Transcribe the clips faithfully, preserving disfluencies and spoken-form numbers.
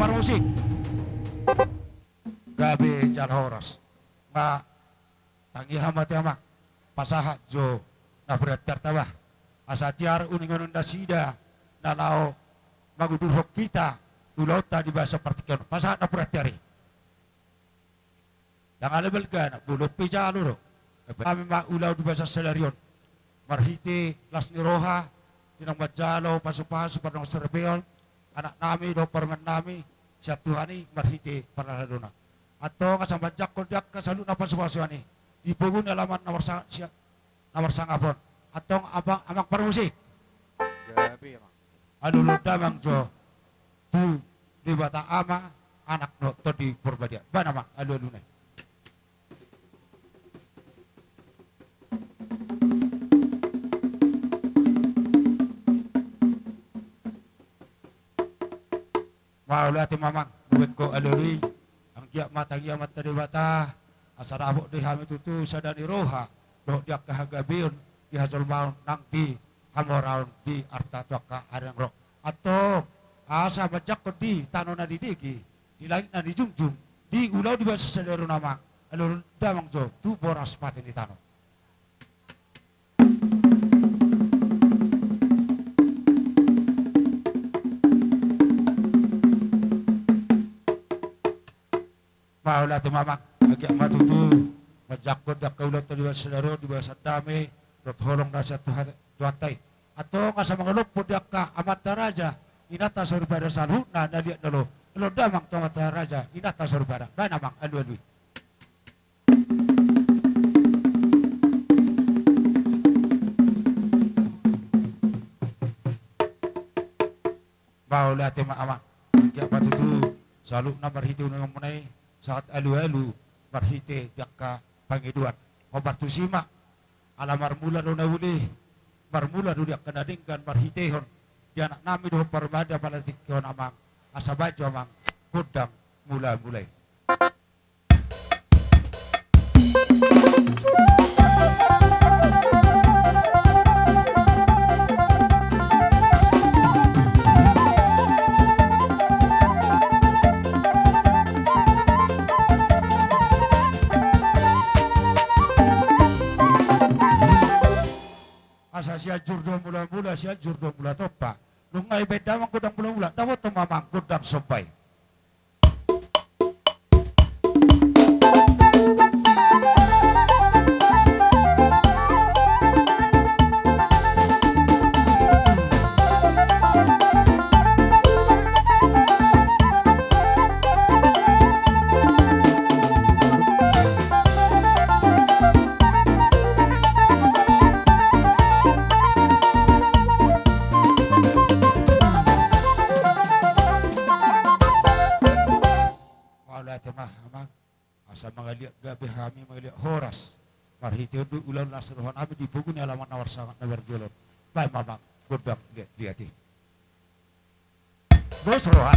parmusik. Gabe jala horas. Nga tangiang ma ate amang. Pasahat jo na berarti arta bah. Asa tiar uningon nasida na laho mangudurhon hita ulaonta di bagasan partingkian on. Pasahat na berarti ari. Ndang ale balga na bolon pe jalo do. Hami ma ulaon di bagasan sadari on. Marhite las ni roha, di na manjalo pasupasu pardongan saripeon, anaknami dohot parumaennami, sian Tuhan i marhite parhaladona. Antong asa manjangkon di angka saluhutna pasupasuan i, di pogu ni alaman na marsa-, sia-, na marsangap on. Antong amang, amang parmusik. Gabe, amang. Alualu damang jo tu Debata Ama, Anak dohot Tondi Porbadia. Baen amang alualuna i. Mauliate ma amang, nuaeng ho alualu i. Anggiat ma tangiang ma tu Debata, asa dapot di hami tutu sada ni roha dohot di angka hagabeon di hajolmaon nang di hamoraon di arta tu angka ari na ro. Antong asa manjangkon di tano na didege, di langit na dijungjung, di ulaon di bagasan sadari on amang, alualu damang jo tu boras pate ni tano. Mauliate ma amang, anggiat ma tutu manjangkon di angka ulaonta di bagasan sadari on di bagasan dame dohot holong na sian Tuhan, Tuhanta i. Antong asa mangalophon di angka amanta raja, inanta soripada saluhutna na liat na lo. Alualu damang tu amanta raja, inanta soripada. Baen amang alualu i. Mauliate ma amang. Anggiat ma tutu saluhutna marhite uningonmuna i, sahat alualu marhite di angka pangidoan. Hombar tusi ma, ala marmula do na uli, marmula do di angka na denggan marhitehon di anaknami dohot parumaen di apala tingki on amang, asa baen jo amang gondang mulamula i. Asa Sianjur do mulamula, Sianjur do mula tompa. Nunga dibaen damang gondang mulamula, dapothon ma amang gondang somba i. Mauliate ma amang. Asa mangaliat gabe hami, mangaliat horas. Marhite on do ulaon las ni rohanami di pogu ni alaman na marsangap na marjolo on. Baen ma amang gondang liat-liat i. Dos roha.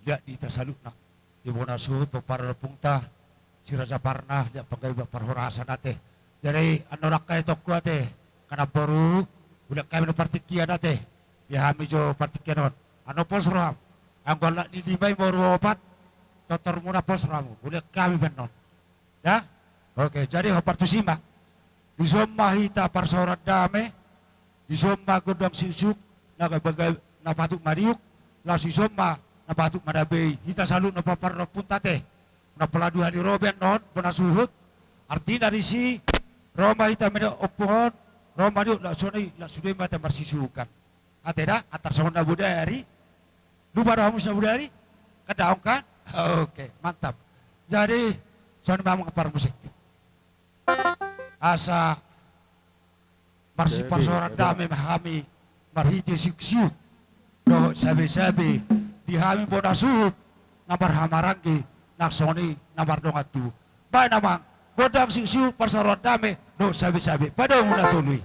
liat di hita saluhutna. Di bona suhut pomparan ni ompunta si Raja Parna, liat panggabean parhorasan ate. Jadi annon angka etongku ate, angka namboru, hulean hami do partingkian ate. Di hami jo partingkian on. Annon pos roham. Anggo halak ni lima i, boru opat, tortormuna pos roham. Hulean hami pe annon. Ya? Oke, jadi hombar tusi ma. Dison ma hita parsaoran dame, dison ma gondang siuksiuk na, na patut mariuk, laos dison ma na patut manabei hita saluhutna pomparan ni ompunta ate. Na pola dua ni roben non bona suhut. Artina disi, ro ma hita mende ompung on, ro ma niuk, laos songon i, laos sude ma hita marsiuksiukan. Ate da, antar songon na bodari. Lupa do hamu si na bodari? Kan daong kan? Oke, mantap. Jadi songon i ma amang parmusik. Asa marsiparsaoran dame ma hami marhite siuksiuk dohot sabesabe di hami bona suhut na marhahamaranggi nang songon i na mardongan tubu. Baen amang, gondang siuksiuk parsaoran dame dohot sabesabe. Padomu na tolu i.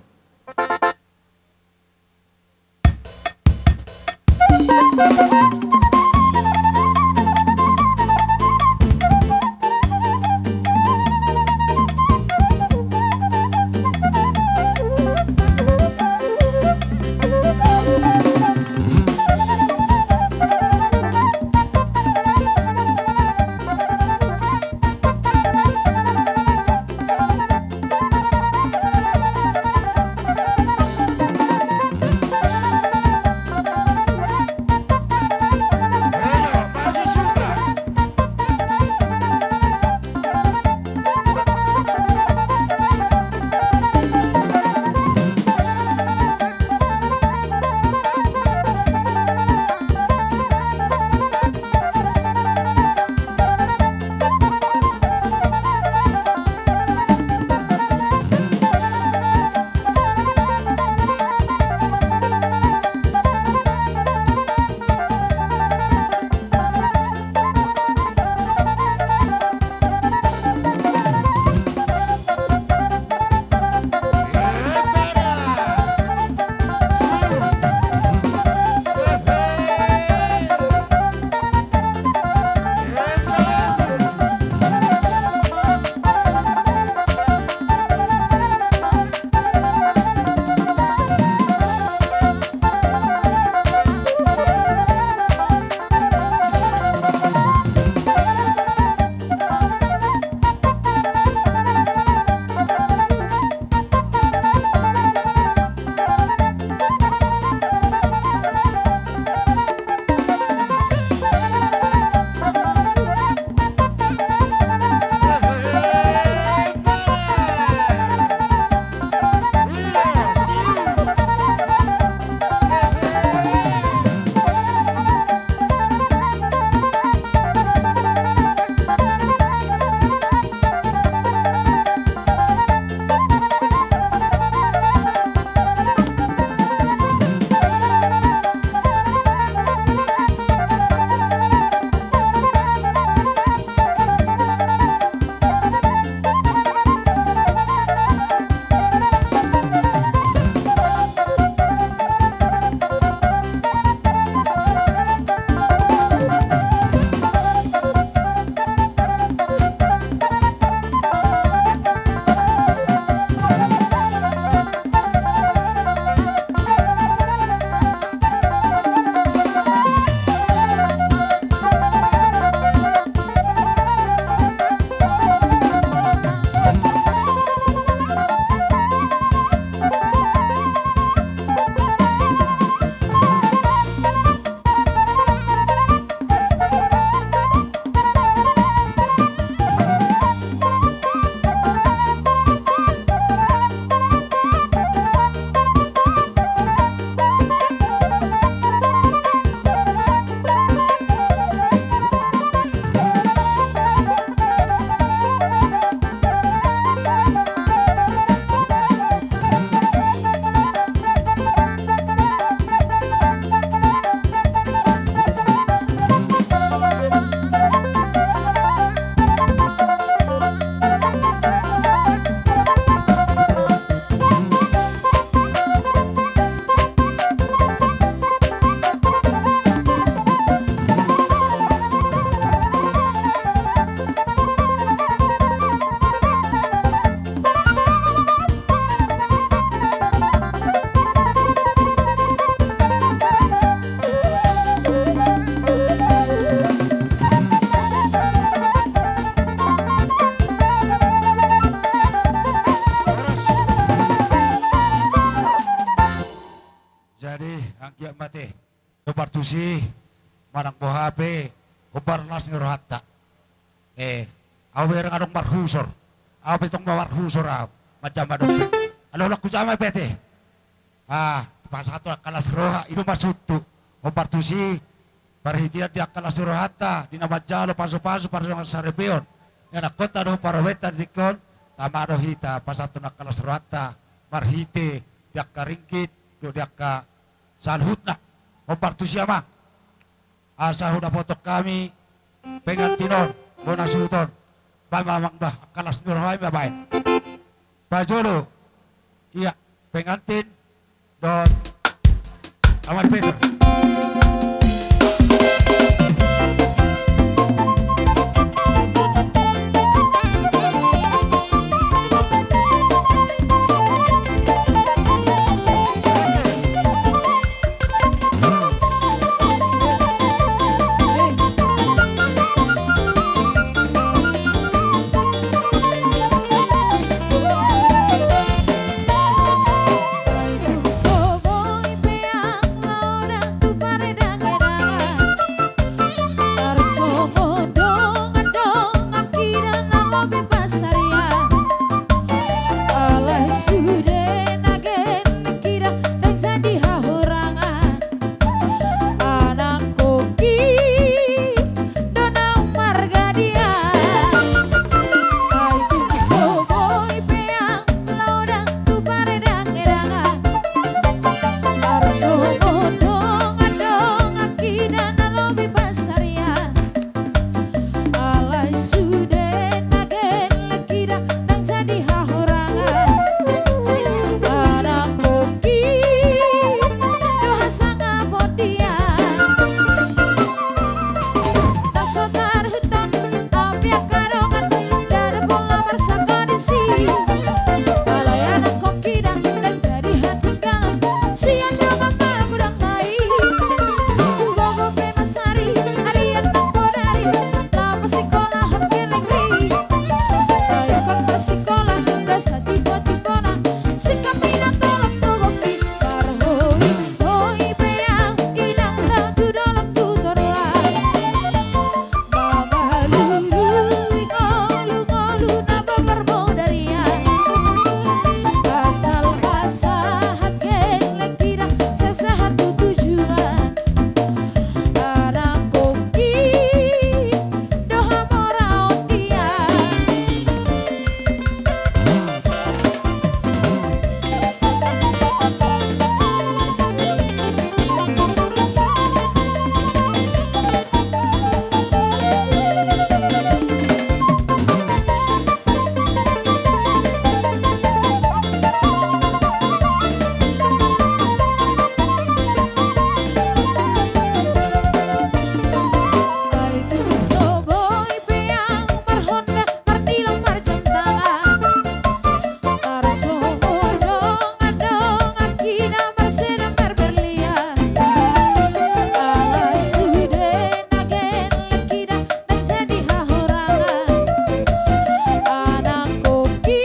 Nang boha pe, hombar las ni rohanta. Eh, au bereng adong marhusor. Au pe tong ma marhusor au. Manjama dope. Alo, holan hujama pe ate. Ah, pasahathon angka las roha, i do maksudhu. Hombar tusi, marhite di angka las rohanta, di na manjalo pasupasu pardongansaripeon ni anakhonta dohot parumaenta di tingki on, tama do hita pasahathon angka las rohanta, marhite di angka ringgit, dohot di angka saluhutna. Hombar tusi amang. Asa hudapothon hami pengantin on, bona suhut on. Bah, amang bah, angka las ni roha i ma baen. Bah jolo. Ia, pengantin dohot amang Peter. Alai sude na gelek i da, ndang jadi hahurangan. Anakhonhi do na margadian. Ai tung so boi pe au laho da tu pardangedangan. Tarsongon dongan-donganki da na lobi pansarian. Alai sude na gelek i da, ndang jadi hahurangan. Anakhonhi do hasangapon dia. Ndang so tarhut on, api angka dongan, ndada pola marsangkot disi. Alai anakhonhi da, ndang jadi hatinggalan. Sian dongan magodang nai. Gogo pe masari, arian nang bodari. Laho pasikolahon gelek i. Ai ingkon marsikola, dosa tibo-tibona. Singkop i na tolop togok i. Parhoi-hoi pe au, inang da tu dolok tu toruan. Mangalului ngolu-ngolu na mamarbodarian. Asal pasahat gelek i da, sai sahat tu tujuan. Anakhonhi do hamoraon dia. Ai tung so boi pe au marhonda, martilam, marjam tangan. Tarsongon dongan-donganki na marseda marberlian. Alai sude na gelek i da, ndang jadi hahurangan. Anakhonhi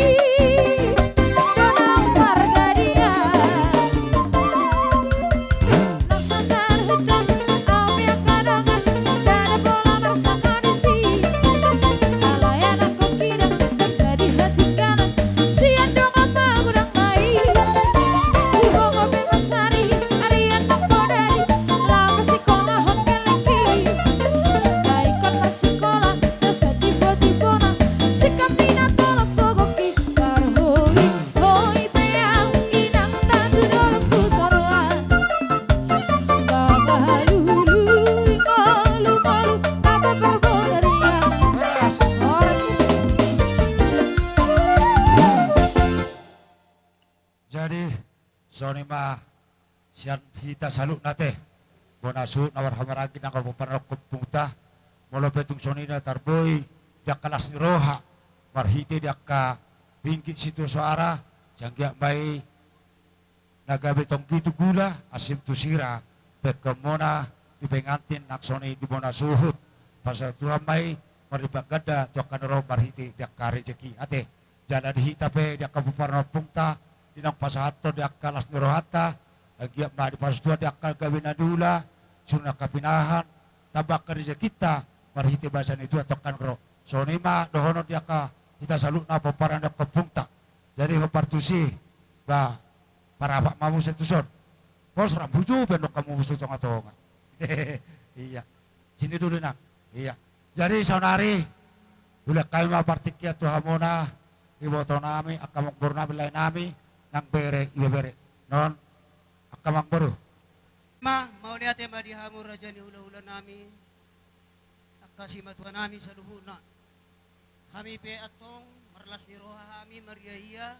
do na margadian. Ndang so tarhut on, api angka dongan, ndada pola marsangkot disi. Alai anakhonhi da, ndang jadi hatinggalan. Sian dongan magodang nai. Gogo pe masari, arian nang bodari. Laho pasikolahon gelek i. Ai ingkon marsikola, dosa tibo-tibona. Singkop i na tolop togok i. Parhoi-hoi pe au, inang da tu dolok tu toruan. Mangalului ngolu-ngolu na mamarbodarian. Horas. Jadi, songon i ma sian hita saluhutna ate. Bona suhut na marhahamaranggi nang pomparan ni ompunta. Molo pe tung songon i na tarboi di angka las ni roha, marhite di angka ringgit sitio soara, sai anggiat ma i na gabe tonggi tu gula, asim tu sira, pengkemona di pengantin nang songon i di bona suhut. Pasahat Tuhan ma i marlipat ganda tu angka na ro marhite di angka rejeki ate. Jala di hita pe di angka pomparan ni ompunta, di naung pasahathon di angka las ni rohanta, anggiat ma dipasahat Tuhan di angka gabe na niula, suru ni angka pinahan, tambahkan rejekinta marhite basa ni Tuhan, tongkan ro. Songon i ma dohonon di angka hita saluhutna pomparan ni angka ompungta. Jadi hombar tusi, ba, parapat ma muse tuson. Pos rambu ju pe ndok hamu muse tonga-tonga. Iya. Sini dulu, Inang. Iya. Jadi saonari, hulehon hami ma partingkian tu hamuna, ibotonami, angka amangboru nami, lae nami, nang bere, ibebere. Non, angka amangboru. Ma, mauliate ma di hamu raja ni hula-hula nami, angka simatua nami saluhutna. Hami pe antong marlas ni roha hami maria-ia,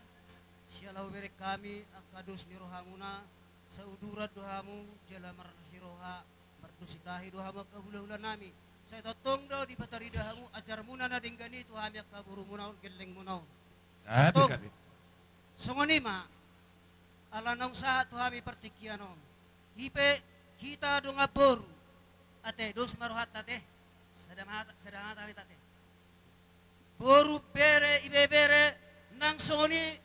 siala hubereng hami angka dos ni rohamuna, sauduran do hamu jala marlas ni roha, mardos ni tahi do hamu angka hula-hula nami. Sai tongtong do dipatarida hamu ajarmuna na denggan i tu hami angka borumuna on, gellengmuna on. Gabe, gabe. Songon i ma, ala naung sahat tu hami partingkian on. I pe hita dongan boru. Ate, dos ma rohanta, Ate. Sada mata, sada mata hami, Ate. Boru, bere, ibebere, nang songon i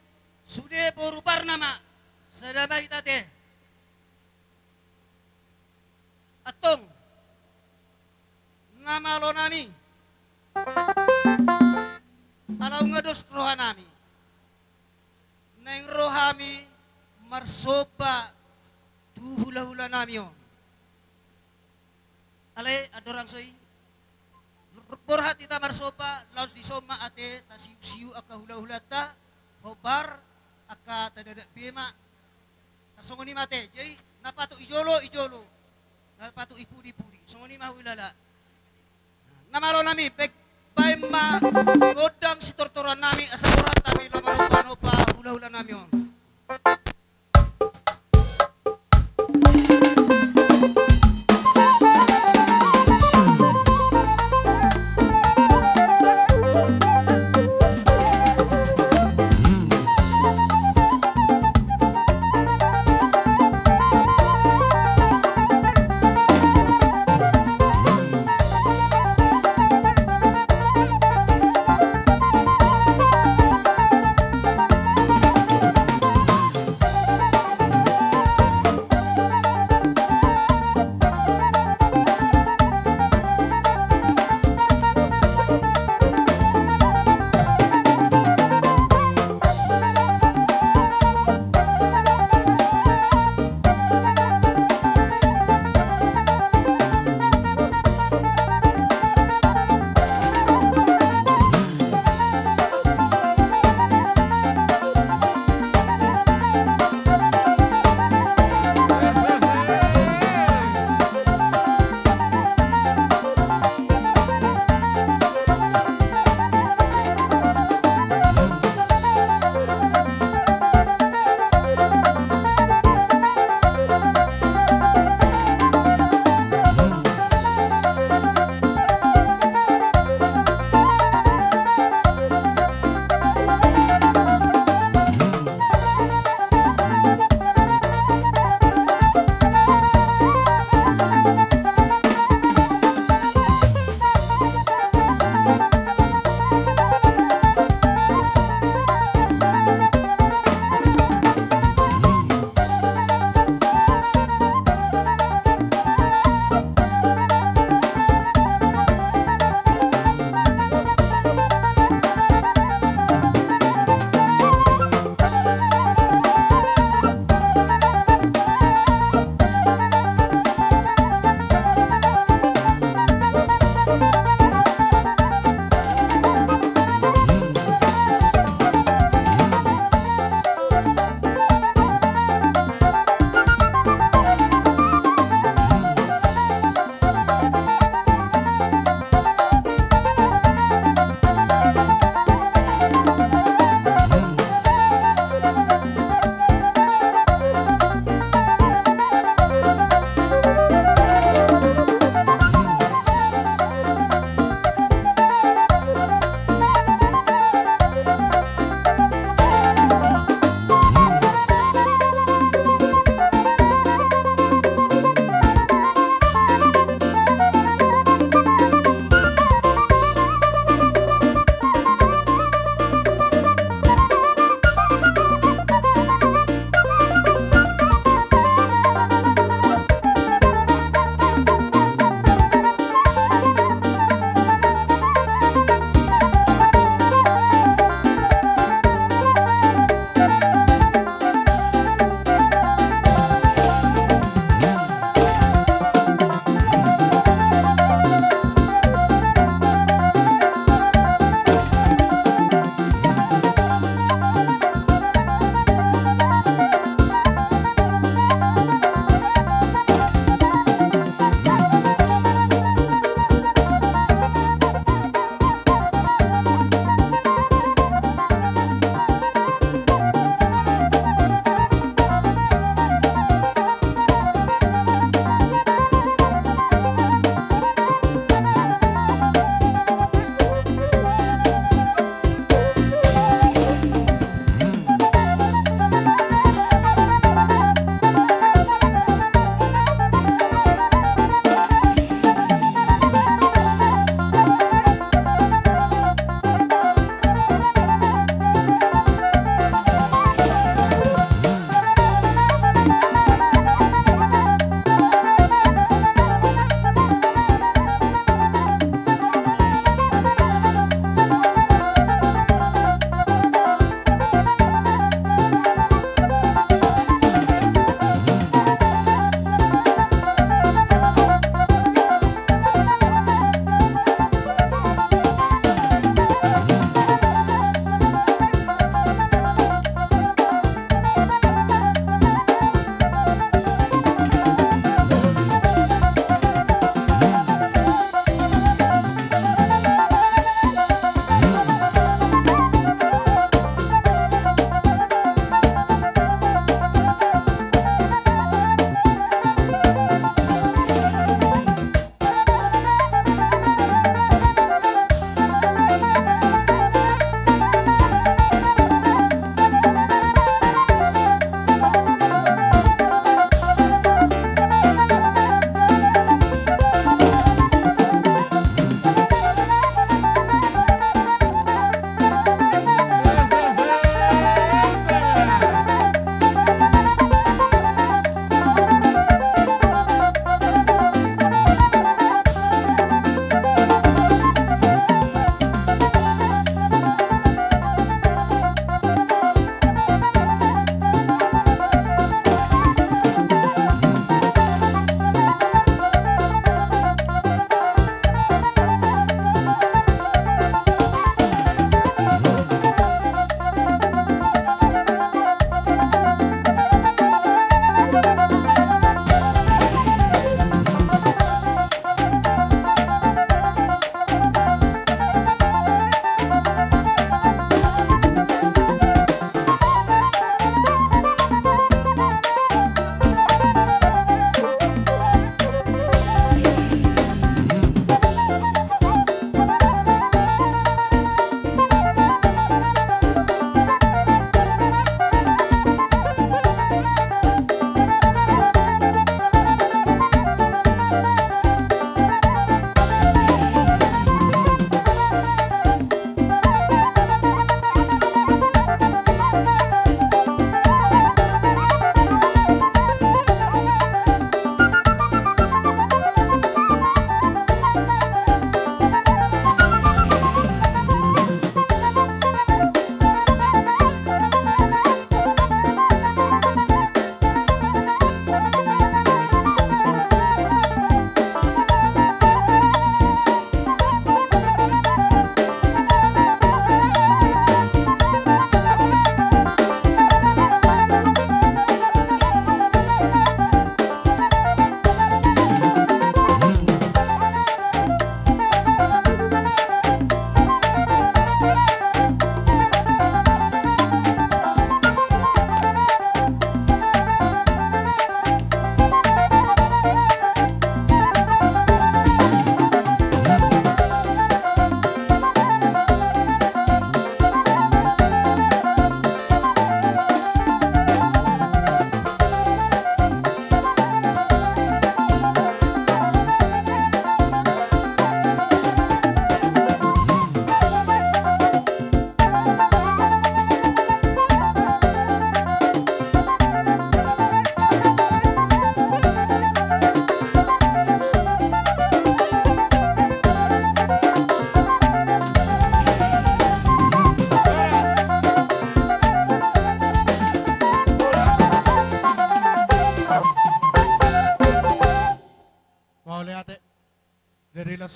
sude boru Barna ma. Sada ma hita, Ate. Antong, na malo nami, ala nunga dos roha nami, naeng ro hami marsomba tu hula-hula nami on. Alai andorang so i, borhat hita marsomba, laos dison ma, Ate, tasiu-siu angka hula-hulanta, hombar angka tadada bema. Tarsongon i ma, Ate, jadi na patut i jolo, i jolo, na patut i pudi, i pudi. Songon i ma huhilala. Na malo nami, baen ma gondang sitortoran nami, asa borhat hami laho manomba-nomba hula-hula nami on.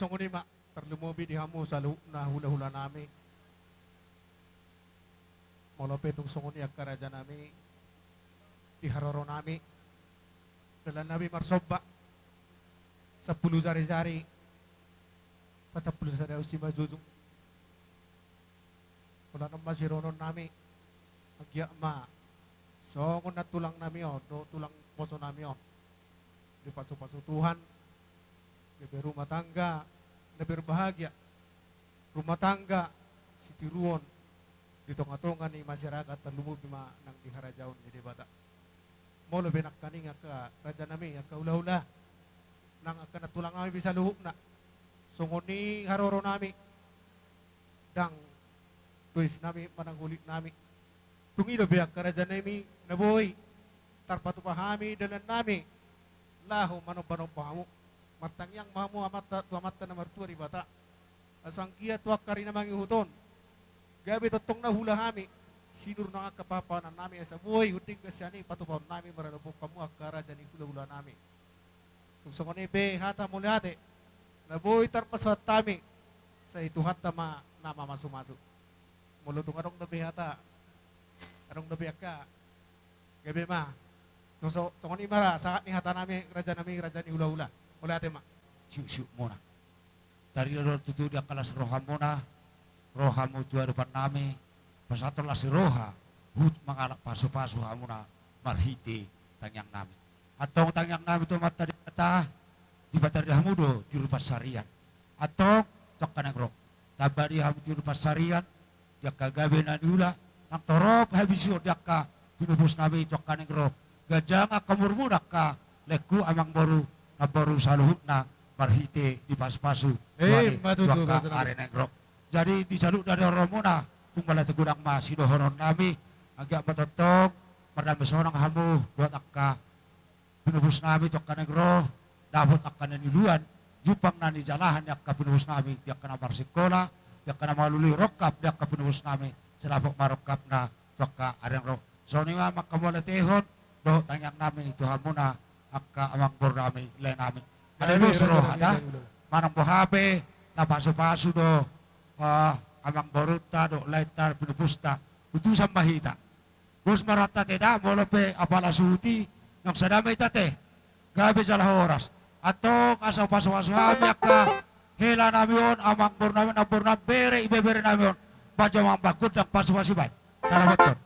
Songon i ma, tarlumobi di hamu saluhutna hula-hula nami. Molo pe tung songon i angka raja nami, di haroro nami, dalan nami marsomba, sampulu jari-jari, pasampulu sada usi ma jujung. Pola nama sironon nami, anggiat ma songon na tulang nami on, do tulang poso nami on, dipasu-pasu Tuhan, gabe rumah tangga na berbahagia, rumah tangga sitiruon di tonga-tonga ni masyarakat, tarlumobi ma nang di harajaon ni Debata. Molo pe nangkaning angka raja nami, angka hula-hula, nang angka na tulang nami pe saluhutna, songon i haroro nami, ndang tois nami manang holit nami. Tung i dope angka raja nami na boi tarpatupa hami dalan nami laho manomba-nomba hamu. Martangiang ma hamu amanta, tu Amanta na martua Debata, asa anggiat tu angka ari na mangihut on gabe tongtong na huula hami sinur nang angka pahopahonan nami, asa boi hunding sian i patupahon nami maradophon hamu angka raja ni hula-hula nami. Tung songon i pe hata mauliate na boi tarpasahat hami, sai Tuhanta ma na mamasu-masu. Molo tung adong dope hata, adong dope angka, gabe ma. Tung so-, songon i ma ra sahat ni hata nami, raja nami, raja ni hula-hula. Mauliate ma. Siuk-siuk muna. Tarida do tutu di angka las rohamuna, ro hamu tu adopan nami, pasahathon las ni roha, huhut mangalap pasu-pasu hamuna marhite tangiang nami. Antong tangiang nami tu Amanta Debata, dipatarida hamu do juru pansarian. Antong tu angka naeng ro, tamba di hamu juru pansarian, di angka gabe na niula, nang torop habisuhon di angka pinupus nami tu angka naeng ro. Ganjang angka umurmuna angka laengku amangboru, namboru saluhutna marhite dipasu-pasu. Eh, Tuhan, ma tutu, tu angka tutu, tutu. Ari naeng ro. Jadi di saluhut na di horomuna, tung mauliate godang ma sidohonon nami, anggiat ma tongtong mardame sonang hamu dohot angka pinupus nami tu angka naeng ro, dapot angka na niuluan, jumpang na nijalahan ni angka pinupus nami, di angka na marsikola, di angka na mangalului rongkap, di angka pinupus nami, sai dapot ma rongkapna tu angka ari naeng ro. Songon i ma angka mauliatehon dohot tangiang nami tu hamuna angka amangboru nami, lae nami. Ada dos roha da, manang boha pe, tapasu-pasu do, ah, amangborunta dohot laenta, pinupusta, utusan ma hita. Dos ma rohanta te da, molo pe apala suhut i, naung sada ma hita te. Gabe jala horas. Antong asa hupasu-pasu hami angka hela nami on, amangboru nami, namboru nami, bere, ibebere nami on. Baja ma amang gondang pasu-pasu i baen. Tarabothon.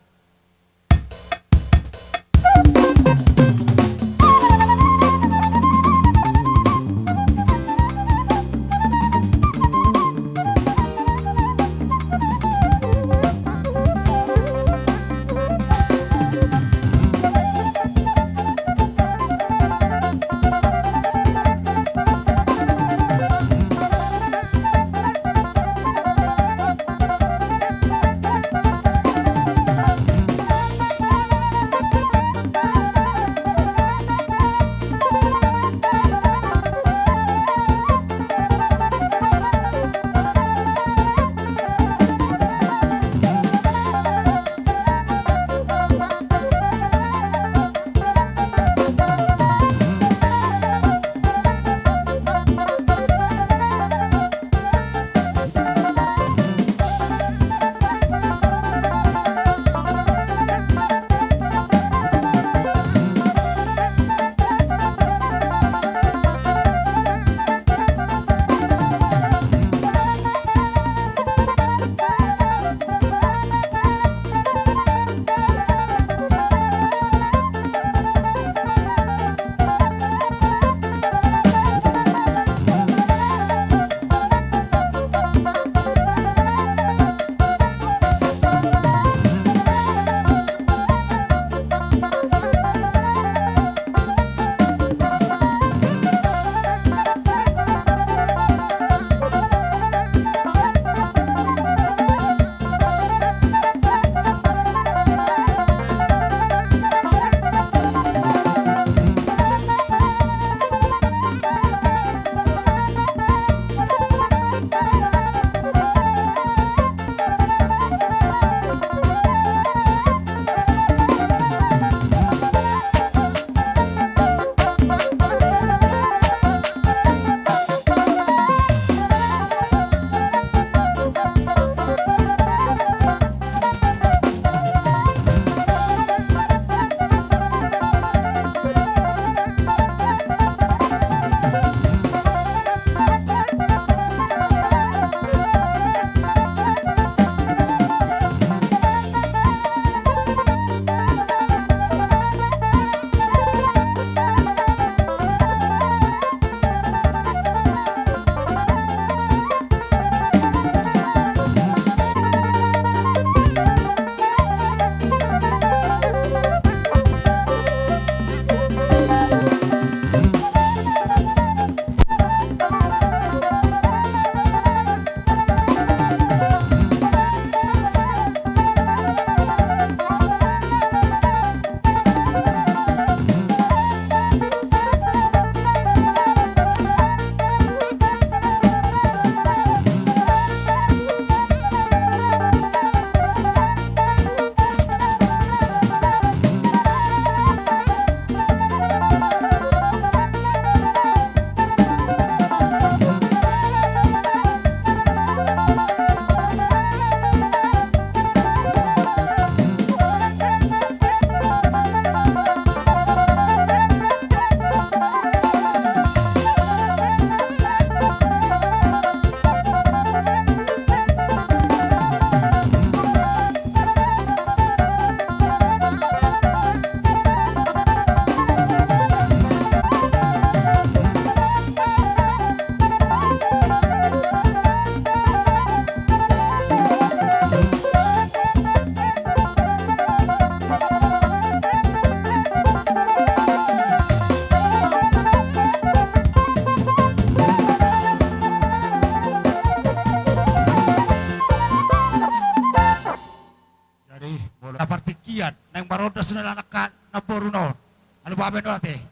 Ian, naeng marondas na anak na boru na on. Alu babe no ate.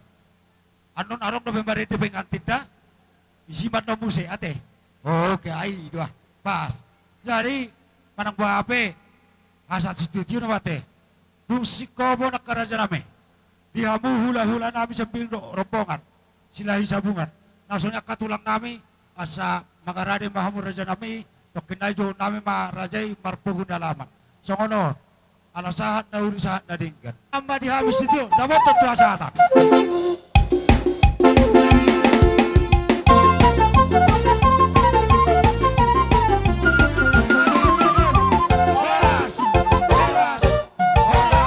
Annon adong dope marende pengantin da. Isi man no muse ate. Oke, ai dua. Pas. Jadi manang boha pe, asa sitio-tio nama ate. Dung singkopo nangkin raja nami, di hamu hula-hula nami Sembiring dohot rombongan, Silahi Sabungan, na songon i angka tulang nami, asa mangarade ma hamu raja nami. Tongkin nai jou nami ma raja i marpogu ni alaman. Songon on. Ala sahat na uli sahat na denggan. Amma di hami sitio, dapothon tu hasahatan. Horas, horas, horas.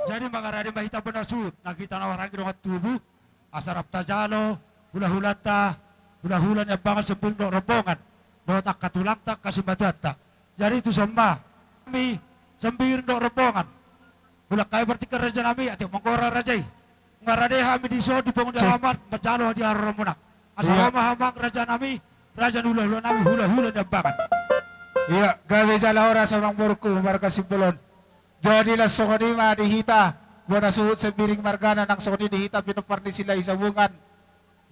Jadi mangarade ma hita bona suhut, na hita na maranggi dongan tubu. Asa rap tajalo hula-hulanta, hula-hula ni ambangan Sembiring dohot rombongan, dohot angka tulangta, angka simatuanta. Jadi tu son ma hami Sembiring dohot rombongan, hula nami partingkian raja nami, atik manggora raja i. Mangarade hami dison di pogu ni alaman, manjalo hadiaon muna. Asa ro ma hamu amang raja nami, raja ni hula-hula nami, hula-hula ni ambangan. Ia, gabe jala horas amang borungku marga Simbolon. Jadi laos songon i ma di hita bona suhut Sembiring margana, nang songon i di hita pinompar ni Silahi Sabungan,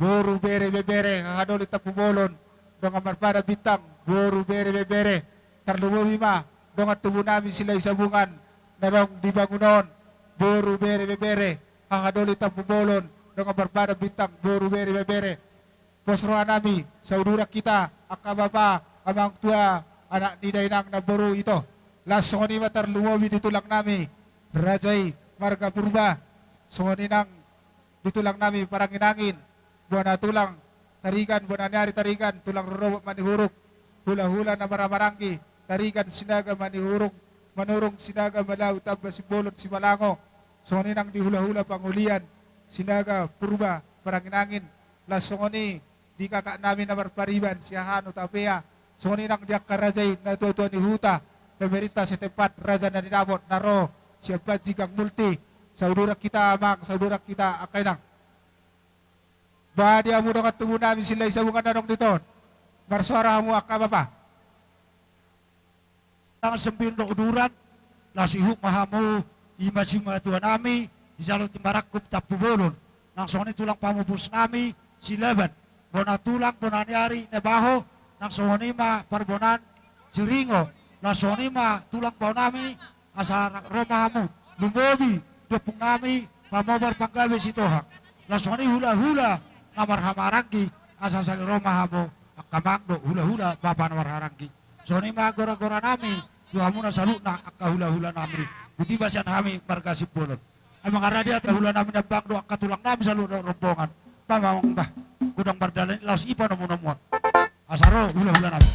boru, bere, ibebere, hahadoli, tampubolon, dongan marpadan bintang, boru, bere, ibebere. Tarlumobi ma dongan tubu nami Silahi Sabungan na adong di Bangun on, boru, bere, ibebere, hahadoli, tampubolon, dongan marpadan bintang, boru, bere, ibebere. Pos roha nami, sauduran hita, angka bapa, amang tua, anak ni dainang, namboru, ito. Laos songon i ma tarlumobi di tulang nami raja i marga Purba. Songon i nang di tulang nami parangin-angin, bona tulang Tarigan, bona ni ari Tarigan, tulang rorobot Manihuruk, hula-hula na marhaha maranggi Tarigan, Sinaga, Manihuruk, Manurung, Sinaga, Malau, Tamba, Simbolon, Simalango. Songon i nang di hula-hula pangolian Sinaga, Purba, parangin-angin. Laos songon i di kakak nami na marpariban Siahaan, Hutapea. Songon i nang di angka raja i, natua-tua ni huta, pemerintah setempat, raja na dinapot na ro sian Panji, Gang Multi. Sauduran hita amang, sauduran hita angka inang. Ba di hamu dongan tubu nami Silahi Sabungan na adong di ton, marsuara hamu angka bapa. Nang Sembiring dohot uduran, laos ihut ma hamu, i ma simatua nami, dijalo Timbarangkup Tampubolon, nang songon i tulang pamupus nami Silaban, bona tulang, bona ni ari Nabaho, nang songon i ma parbonaan Siringo. Laos songon i ma tulang bao nami, asa ro ma hamu lumobi di ompung nami, pamobar panggabe Sitohang. Laos songon i hula-hula na marhaha maranggi, asa sali ro ma hamu angka amang dohot hula-hula bapa na marhaha maranggi. Songon i ma gora-gora nami tu hamuna saluhutna angka hula-hula nami, botima sian hami marga Simbolon. Ai mangarade hita hula nami na ambangan dohot angka tulang nami saluhut dohot rombongan. Ba amang, ba godang mardalan i, laos i panomu-nomuon. Asa ro hula-hula nami.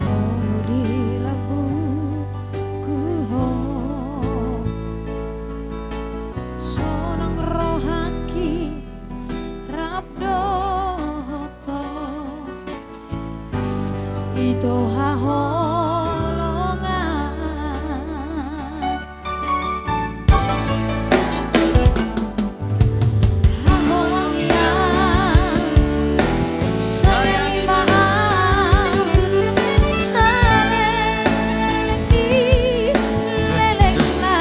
Molo di lambungku ho, sonang rohangki rap dohot ho. Ito haholongan. Haholongan, sayangi ma au, saleleng ni lelengna.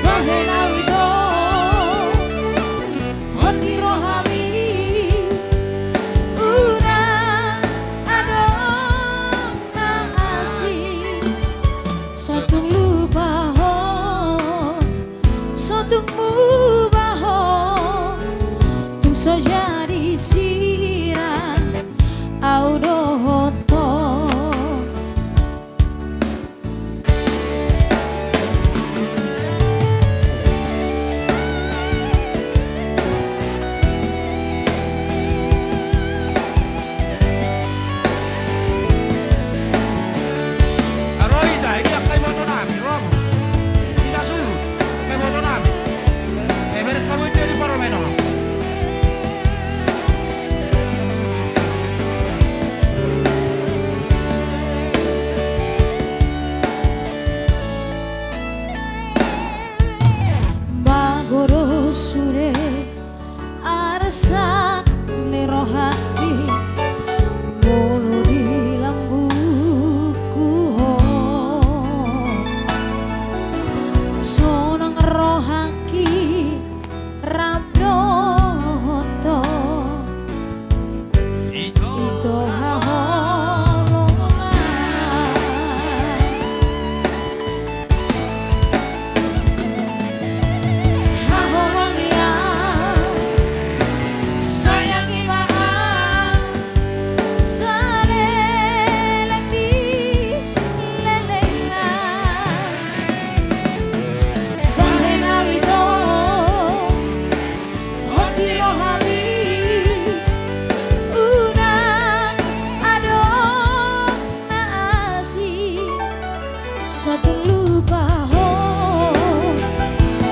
Bahen au ito, hot di rohami, unang adong na asing. So tung lupa ho, so tung muba ho, tung so jadi sira au dohot ho. Aro ita, ini angka iboto nami, ro hamu. Ita suru, angka iboto nami. Eh, bereng hamu ita di parumaen on. Magodang sude arsak ni rohangki, molo di lambungku ho, sonang rohangki rap dohot ho. Ito haholongan. Haholongan, sayangi ma au, saleleng ni lelengna. Bahen au ito, hot di rohami, unang adong na asing. So tung lupa ho,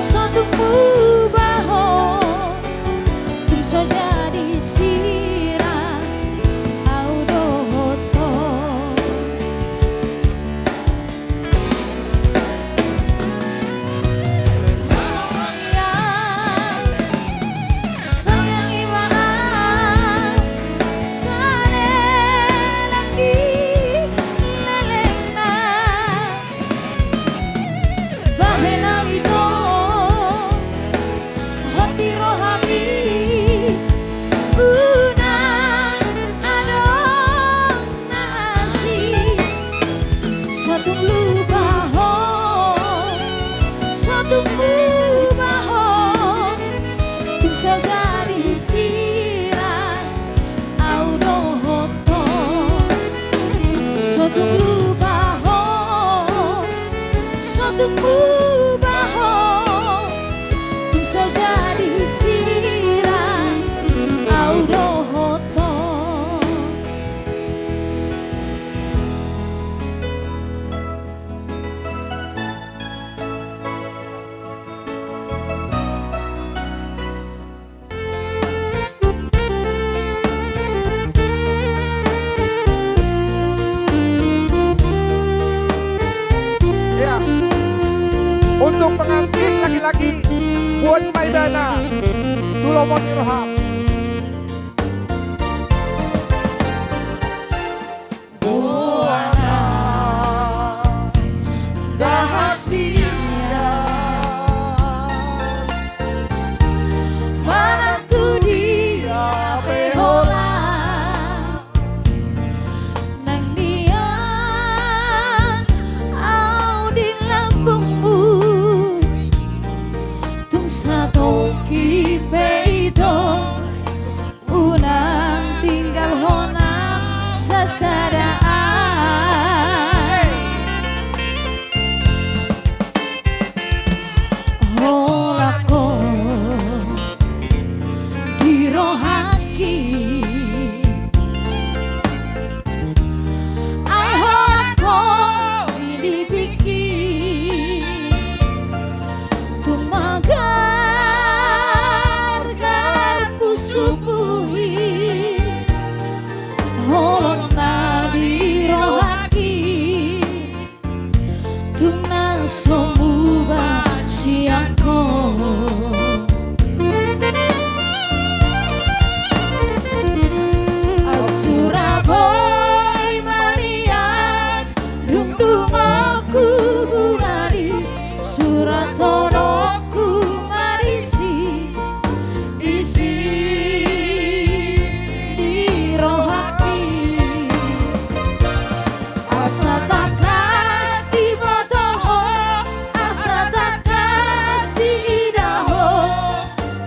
so tung muba ho, tung so jadi sira au dohot ho. Sayangi ma au, saleleng ni lelengna. Bahen au ito, hot di rohami, unang adong na asing. So tung lupa ho, so tung muba ho, tung so jadi sira au dohot ho. So tung lupa ho, so tung muba ho, tung so jadi sira au dohot ho. Ya. Untuk pengantin laki-laki, buat ma ibana tu lomo ni roham. Boanan, da hasida, manang tu dia pe holan, nang nian au di lambungmu, tung satongkin pe ito, unang tinggalhon au sasada ai. Holan ho di rohangki, so muba sian ho. Ansu ra boi maliat, dung dungokku guna ni, surathononku marisi, isi ni rohangki. Asa tangkas diboto ho, asa tangkas diida ho,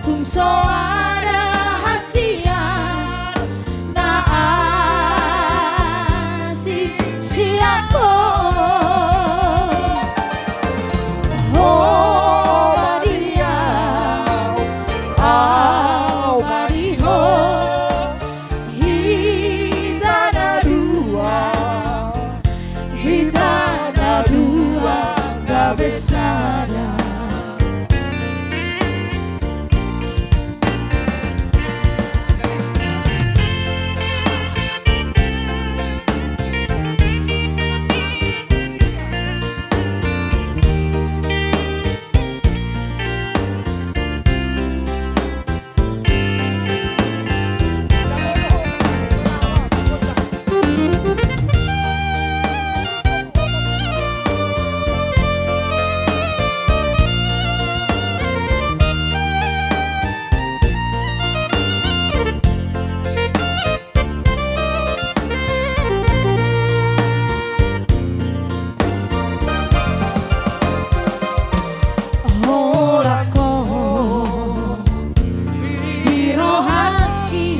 tung so ada hasian na asing sian ho. Ho badia, au mari ho, hita na dua, hita na dua gabe sada. Holan ho di rohangki,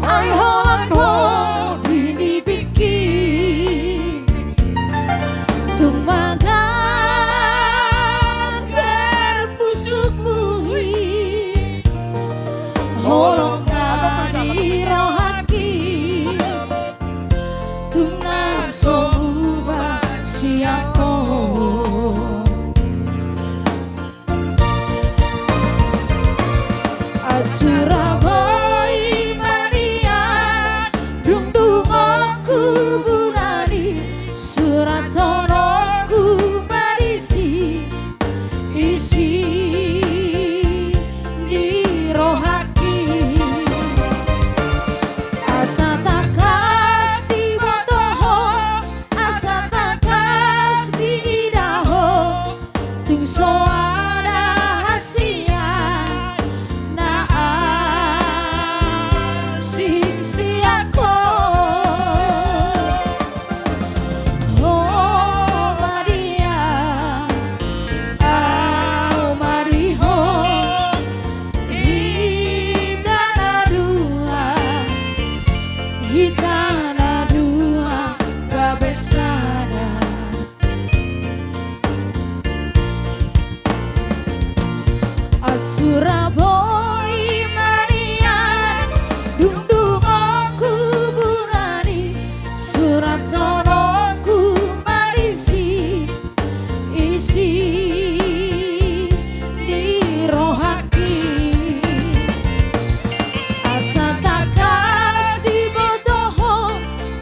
ai holan ho di nipingki. Tung magargar pusukmu i, holong na di rohangki, tung na so muba sian ho. Ansu ra boi maliat, dung dungokku guna ni, surathononku marisi, isi ni rohangki. Asa tangkas diboto ho, asa tangkas diida ho, tung so ada hasian na asing sian ho. Ho badia, au mari ho, hita na dua, hita na dua gabe sada. Ansu ra boi maliat, dung dungokku guna ni, surathononku marisi, isi ni rohangki. Asa tangkas diboto ho,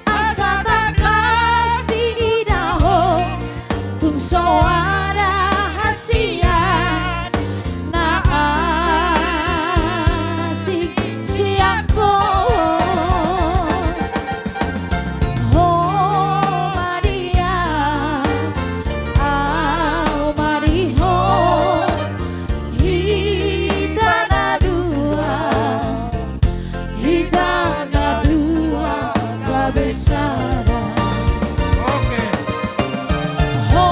asa tangkas diida ho, tung so ada hasian na asing sian ho. Ho badia, au mari ho, hita na dua, hita na dua gabe sada. Oke. Ho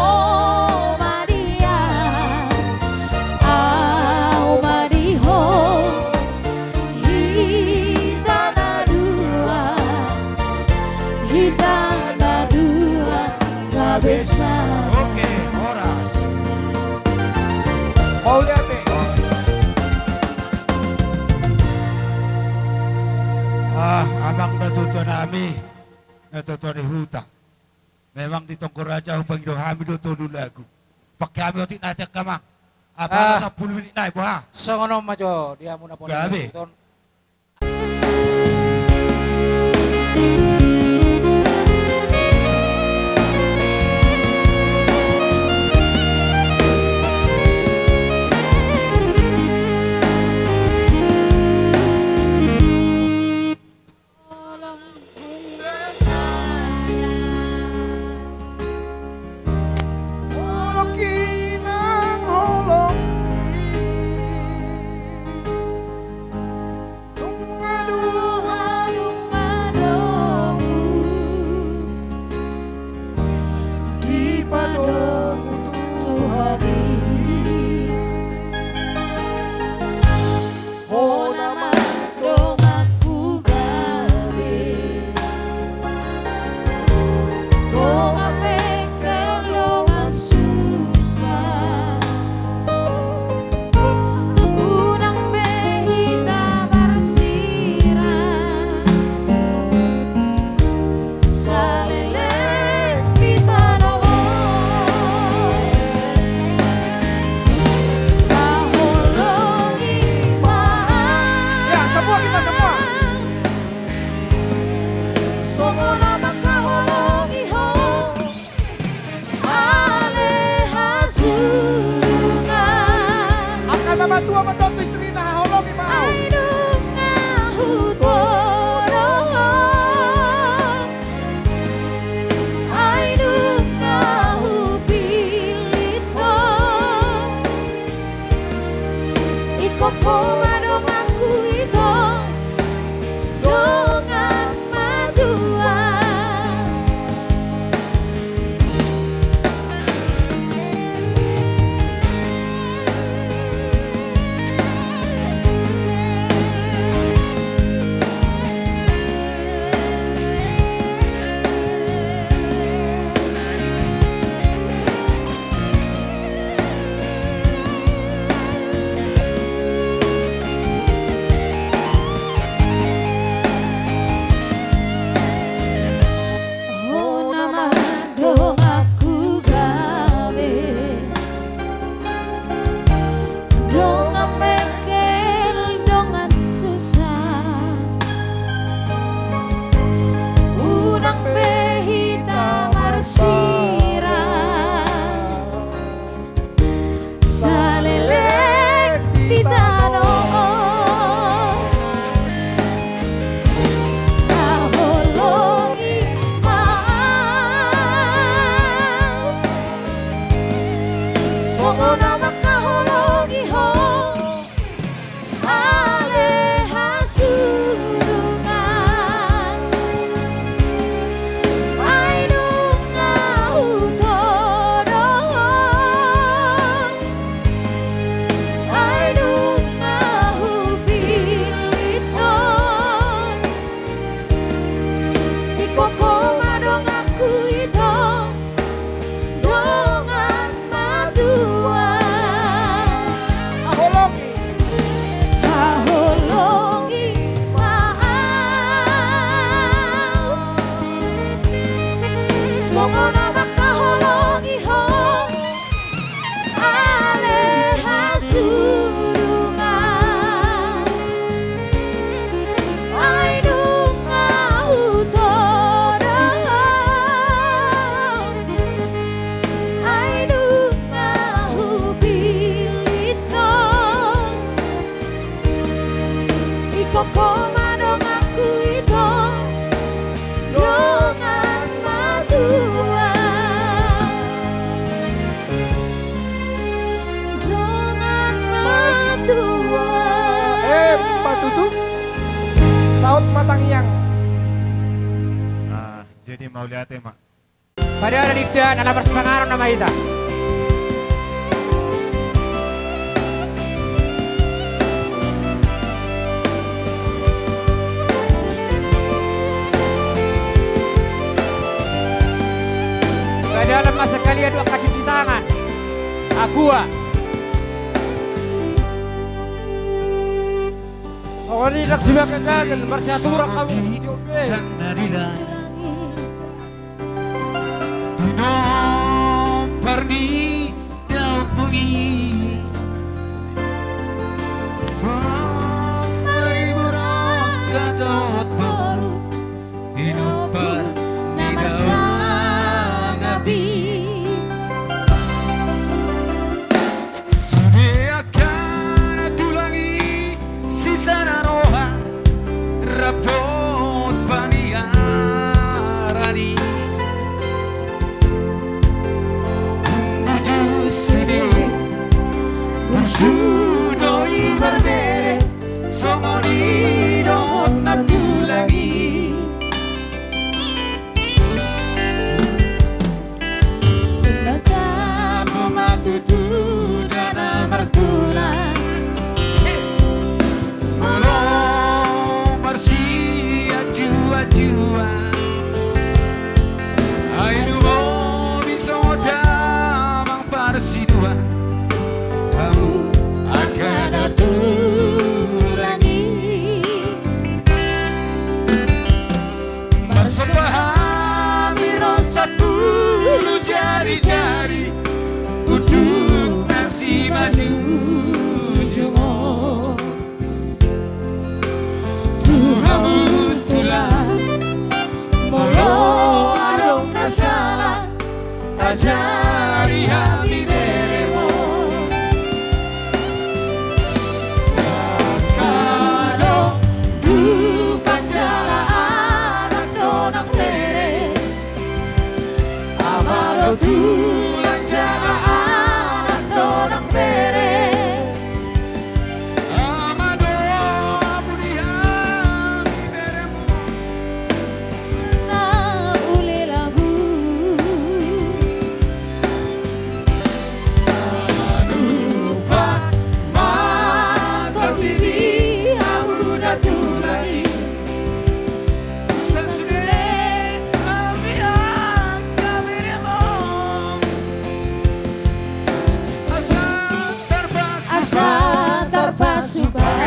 badia, au mari ho, hita na dua, hita na dua gabe sada. Oke, horas. Mauliate. Ah, amang natuatua nami, natuatua ni huta. Memang di Tonggo Raja hupangido hami do tolu lagu. Pake hami otik na ate angka amang. Apa na sampulu minit nai boha? Songon on ma jo di hamu na pola. Gabe. Ton. Tua mandok tu istrina, haholongi ma au. Ai nunga hutodong ho, ai nunga hupillit ho. Ingkon ho ma donganku i tong, dongan matua. Ho nama donganku gabe, dongan mengkel, dongan susa. Unang be hita marsirang saleleng di tano on. Haholongi ma au songon na mangkaholongi ho ale hasurungan. Ai nunga hutodong ho, ai nunga hupillit ho. Ingkon ho ma donganku i tong, dongan matua. Haholongi. Haholongi ma au songon na mangkaholongi ho ale hasurungan. Ai nunga hutodong ho, ai nunga hupillit ho. Ingkon ho ma donganku i tong, dongan matua. Dongan matua. Eh, patutu. Saut ma tangiang. Ah, jadi mauliate ma. Padahal di dia na marsipanganon nama hita. Padahal masa kalian dua cuci tangan. Aqua. Awali nak simak kejadian, bersiaturan kamu. Tinompar ni daompung i, pangariburan dohot boru, tinompar na marsangap i. Sude angka na tulang i, sisada roha rap dohot paniaran i. Burju sude, burju do i marbere, songon i dohot na tulang i. Debata do ma tutu da na martulang. Molo marsianjuanjuan, ai lumobi songon damang parsidua. Hamu angka na tulang i. Marsomba hami ro sampulu jarijari, unduk na simanjujung on. Tu hamu tulang, molo adong na sala, ajari hami beremon.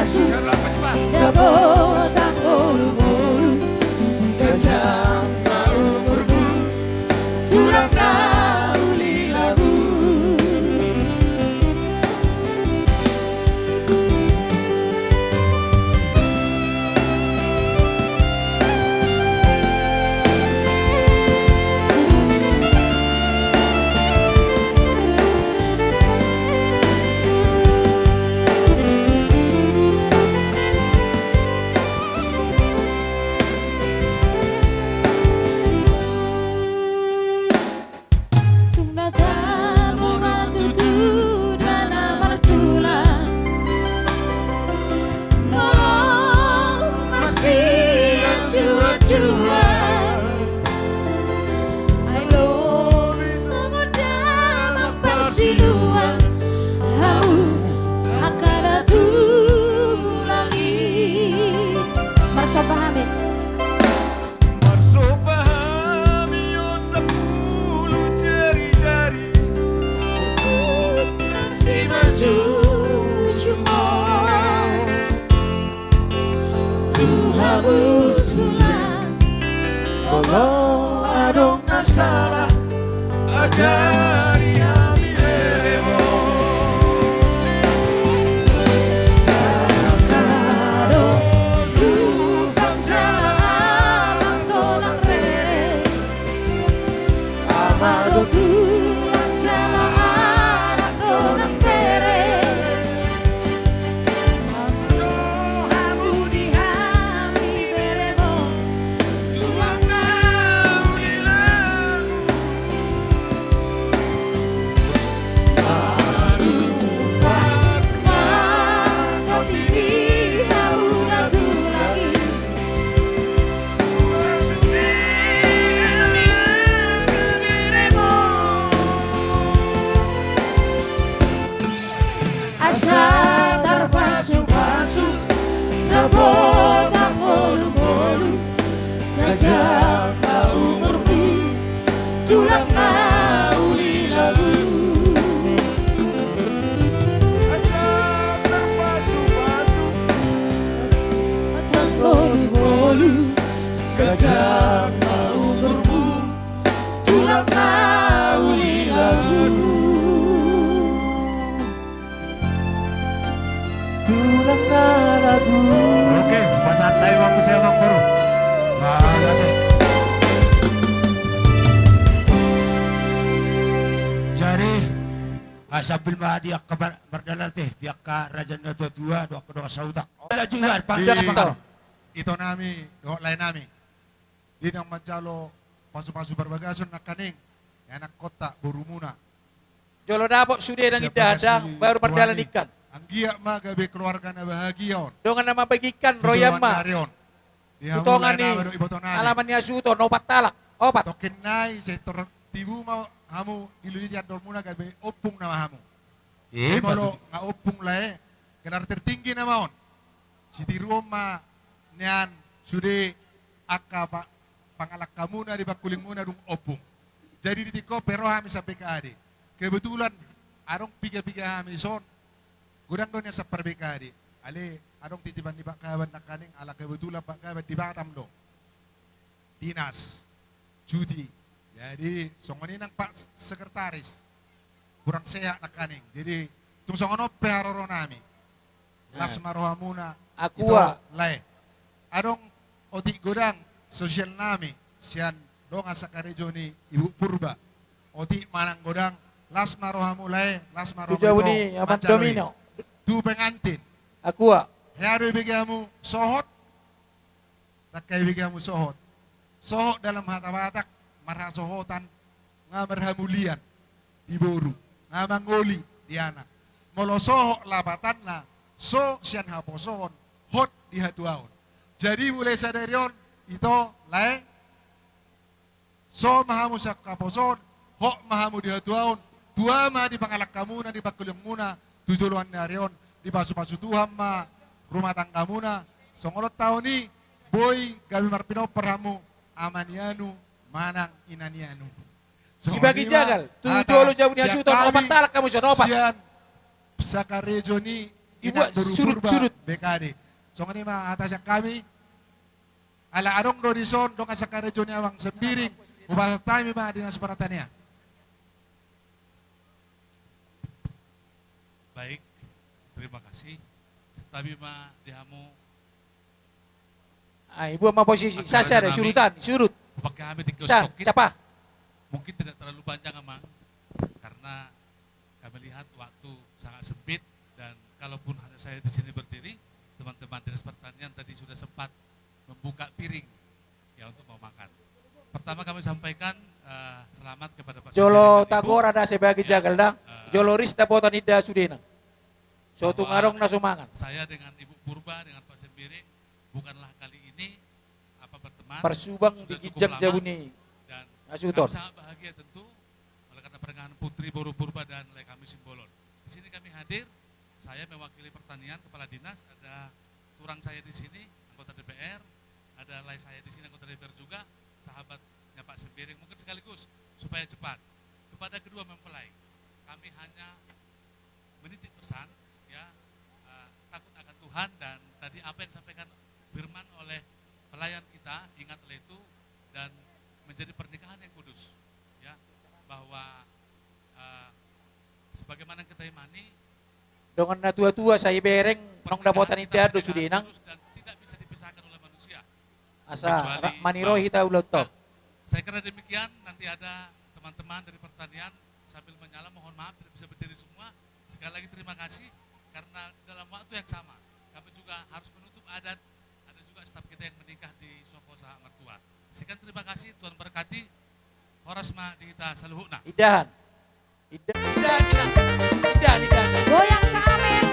Dapotan ngolu-ngolu, ganjang ma umurmu, tulang na uli lagu. Tung na tabo ma tutu na martulang, molo marsianjuan-juan. I love you. Songon damang parsiluan hamu angka na tulang i. Marsomba hami. Marsomba hami on sampulu jari-jari, nang simanjujung on tu hamu tulang. Molo adong na sala, ajari hami beremon. Jala adong tulang jala amang do nang rere. Amang do tulang jala amang do nang rere. Amang do hamu di hami beremon. Tulang na uli lagu. Manumpang ma topi ni hamu na tulang i. Sude na beremon. Asa tarpasu-pasu, dapotan ngolu-ngolu, ganjang ma umurmu, tulang na uli lagu. Asa tarpasu-pasu, dapotan ngolu-ngolu, ganjang ma umurmu, tulang na uli lagu. Tulang na lagu. Oke, pasantai ma muse, Amang Boru. Baik, oke. Jadi, ah, sambil ma di angka mar-, mardalan te, di angka raja na tua-tua, dohot angka dongan sahuta. Ada juga, Pak. Di ito nami, dohot lae nami. Di na manjalo pasu-pasu parbagason nangkaning, ianakhonta, borumuna. Jolo dapot sude nang indahan, baru mardalan ingkon. Anggiat ma gabe keluarga na bahagia on. Dongan na mambahen ingkon, ro ian ma. Di hamu tonga ni alaman ni hasuhuton, opat halak, opat. Tongkin nai, sai tor tibu ma hamu dilului andormuna gabe ompung nama hamu. Molo nga ompung lae, gelar tertinggi nama on. Sitiruon ma nian sude angka pa-, pangalangkamuna di pangkulingmuna dung ompung. Jadi di tingki on pe ro hami sampe ke ade. Kebetulan adong piga-piga hami son. Godang do nian sampar be ke ade. Ale adong titipan ni Pak Kaban nangkaning, ala kebetulan Pak Kaban di Batam do. Dinas, cuti. Jadi songon i nang Pak Sekretaris, kurang sehat nangkaning. Jadi tung songon on pe haroro nami. Las ma rohamuna, ito lae. Adong otik godang sosial nami sian dongan sakarejo ni Ibu Purba. Otik manang godang, las ma rohamu lae, las ma rohamu ito manjalo i. Tu pengantin. Hea do ibege hamu sohot. Ndang hea ibege hamu sohot. Sohot dalam hata Batak, marhasohotan, nga marhamulian di boru, nga mangoli di anak. Molo sohot lapatanna, so sian haposoon, hot di hatuaon. Jadi mulai sadari on, ito lae, so ma hamu sian haposoon, hot ma hamu di hatuaon, tua ma di pangalangkamuna, di pangkulingmuna, tu joloan ni ari on, dipasu-pasu Tuhan ma rumah tanggamuna, songon on taon i, boi gabe marpinompar hamu, ama ni anu, manang ina ni anu. Sibagi jagal, tu jolo jabu ni hasuhuton, opat halak hamu son, opat. Sian sakarejo ni Ibu, inang boru surut, Purba, surut. B K D. Songon i ma hata sian hami. Ala adong do dison dongan sakarejo ni Amang Sembiring, hupasahat hami ma Dinas Pertanian. Baik, terima kasih. Santabi ma di hamu. Ah, ibu ma posisi. Sasa ada surutan, surut. Pakai hami tiga. Sa, stokit. Capa. Mungkin tidak terlalu panjang, Amang, karena kami lihat waktu sangat sempit, dan kalaupun hanya saya di sini berdiri, teman-teman Dinas Pertanian tadi sudah sempat membuka piring, ya, untuk mau makan. Pertama kami sampaikan, eh, selamat kepada Pak Sembiring dan Ibu. Jolo tagora da sebagai jagal da. Ya, eh, jolo ris dapotan i da sudena. So tung adong na so mangan. Bahwa saya dengan Ibu Purba, dengan Pak Sembiring, bukanlah kali ini, apa, berteman. Parsubang di ginjang jabu ni. Sudah cukup lama. Dan kami sangat bahagia tentu, oleh karena pernikahan Putri boru Purba dan Lae Kami Simbolon. Di sini kami hadir, saya mewakili pertanian, kepala dinas, ada tulang saya di sini, anggota D P R, ada lae saya di sini, anggota D P R juga, sahabatnya Pak Sembiring. Mungkin sekaligus, supaya cepat. Kepada kedua mempelai, kami hanya menitip pesan, ya, eh, takut akan Tuhan, dan tadi apa yang disampaikan firman oleh pelayan kita, ingatlah itu, dan menjadi pernikahan yang kudus, ya, bahwa, eh, sebagaimana kita imani, dongan na tua-tua sai bereng, nang dapotan i da do sude nang. Pernikahan kita pernikahan kudus dan tidak bisa dipisahkan oleh manusia. Asa kecuali ra-, manirohi ta ulaon on. Nah, saya kira demikian, nanti ada teman-teman dari pertanian sambil menyala, mohon maaf tidak bisa berdiri semua. Sekali lagi terima kasih, karena dalam waktu yang sama kami juga harus menutup adat. Ada juga staf kita yang menikah di Soko Sahat Mertua. Sekian, terima kasih, Tuhan berkati. Horas ma di hita saluhutna. Indahan. Indahan, indahan, indahan, indahan. Goyang ke amen.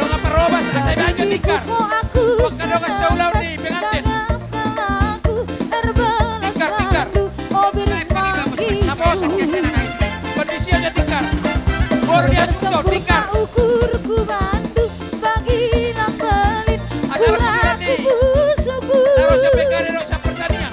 Dongan parobas, asa i baen jo tikar. Angka dongan saulaon ni pengantin. Tikar, tikar. Naposo. Kondisi on jo tikar. Boru ni Asuto, tikar. Asa ro sude ni. Taro sian B K D dohot sian pertanian.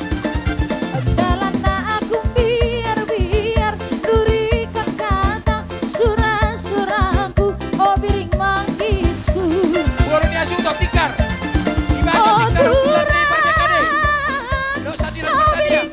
Boru ni Asuto, tikar. Ibaen jo tikar, bulan ni B K D. Dohot sian dinas pertanian.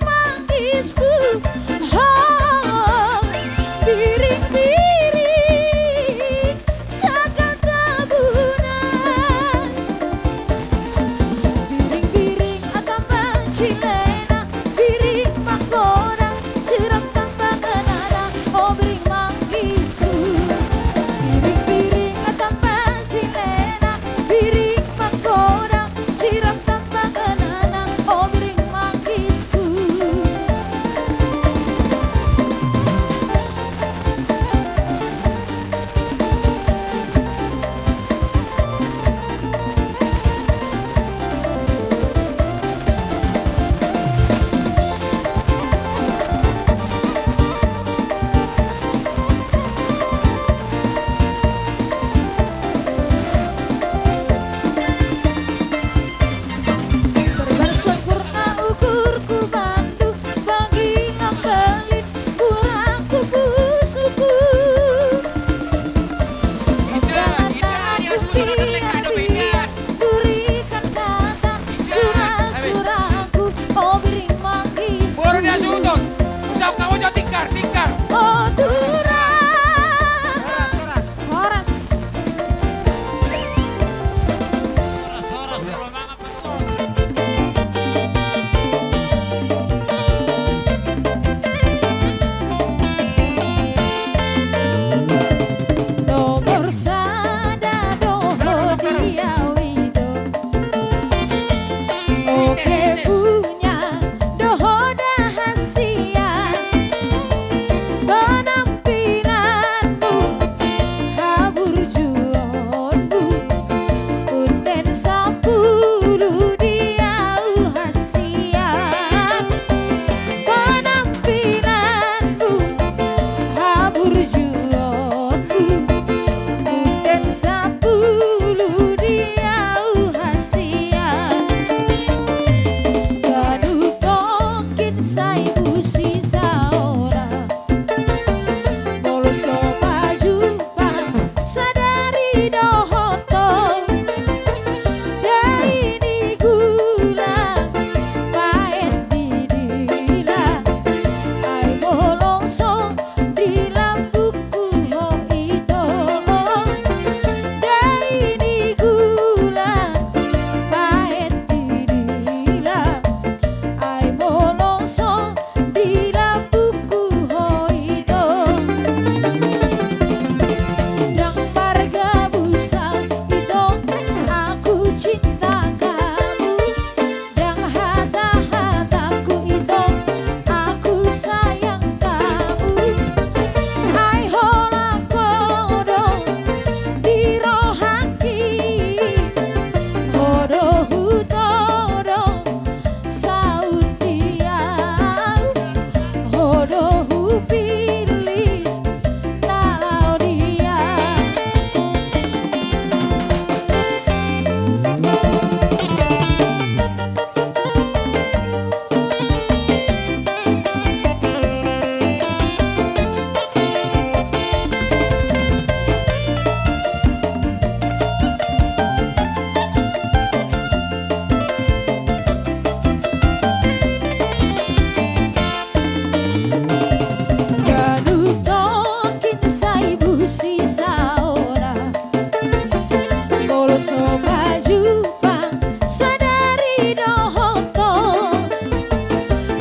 So pajumpang sadari dohot on,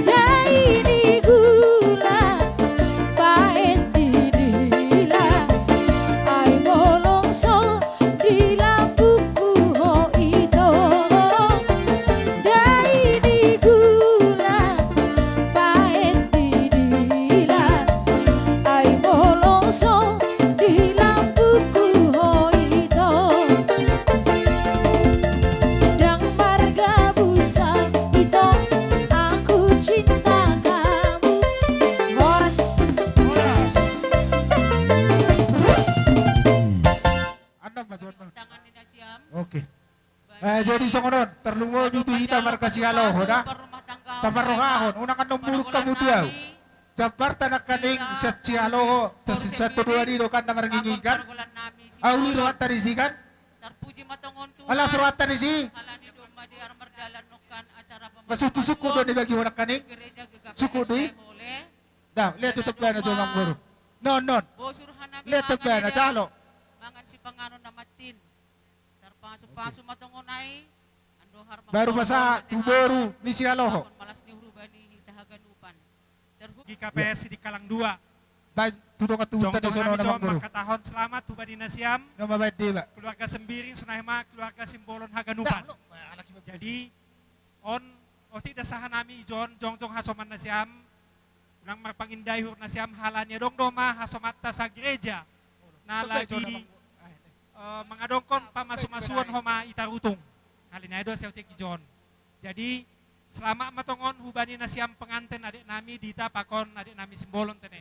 dai ni gula paet di dilan, ai molo so di lambungku ho ito. Dai ni gula paet di dilan, ai molo so di lambungku ho ito. Ndang margabusan ito, aku cinta kamu. Horas. Horas. Annon ma jolo. Tangan ni nasiam. Oke. Eh, jadi songon on, tarlumobi tu hita marhasialoho da. Taparrohahon, unang annon muruk hamu tu ahu. Jambarta nangkaning sian sialoho, sian todoan i do kan na marngingingan. Ahu i rohanta disi kan. Alas rohanta disi. Masutu sungkun do ni bagi ho nangkaning. Sungkun do i. Da, lihat tutup bana jo amangboru. Non, non. Lihat tutup bana, calo. Mangan sipanganon na martin. Tarpasupasu ma tongon ai, andohar ma. Baru pasahat tu boru ni sialoho. Malas ni uruban i hita haganupan. Terhub- G K P S di Kalang dua. Baik, tu dongan tu huta di sono na amangboru. Mangkatahon selamat tu bani nasiam. Nama baik deba. Keluarga Sembiring, Sunaima, keluarga Simbolon haganupan. Jadi, on, otik da saha nami ijon, jongjong hasoman nasiam. Unang marpangindaihur nasiam halani adong do ma hasomanta sagereja na lagi, eh, mangadongkon pamasumasuon homa i tarutung. Halani ai do saotik ijon. Jadi, selamat ma tongon hubani nasiam penganten adek nami Dita pakon adek nami Simbolon tene.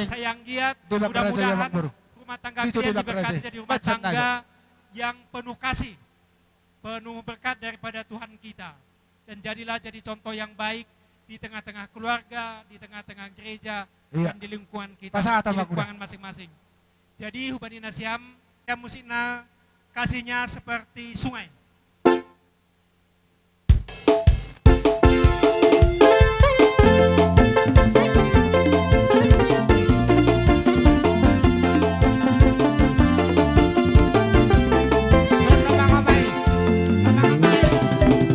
Sai anggiat, mudah-mudahan rumah tangga kalian diberkati jadi rumah tangga yang penuh kasih, penuh berkat daripada Tuhan kita. Dan jadilah jadi contoh yang baik di tengah-tengah keluarga, di tengah-tengah gereja, dan di lingkungan kita, di lingkungan masing-masing. Jadi, hubani nasiam, ya musikna kasihnya seperti sungai.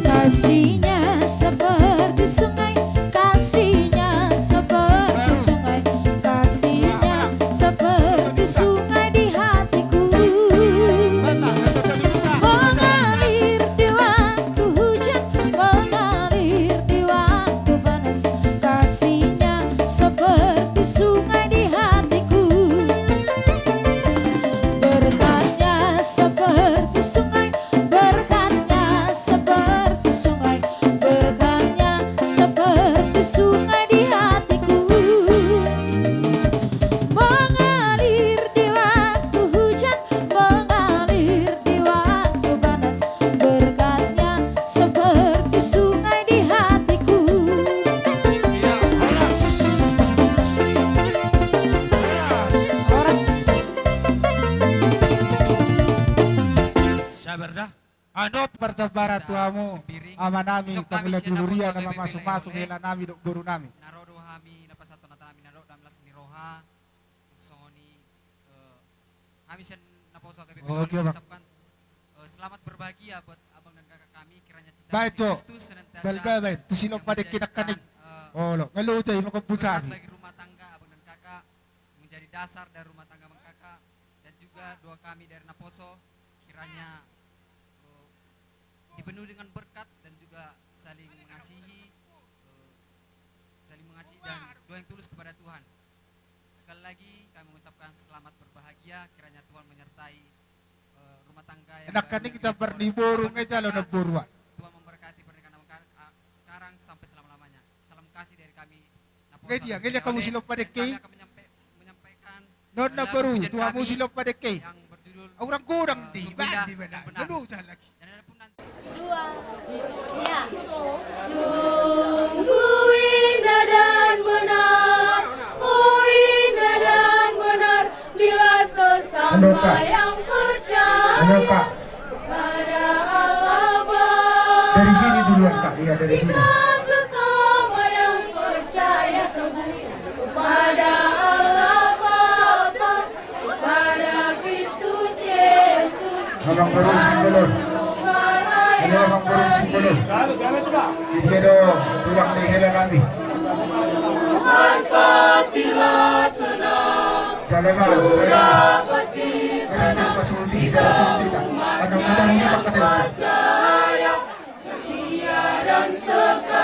Kasihnya seperti sungai, kasihnya seperti sungai, kasihnya seperti sungai di hatiku. Mengalir di waktu hujan, mengalir di waktu panas, kasihnya seperti sungai di hatiku. Berkatnya seperti sungai, berkatnya seperti sungai, berkatnya seperti sungai di hatiku. Mengalir di waktu hujan, mengalir di waktu panas, berkatnya seperti sungai di hatiku. Horas. Sabar da. Annon parjambaran tu hamu, amanami, hamu na di huria na mamasumasu hela nami dohot boru nami. Na ro do hami na pasahathon hata nami na dok dalam las ni roha. Songon i, eh, kami sian naposo H K B P mengucapkan, eh, selamat berbahagia buat abang dan kakak kami, kiranya cinta kasih Kristus senantiasa menjadi, eh, berkat bagi rumah tangga abang dan kakak, menjadi dasar dari rumah tangga abang kakak, dan juga doa kami dari naposo, kiranya, eh, dipenuhi dengan berkat dan juga saling mengasihi, eh, saling mengasihi dan doa yang tulus kepada Tuhan. Sekali lagi kami mengucapkan selamat berbahagia, kiranya Tuhan menyertai, eh, rumah tangga yang baru yang dibangun oleh abang dan kakak. Tuhan memberkati pernikahan abang kakak, ah, sekarang sampai selama-lamanya. Salam kasih dari kami. Nge dia, nge dia hamu silompa dengke i. Non na boru, tu hamu silompa dengke i. Au rang godang di, baen di bana. Lalu jalan lagi. Sungguh indah dan benar, oh, indah dan benar, bila sesama yang percaya kepada Allah Bapa. Dari sini duluan, Kak. Iya, dari sini. Jika sesama yang percaya kepada Allah Bapa, kepada Kristus Yesus, Amangboru Simbolon. Halo, Amangboru Simbolon. Di dia do tulang ni hela nami. Jala ma, jala ma. Ada yang pasuti, salah suti tak? Ada mudah ini maka dia. Setia dan sekata,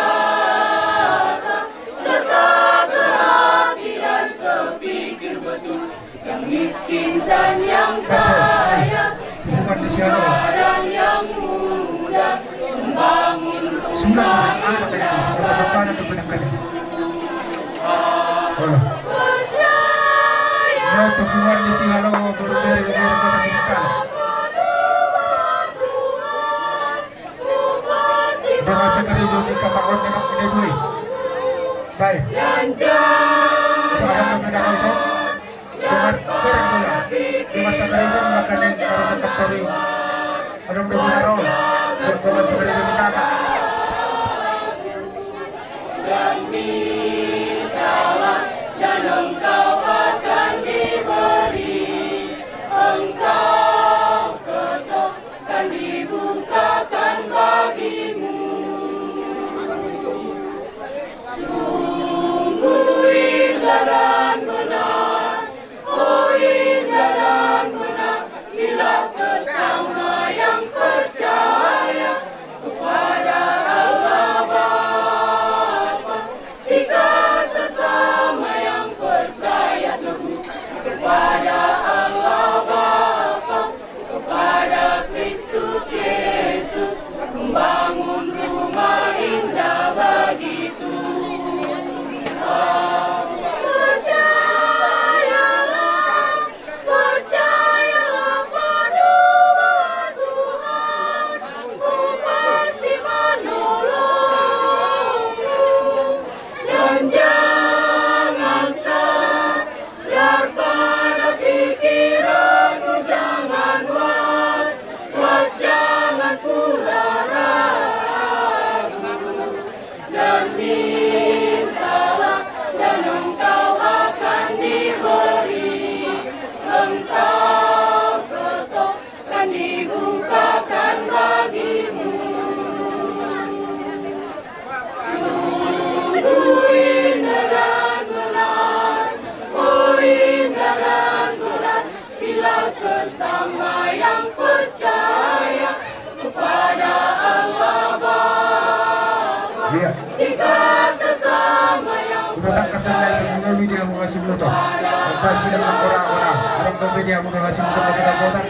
serta sehati dan sepikir betul, yang miskin dan yang kaya, tua dan yang muda, membangun rumah yang percaya. Dongan sakarejo ni kakak on memang punya dua. Baik. Sekarang kami dah masuk. Dongan berang tulang. Dongan sakarejo makanan baru sekat tori. Adong dongan ro. Dongan sakarejo ni kakak. Dan mintalah, dan engkau akan diberi, engkau ketok, akan dibukakan bagimu. Sungguh indah dan benar, oh indah dan benar, bila sesama yang percaya kepada Allah Bapa. Jika sesama yang percaya teguh kepada Allah Bapa, kepada Kristus Yesus, membangun rumah indah bagi Tuhan. Percayalah, percayalah pada Tuhan, Ku pasti menolongmu. Dan jangan sandar pada pikiranmu, jangan was-was, jangan pula ragu. Dan mintalah, dan engkau akan diberi, engkau ketok, akan dibukakan bagimu. Sungguh indah dan benar, oh indah dan benar, bila sesama yang percaya kepada Allah Bapa. Iya. Jika sesama yang percaya kepada Allah. Udah tak kesel lagi, udah video mau kasih motor. Apa sih dah mengkorak-korak? Orang berbeda mau kasih motor, kasih motor.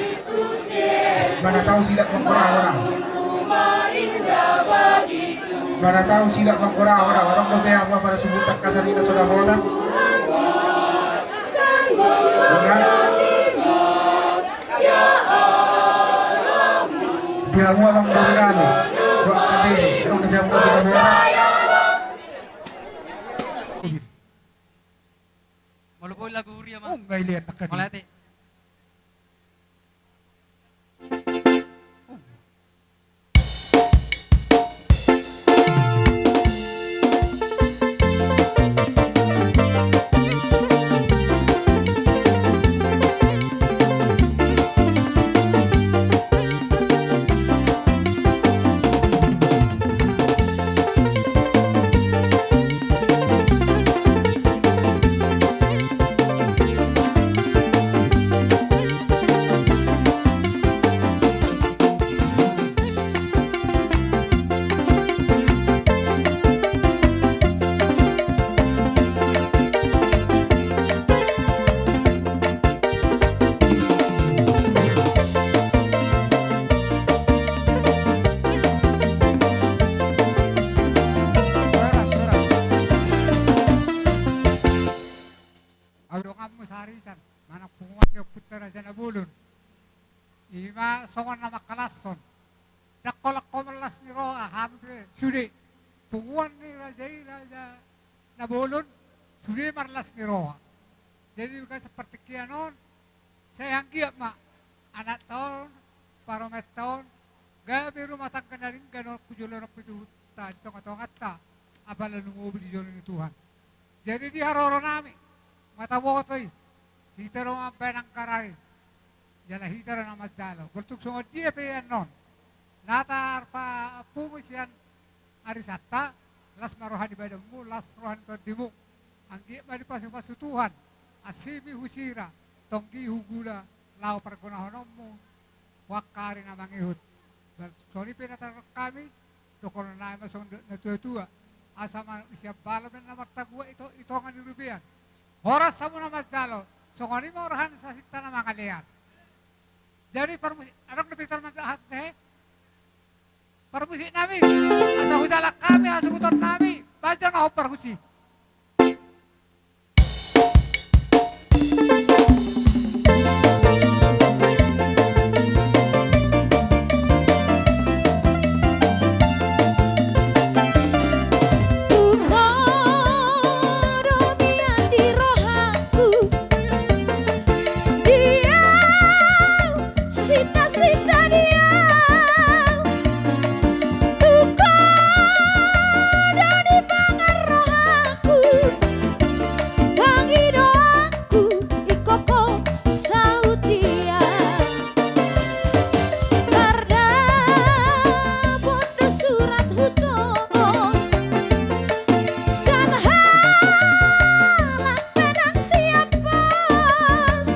Mana tahu sila mangkorahon au. Mana tahu sila mangkorahon au. Adong dope au, apa na subutak kasarina so dapotan. Di hamu amangboru nami, dohot kabere, adong dope au na so dapotan. Molo boi lagu huria ma. Oh, nggak lihat. Mauliate. Horas, horas. Au donganmu sarisan, manang punguan ni ompunta Raja Nabolon. Ima songon na mangkalashon. Ndang holan ho marlas ni roha, hamu pe sude. Punguan ni raja i, Raja Nabolon, sude marlas ni roha. Jadi, gabe partingkian on, sai anggiat ma anakta on, parumaenta on, gabe rumah tangga na denggan on tu joloan on, tu tubunta, di tongatonganta, apala lumobi di jolo ni Tuhan. Jadi, di haroro nami, mata boto i, hita do mambahen angka rari. Jala hita do na manjalo. Tung songon dia pe annon na tarpapungu sian arisanta, las ma roha ni badanmu, las roha ni tondimu. Anggiat ma dipasupasu Tuhan asimi husira, tonggi hugula, laho pargonahononmu tu angka ari na mangihut. Songon i pe na taringot hami, dohonon nami ma songon natuatua: Asa manusia balom na martaguak i tonga ni robean. Horas hamu na manjalo, songon i ma roha ni sasinta na mangalean. Jadi parmusik, adong na pintar manjahat he. Parmusik nami, asa hujalang hami hasuhuton nami, bahen jo na hombar husi. Tu ho do mian di rohangku, di au, sinta-sinta di au. Tu ho do dipangan rohangku, pangidoanku, ingkon ho saut dia. Mardapot do surat hutongos, sian halak na naeng sian pos.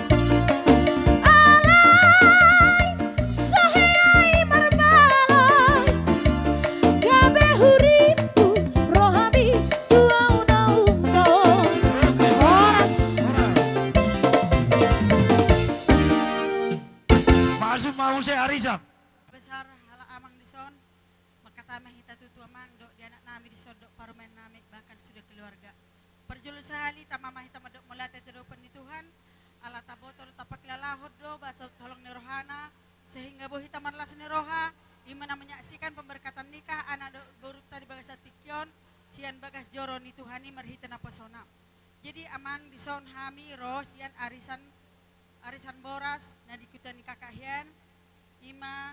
Alai so hea i marbalos, gabe hurimpu rohami tu au naung dos. Horas. Masuk ma muse arisan. Besar halak amang dison. Mangkatai ma hita tutu amang, dohot di anak nami dison, dohot parumaen nami, bahkan sude keluarga. Parjolo sahali tama ma hita mandok mauliate tu adopan ni Tuhan, ala taboto do, tapaklalahon do, basa dohot holong ni rohana, sehingga boi hita marlas ni roha, i ma na menyaksikan pemberkatan nikah anak dohot borunta di bagasan tingki on, sian bagas joro ni Tuhan i marhite naposona. Jadi amang, dison hami ro sian arisan, arisan boras na di huta ni kakak hian, i ma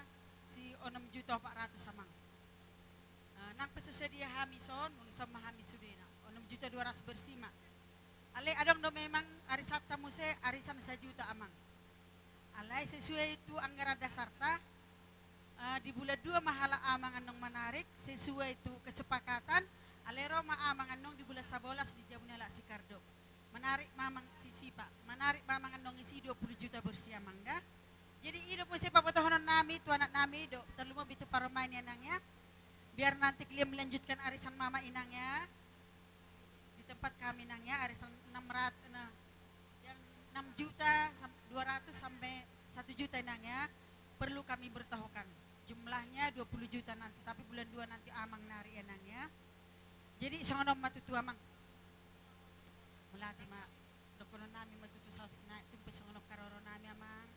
si onom juta opat ratus amang. Eh, nang pe so sadia hami son, mungkin son ma hami sudena. Onom juta dua ratus bersih ma. Alai adong do memang arisanta muse arisan sajuta amang. Alai sesuai tu anggaran dasarta, eh, di bulan dua ma halak amang annon manarik, sesuai tu kesepakatan, alai ro ma amang annon di bulan sabolas di jabu ni halak Sikardo. Manarik ma amang si Sipa, manarik ma amang annon isi dua puluh juta bersih amang da. Jadi i do muse pabotohonon nami tu anak nami dohot tarlumobi tu parumaen i inang ya. Biar nanti kalian melanjutkan arisan mama inang ya. Di tempat kami inang ya, arisan enam ratus, nah, yang enam juta dua ratus sampai satu juta inang ya. Perlu kami bertahukan. Jumlahnya dua puluh juta nanti, tapi bulan dua nanti amang narik inang ya. Jadi songon on ma tutu amang. Mauliate ma, dohonon nami ma tutu saotik nai, tung pe songon on haroro nami amang.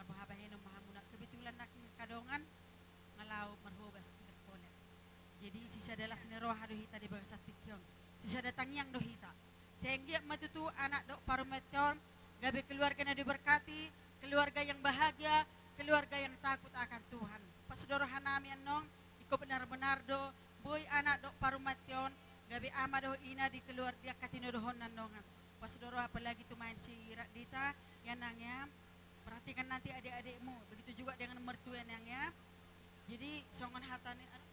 Marhabahenon ma hamu na kebetulan nangkin angka dongan nga laho marhobas tu Dengholer. Jadi sisada las ni roha do hita di bagasan tingki on, sisada tangiang do hita. Sai anggiat ma tutu anak dohot parumaenta on gabe keluarga na diberkati, keluarga yang bahagia, keluarga yang takut akan Tuhan. Pas do roha nami annon, ingkon benar-benar do boi anak dohot parumaenta on gabe ama dohot ina di keluar-, di angka tinodohonna annon. Pas do roha apalagi tu maen si Radita, ya nang ya. Perhatikan nanti adik-adikmu, begitu juga dengan mertua nang ya. Jadi songon hata ni, anu,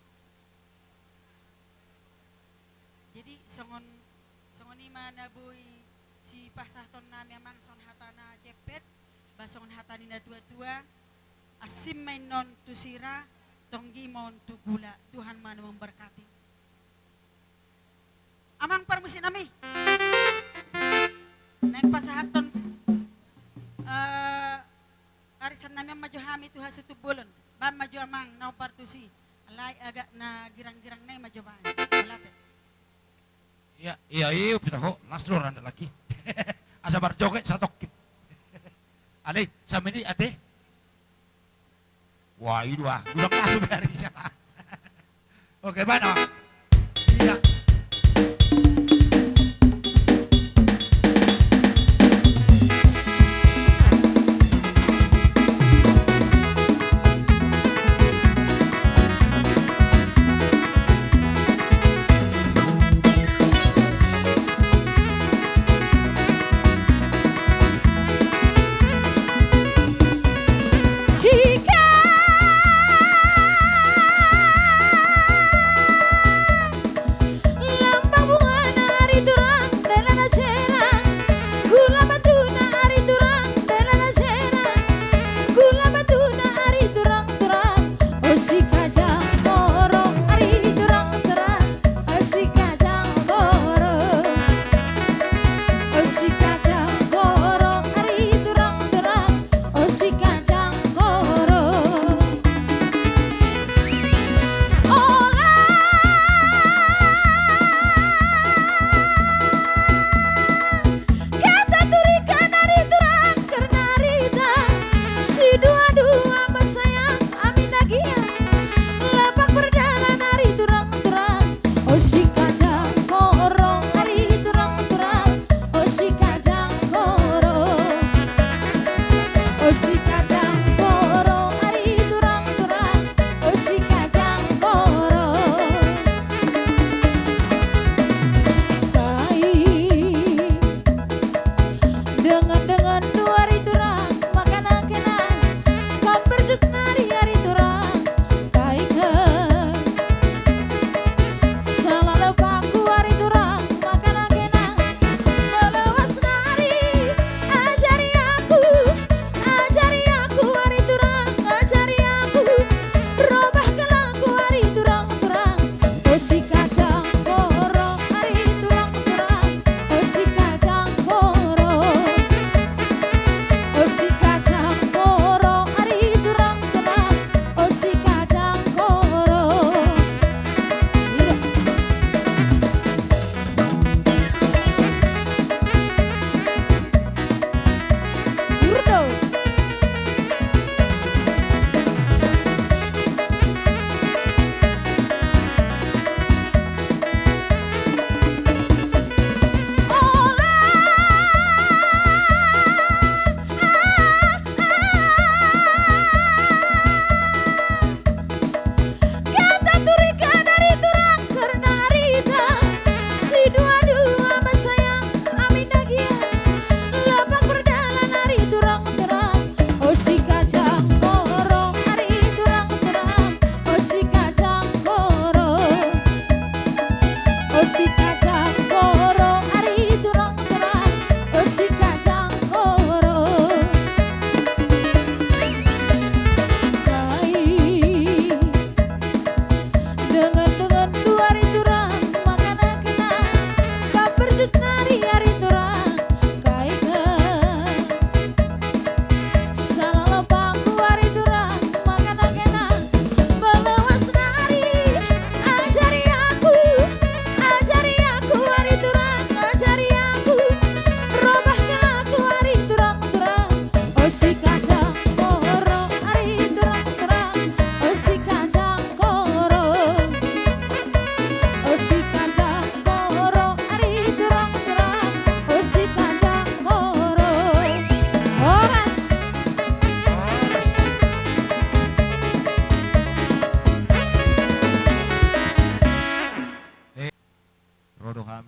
jadi songon, songon i ma na boi sipasahaton nami amang, songon hata na jempek, ba songon hata ni na tua-tua, asing ma innon tu sira, tonggi ma on tu gula, Tuhan ma na memberkati. Amang parmusik nami. Naeng pasahathon, eh, arisan nami on ma jo hami tu hasuhuton bolon. Bahen ma jo amang na hombar tusi. Alai agak na girang-girang nai ma jo bahen. Mauliate. Ia, ia, ia, pita ho, las do randa lagi. Asa marjoget satongkin. Alai, samini ate. Wah, i do ah. Udah kalah tu bari sana. Oke, mana? Iya.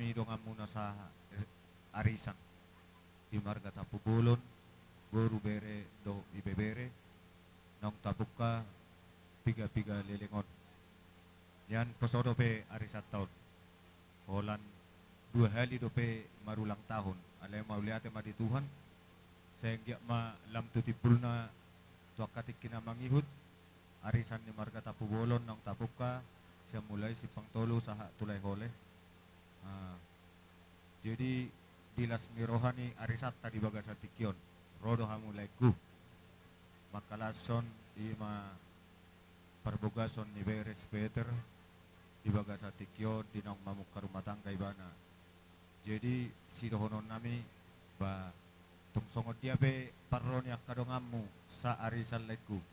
Di donganmuna saarisan di marga Tampubolon, boru, bere dohot ibebere, naung tapungka piga-piga leleng on. Nian poso dope arisanta on. Holan dua hali dope marulang tahun. Alai mauliate ma di Tuhan, sai anggiat ma lam tu timbulna tu angka tingki na mangihut, arisan ni marga Tampubolon naung tapungka, sian mulai simpang tolu sahat tu Laehole. Ah, jadi di las ni roha ni arisanta di bagasan tingki on, ro do hamu laengku. Mangkalashon i ma parbagason ni bere si Peter di bagasan tingki on di naung mamungka rumah tangga ibana. Jadi sidohononnami, ba, tung songon dia pe parro ni angka donganmu saarisan laengku.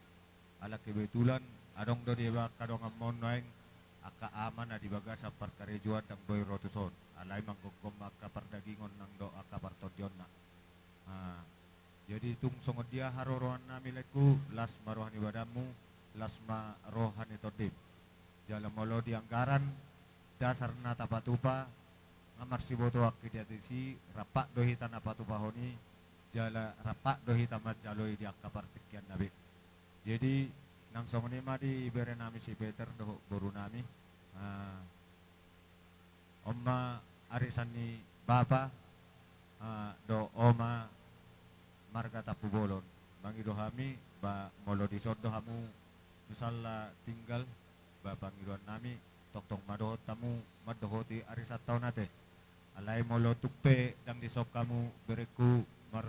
Ala kebetulan adong do di angka donganmu on nuaeng angka ama na di bagasan parkarejoan ndang boi ro tuson. Alai manggomgom angka pardagingon nang dohot angka partondionna. Ah, jadi tung songon dia haroroannami laengku, las ma roha ni badanmu, las ma roha ni tondim. Jala molo di anggaran dasar na tapatupa, nga marsibotoan hita disi, rap do hita na patupahon i, jala rap do hita manjalo i di angka partingkian na be. Jadi nang songon i ma di berenami si Peter dohot borunami. Ah, on ma arisan ni bapa, ah, dohot oma marga Tampubolon. Mangido hami, ba, molo dison do hamu misalna tinggal, ba, pangidoannami, tongtong ma dohot hamu mandohoti arisanta on ate. Alai molo tung pe ndang dison hamu berengku mar,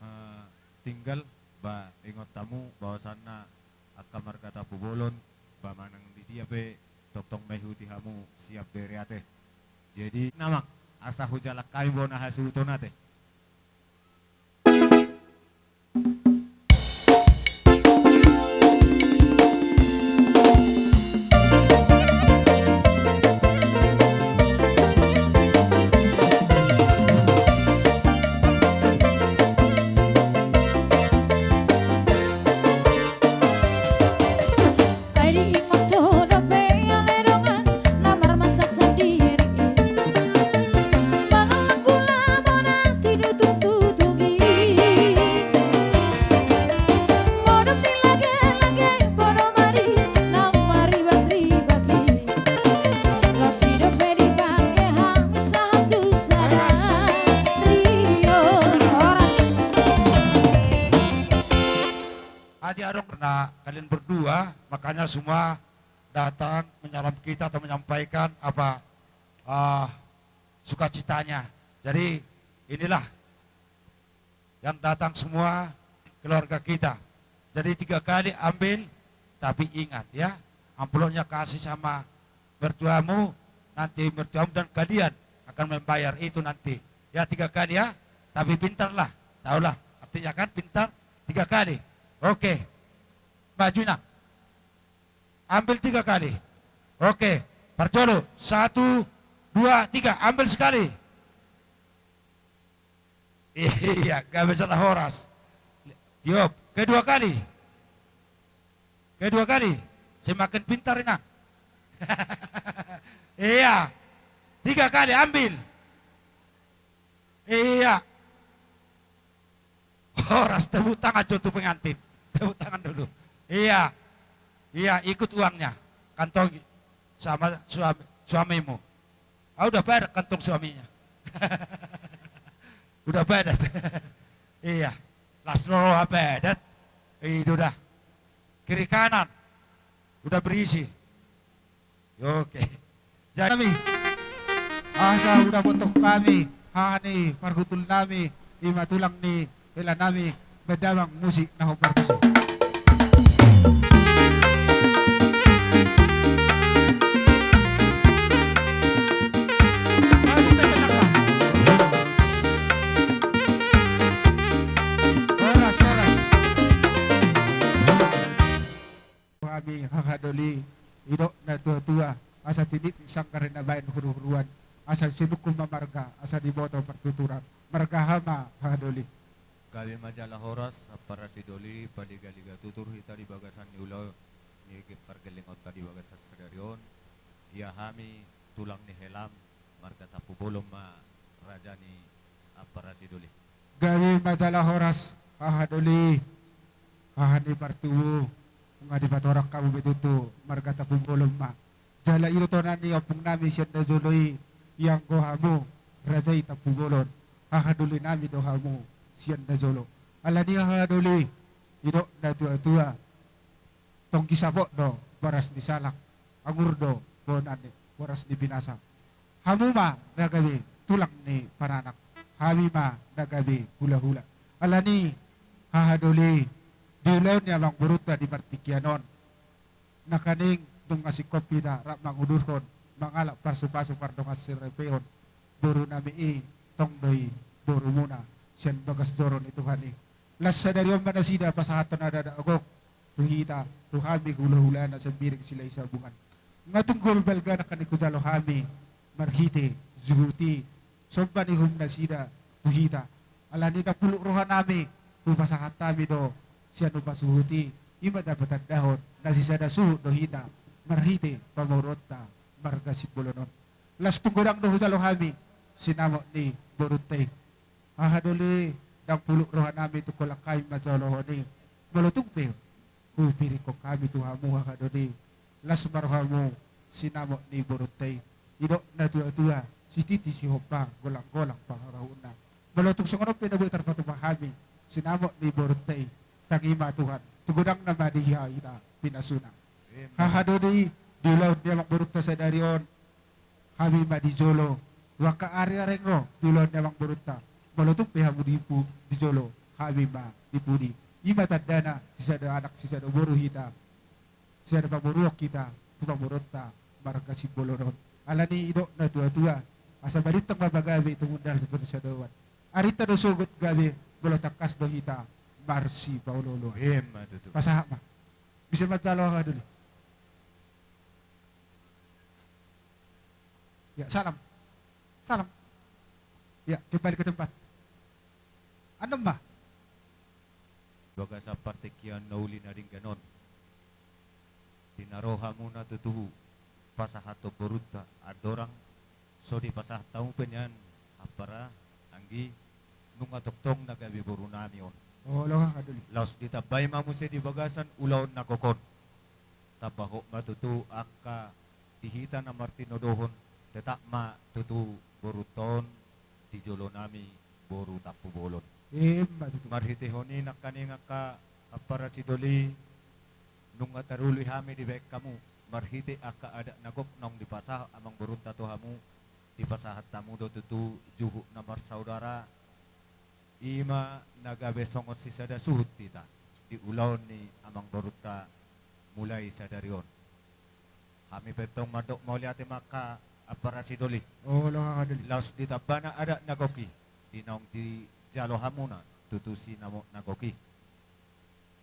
eh, tinggal, ba, ingot hamu bahwasanna angka marga Tampubolon, ba, manang di dia pe tongtong maihuti hamu sian bere ate. Jadi, amang, asa hujalang hami bona hasuhuton ate. Sai diingot ho dope ale dongan na marmasak sandiri i. Mangallang gula bona tinutung-tutung i. Modom ni lage-lage podo mari naung maribak-ribak i. Loas i dope dipake hami sahat tu sadari on. Horas. Hati adong karena kalian berdua, makanya semua datang menyalam kita atau menyampaikan apa, ah, sukacitanya. Jadi inilah yang datang semua keluarga kita. Jadi tiga kali ambil, tapi ingat ya, amplopnya kasih sama mertuamu, nanti mertuamu dan kalian akan membayar itu nanti. Ya, tiga kali ya, tapi pintarlah, tahulah artinya kan, pintar, tiga kali. Oke, maju, Inang. Ambil tiga kali. Oke, parjolo, satu, dua, tiga, ambil sekali. Iya, gabe salah horas. Tiop, kedua kali. Kedua kali. Semakin pintar, Inang. Iya. Tiga kali, ambil. Iya. Horas, tepuk tangan jo tu pengantin. Tepuk tangan dulu. Iya. Iya, ikut uangnya. Kantongi sama suami, suamimu. Ah, udah padat kantong suaminya. Udah padat. Iya. Las ni roha padat. Itu dah. Kiri kanan. Udah berisi. Oke. Jadi, asa hudapothon hami haha ni parhutulnami, i ma tulang ni helanami, bahen damang musik na hombar tusi. Horas, horas. Hami haha doli, didok na tua-tua, asa tinitip sanggar na baen huru-huruan, asa sinungkun ma marga, asa diboto partuturan, marga aha ma haha doli. Gabe ma jala horas, ampara sidoli, paliga-liga tutur hita di bagasan ni ulaon ni pargellengonta di bagasan sadari on, ia hami tulang ni helam, Marga Tampubolon ma raja ni ampara sidoli. Gabe ma jala horas, haha doli, haha ni martubu, nunga dipatorang hamu be tutu, marga Tampubolon ma. Jala i do tona ni ompung nami sian na jolo i, ianggo hamu, raja i Tampubolon, haha doli nami do hamu, sian na jolo. Alani haha doli, didok na tua-tua, tonggi sapot do boras ni salak, anggur do bona ni boras ni pinasa. Hamu ma na gabe tulang ni paranak, hami ma na gabe hula-hula. Alani haha doli, di ulaon ni amang borunta di partingkian on, nangkaning dung asing hita rap mangudurhon, mangalap pasu-pasu pardongan saripeon, boru nami i tong do i borumuna sian bagas joro ni Tuhan i. Laos sadari on ma nasida pasahathon adat na gok tu hita, tu hami hula-hulana Simarmata Silahisabungan. Nga tung gol balga nangkaning hujalo hami marhite juhut i, somba ni uhum nasida tu hita. Alani ndang puluk roha nami, hupasahat hami do sian upa juhut i, i ma na patandahon na sisada suhut do hita marhite pamoruonta marga Simbolon on. Laos tung godang do hujalo hami sinamot ni borunta i. Haha doli, ndang puluk roha nami tung holan hami manjalohon i. Molo tung pe hupiringhon hami tu hamu haha doli, laos ma rohamu sinamot ni borunta i. Didok na tua-tua, sititi sihompa, golang-golang pangarahutna. Molo tung songon on pe na boi tarpatupa hami sinamot ni borunta i, tangi ma Tuhan, tung godang nama di hita pinasuna. Haha doli, di ulaon ni amang borunta sadari on, hami ma di jolo. Tu angka ari areng ro di ulaon ni amang borunta, molo tung pe hamu di pu-, di jolo, hami ma di pudi. I ma tandana sisada anak sisada boru hita, sisada pamoruon hita tu pamoruonta marga Simbolon on. Alani didok na tua-tua, asa marintang ma pagabe tumundalhon tu sadarion. Arinta do sogot gabe, molo tangkas do hita marsipaolo-oloan. Ima tutu. Pasahat ma. Bisa manjalo haha doli. Ya, salam. Salam. Ya, kembali ke tempat. Annon ma. Bagasan partingkian na uli na denggan on, di na ro hamuna tutu pasahathon borunta, andorang so dipasahat hamu pe nian ampara, anggi, nunga tongtong na gabe boru nami on. Olo haha doli. Laos ditambai ma muse di bagasan ulaon na gok on. Tambahon ma tutu angka di hita na martinodohon, tetap ma tutu borunta on di jolo nami boru Tampubolon. Ima tutu. Marhitehon i nangkaning angka ampara sidoli, nunga taruli hami dibahen hamu marhite angka adat na gok naung dipasahat amang borunta tu hamu, dipasahat hamu do tutu juhut na marsaudara. Ima na gabe songon sisada suhut hita di ulaon ni amang borunta mulai sadari on. Hami pe tong mandok mauliate ma angka ampara sidoli. Olo haha doli. Laos di tambana adat na gok i, di naung dijalo hamuna tutu sinamot na gok i.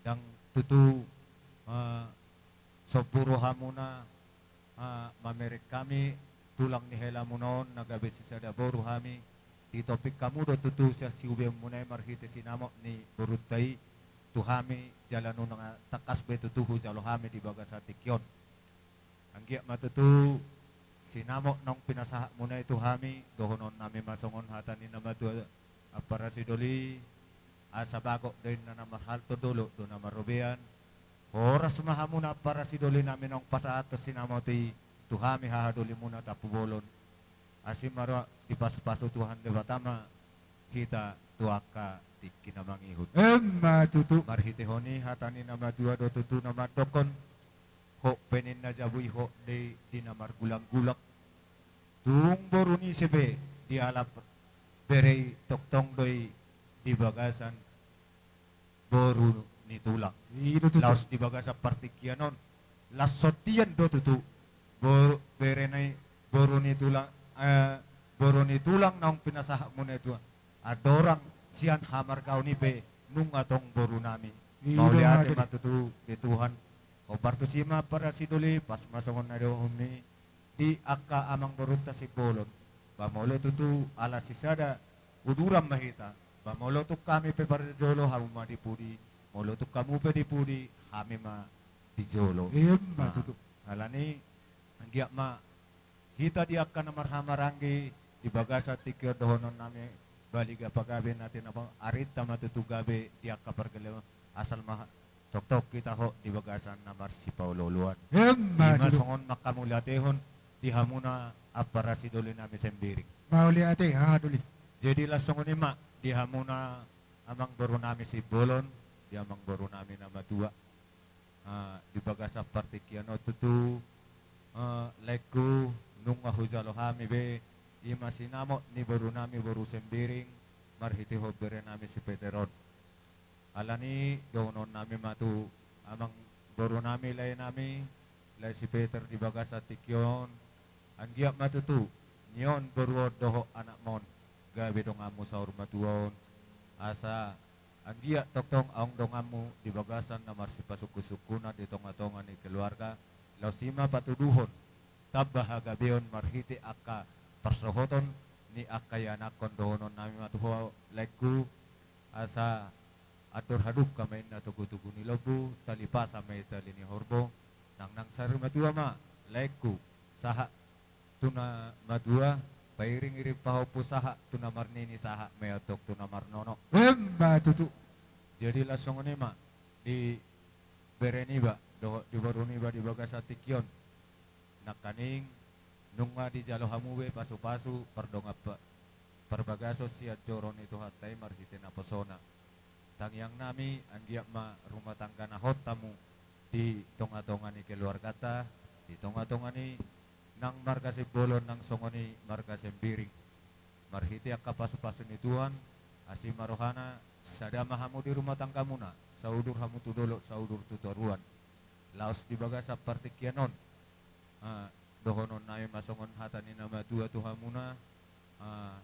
Ndang tutu, eh, sombu rohamuna, eh, mamereng hami tulang ni helamuna on na gabe sisada boru hami, ditompik hamu do tutu sian siubeonmuna i marhite sinamot ni borunta i tu hami, jala nunga tangkas be tutu hujalo hami di bagasan tingki on. Anggiat ma tutu sinamot naung pinasahatmuna i tu hami, dohonon nami ma songon hata ni na matua ampara sidoli, asa bagot do inna na marhalto, dolok do na marrobean. Horas ma hamuna ampara sidoli nami naung pasahathon sinamot i tu hami haha dolimuna Tampubolon. Asi ma ro dipasu-pasu Tuhan Debata ma hita tu angka tingki na mangihut. Ima tutu. Marhitehon i hata ni na matua do tutu na mandokkon, hot pe ninna jabu i hot do i di na margulang-gulang. Tung boru ni ise pe dialap bere i tongtong do i di bagasan boru ni tulang. I do tutu. Laos di bagasan partingkian on, laos songon i do tutu. Boru, bere na i, boru ni tulang, eh, boru ni tulang naung pinasahatmuna i tu andorang sian hamargaon i pe nunga tong boru nami. I do. Mauliate ma tutu di Tuhan. Hombar tusi ma ampara sidoli, pas ma songon na nidokhonmi di angka amang borunta Simbolon. Ba molo tutu ala sisada uduran ma hita, ba molo tung hami pe parjolo, hamu ma di pudi, molo tung hamu pe di pudi, hami ma di jolo. Ima tutu. Alani anggiat ma Hita di angka na marhahamaranggi di bagasan tingki on dohonon nami, baliga pagabe na tinapang, arinta ma tutu gabe di angka pargellenganta, asal ma tongtong hita hot di bagasan na marsipaolooloan. Emma tutu. Ima songon manghamauliatehon di hamuna ampara sidoli nami Sembiring. Mauliate, ha, doli. Jadi laos songon i ma di hamuna amangboru nami Simbolon, di amangboru nami na matua. Ah, di bagasan partingkian on tutu, ah, laengku, nunga hujalo hami be, ima sinamot ni boru nami boru Sembiring, marhitehon bere nami si Peter on. Alani dohonon nami ma tu amangboru nami, lae nami, lae si Peter di bagasan tingki on, anggiat ma tutu, ni on boru on dohot anakmon, gabe donganmu saur matua on, asa anggiat tongtong adong donganmu di bagasan na marsipasukkun-sukkunan di tonga-tonga ni keluarga, laos i ma patuduhon, tamba hagabeon marhite angka parsohoton ni angka ianakhon dohonon nami ma tu ho laengku, asa andor hadungka ma inna togu-togu ni lombu, tali pasa ma i tali ni horbo, nang, nang saur matua ma laengku, sahat tu na matua, pairing-iring pahompu sahat tu na marnini sahat ma i antong tu na marnono. Emma tutu. Jadi laos songon i ma di bere niba, dohot di boru niba di bagasan tingki on. Nangkaning, nunga dijalo hamu be pasu-pasu, pardongan pa-, parbagason sian joro ni Tuhanta i marhite naposona. Tangiang nami, anggiat ma rumah tangga na hot hamu di tonga-tonga ni keluarganta, di tonga-tonga ni nang marga Simbolon nang songon i marga Sembiring. Marhite angka pasu-pasu ni Tuhan, asi ma rohana, sada ma hamu di rumah tanggamuna, saudur hamu tu dolok, saudur tu toruan. Laos di bagasan partingkian on, ah, dohonon nami ma songon hata ni na matua tu hamuna, ah,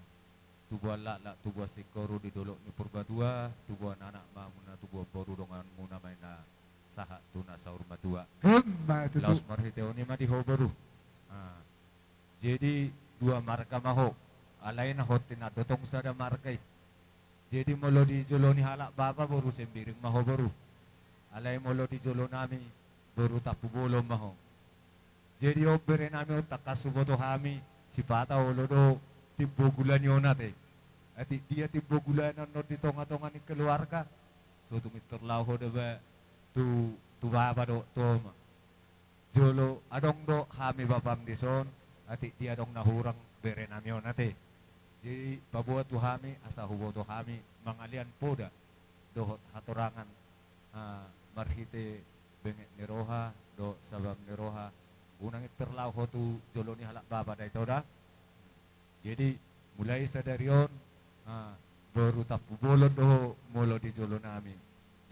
tubuan laklak, tubuan singkoru di dolok ni Purbatua, tubuan anak ma hamuna, tubuan boru donganmuna ma inna sahat tu na saur matua. Emma tutu. Laos marhite on i ma di ho boru. Ah, jadi dua marga ma ho, alai na hot i na dotong sada marga i. Jadi molo di jolo ni halak bapa boru Sembiring ma ho boru. Alai molo di jolo nami boru Tampubolon ma ho. Jadi on bere nami on tangkas huboto hami sipata olo do timbo gula ni on ate. Atik dia timbo gula ni on di tonga-tonga ni keluarga. So tung pintor laho ho da ba tu, tu bapa dohot tu oma. Jolo adong do hami bapam dison, atik dia adong na hurang bere nami on ate. Jadi paboa tu hami asa huboto hami mangalean poda dohot hatorangan, ah, marhite benget ni roha dohot sabam ni roha, unang pintor laho ho tu jolo ni halak bapa da ito da. Jadi mulai sadari on, ah, boru Tampubolon do ho molo di jolo nami.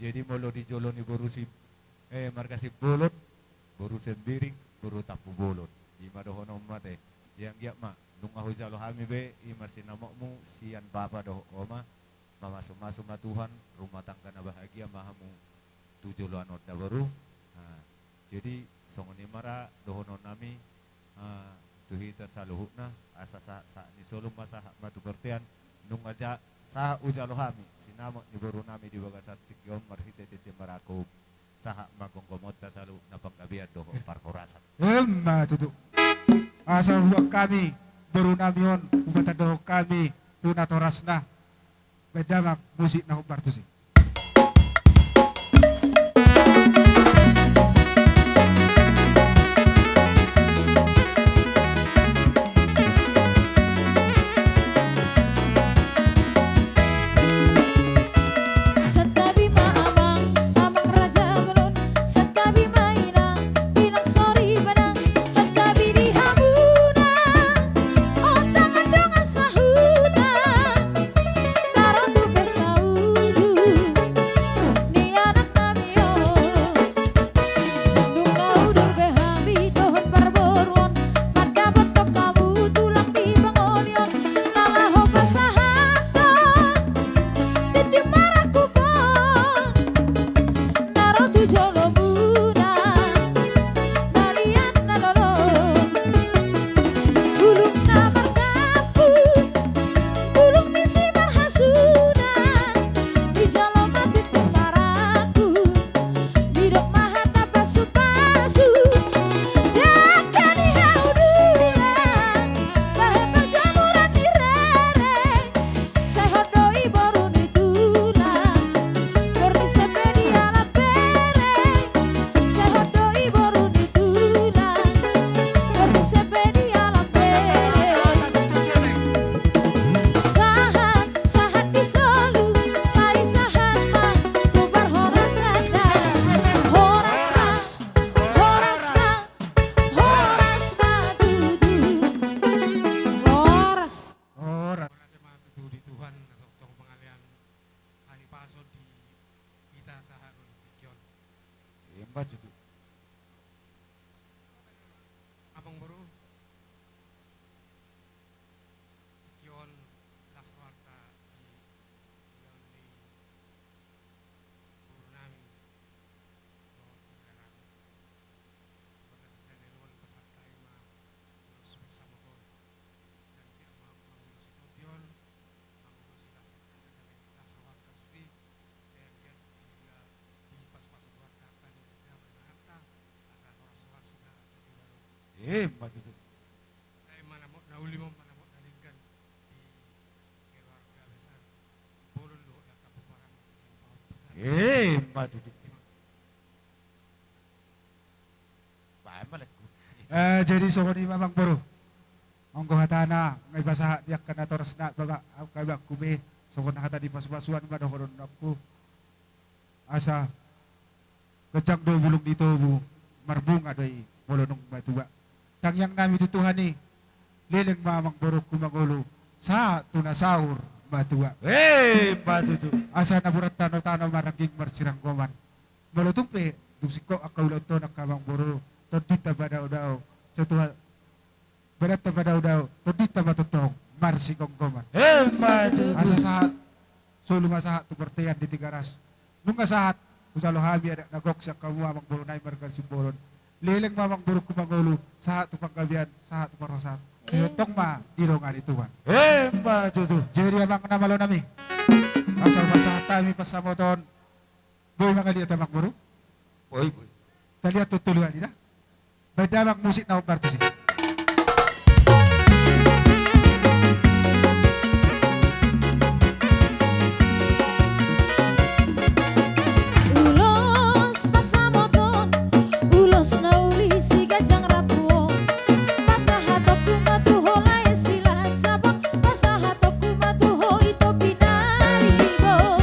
Jadi molo di jolo ni boru si, eh, marga Simbolon, boru Sembiring, boru Tampubolon. Ima dohonon ma ate. Anggiat ma, nunga hujalo hami be, ima sinamotmu sian bapa dohot oma, mamasu-masu ma Tuhan, rumah tangga na bahagia ma hamu tu joloan on da boru. Nah, jadi songon i ma ra dohonon nami, ah, tu hita saluhutna, asa sahat-sahat ni solu ma sahat ma tu bontean, nunga ja-, sahat hujalo hami sinamot ni boru nami di bagasan tingki on marhite tintin marangkup, sahat ma gomgomonta saluhutna panggabean dohot parhorasan. Emma tutu. Asa huboan hami boru nami on, hupatandahonon hami tu natorasna. Baen damang musik na hombar tusi. Santabi ma amang, amang raja bolon, santabi ma inang, inang soripada, santabi di hamuna. On tangan dongan sahuta, na ro tu pesta uju. Emma tutu. Sai manamot na uli ma manamot na denggan di keluarga besar Simbolon dohot angka pomparanna. Emma tutu. Baen ma laengku. Eh, jadi songon i ma amangboru. Anggo hatana, nga dipasahat di angka natorasna, bapak, angka ibakku be, songon hata ni pasupasuan ma dohononnasku. Asa ganjang do bulung ni tobu, marbunga do i molo nunga matua. Tangiangnami tu Tuhan i, leleng ma amangborungku mangolu, sahat tu na saur matua. Emma tutu. Asa napuran tanotano maranggi marsiranggoman. Molo tung pe dung singkop angka ulaonta on angka amangboru, tondinta padaodao, sai Tuhan, badanta padaodao, tondinta ma tongtong marsigomgoman. Emma tutu. Asa sahat, solu ma sahat tu bortean di Tigaras. Nunga sahat hujalo hami adat na gok sian hamu amangboru nami marga Simbolon. Leleng ma amangborungku mangolu, sahat tu panggabean, sahat tu parhorasan. Sai tongtong ma didongani Tuhan. Emma tutu. Jadi amang na malo nami, asa pasahat hami pansamotan. Boi mangaliat amangboru? Boi, boi. Taliat tu tolu hali da. Baen damang musik na hombar tusi. Ulos pansamotan, ulos na uli siganjang rambu on. Pasahatonku ma tu ho lae Silasabon, pasahatonku ma tu ho Ito Pinaribot.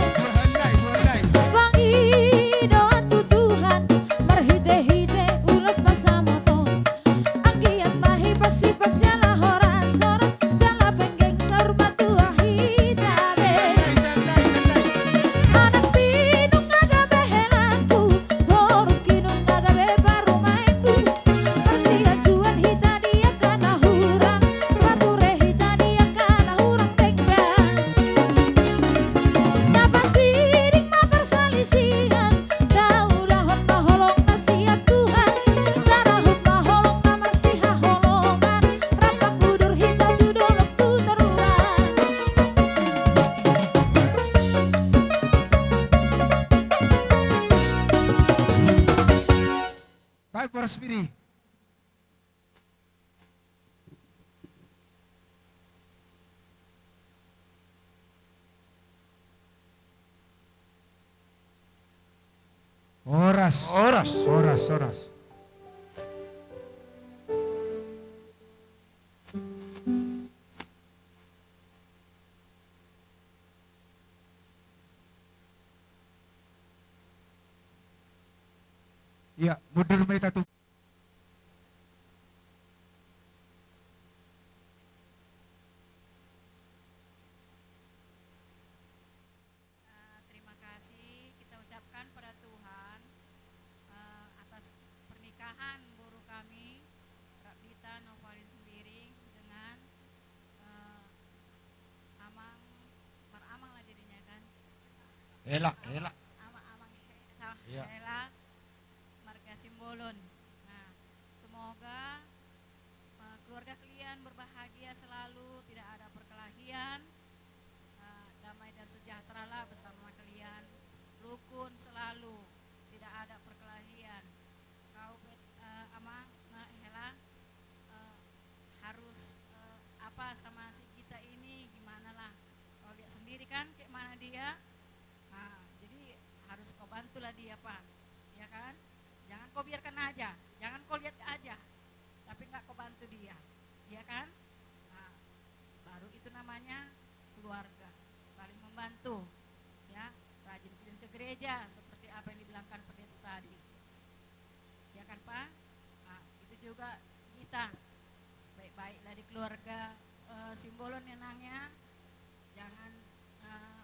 Pangidoan tu Tuhan marhitehite ulos pansamotan. Anggiat ma hipas-hipas jala horas-horas, jala penggeng saur matua hita be. Anakpi nunga gabe helangku, borungki nunga gabe parumaenku. Marsiajuan hita di angka na hurang, marture hita di angka na hurang denggan. Na pasiding ma parsalisian, taulahon ma holongna sian Tuhan, tarahut ma holongna marsihaholongan, rap mangudur hita tu dolok tu toruan. Baik, boras pidi. Horas. Horas. Horas, horas. Ia, mundur ma hita tu. Eh, terima kasih kita ucapkan pada Tuhan, eh, atas pernikahan boru kami, Rabita Novalin Sembiring, dengan, eh, Amang, mar Amang lah jadinya kan. Hela, Hela. Amang, Amang He-, sama Hela, marga Simbolon. Nah, semoga, eh, keluarga kalian berbahagia selalu, tidak ada perkelahian, eh, damai dan sejahtera lah bersama kalian, rukun selalu, tidak ada perkelahian. Kau bet-, eh, Amang, nah, Hela, eh, harus, eh, apa sama si Gita ini, gimana lah. Kau lihat sendiri kan, kayak mana dia. Nah, jadi harus kau bantulah dia, Pak. Ya kan? Jangan kau biarkan aja, jangan kau lihat aja, tapi nggak kau bantu dia. Ya kan? Nah, baru itu namanya keluarga, saling membantu. Ya, rajin-rajin ke gereja, seperti apa yang dibilangkan pendeta tadi. Ya kan, Pak? Nah, itu juga kita. Baik-baiklah di keluarga, eh, Simbolon ya, Nang, ya. Jangan, eh,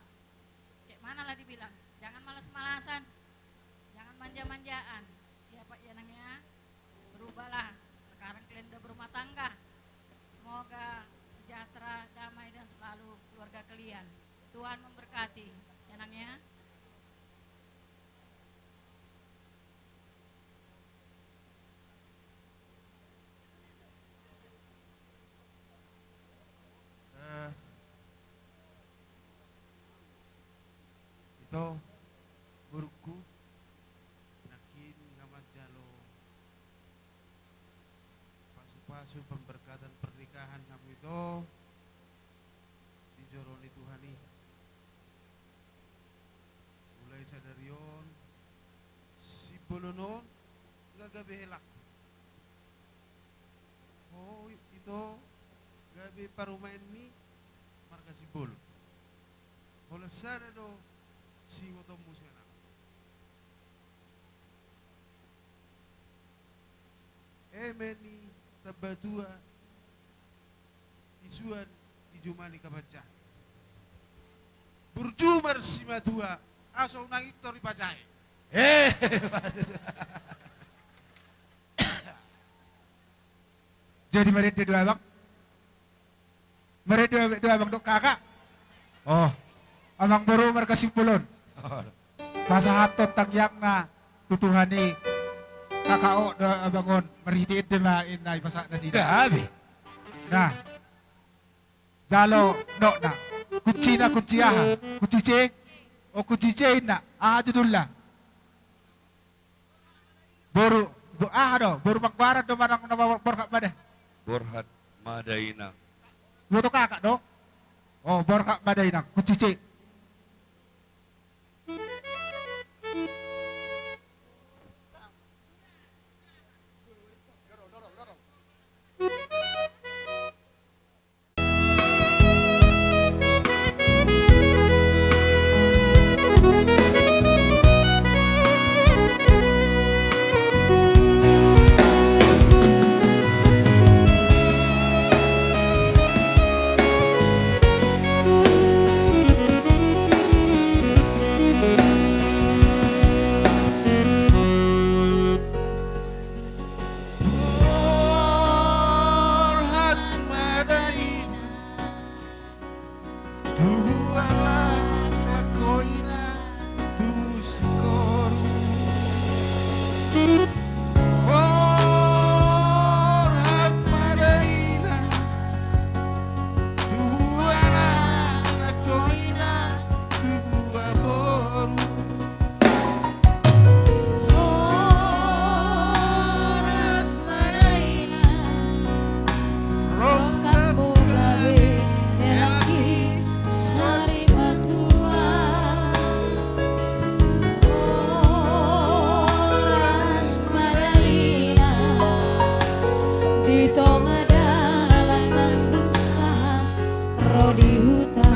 kayak mana lah dibilang, jangan malas-malasan, jangan manja-manjaan. Ya, Pak, ya, Nang, ya. Berubahlah. Sekarang kalian udah berumah tangga. Semoga sejahtera, damai, dan selalu keluarga kalian. Tuhan memberkati, ya, Nang, ya. Eh, ito, borungku, nangkin Sumpah pemberkatan pernikahan hamu ito di joro ni Tuhan i. Mulai sadari on, sibolon on nga gabe helak. Ho ito gabe parumaen ni marga Simbolon. Holan sada do siingotonmu sian ahu. Eme ni tambatua, isuan di jumani kapanjahe. Burju marsimatua, asa unang intor ipajae. Eh. Jadi marende do abang. Marende do abang dohot kakak. Oh. Amangboru marga Simbolon. Pasahathon tangiangna tu Tuhan i. Kakak, o do abang on, marhite ende ma inna ipasahat nasida. Gabe. Nah. Jalo nokna. Kuncina kunci aha? Kunci C. O, kunci C inna. Aha judulna? Boru, bo-, aha do? Boru Mangkuaran do manang nama Borhat Mada? Borhat Mada Inang. Boto kakak do? O, Borhat Mada Inang. Kunci C. Borhat Mada Inang. Tubuan laklak ho inang tu singkoru. Borhat Mada Inang. Tubuan laklak ho inang, tubuan boru. Horas ma da inang, rongkapmu gabe helangki sari matua. Horas ma da inang, di tonga dalan nang dung sahat ro di huta.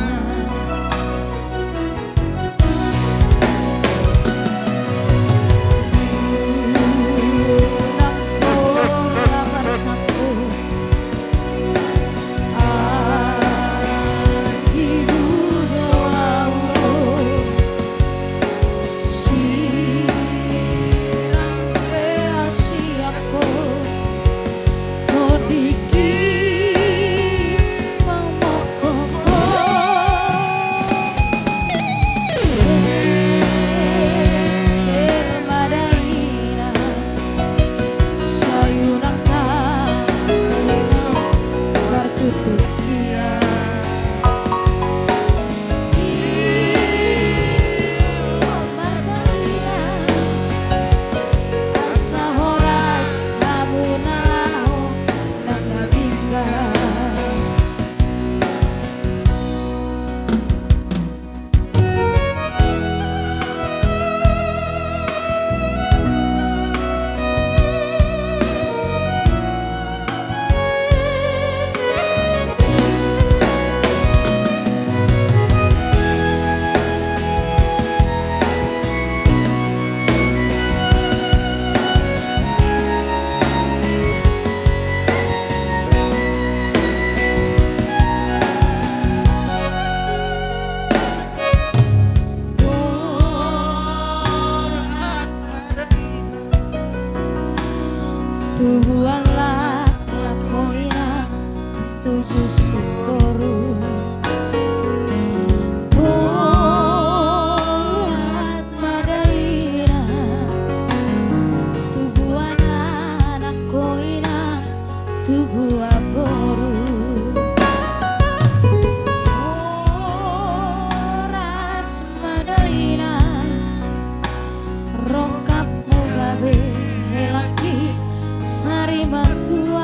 Tubuan laklak ho inang tu singkoru. Borhat ma da inang, tubuan anak ho inang, tubuan boru. Horas ma da inang, rongkapmu gabe helangki sari matua.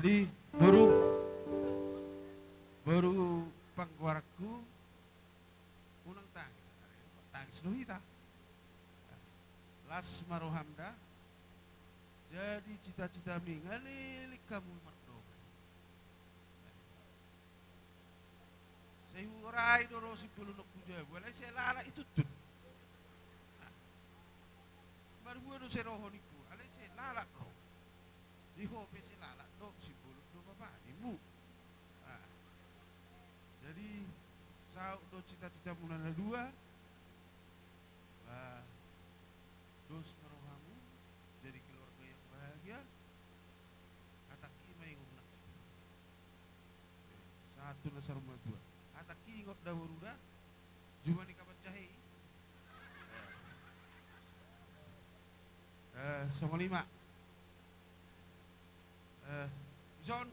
Jadi, boru, boru panggoaranku, unang tangis, tangis do hita. Las ma roham da. Jadi cita-citami nga leleng hamu mardongan. Sai huorai do ro Simbolon tu jabu, alai sai lalap i tuntun. Marhua do sai roha ningku, alai sai lalap ro. Di ho pe sai lalap do, Simbolon do bapa nimmu. Ah. Jadi, saut do cita-citamu na dua. Ba, dos ma rohamu, jadi keluarga yang bahagia. Hatangki ma ingot na. Sahat tu na saur matua. Hatangki ingot da boru da. Jumani kapan jahe i. Eh, songon i ma. Eh, ison.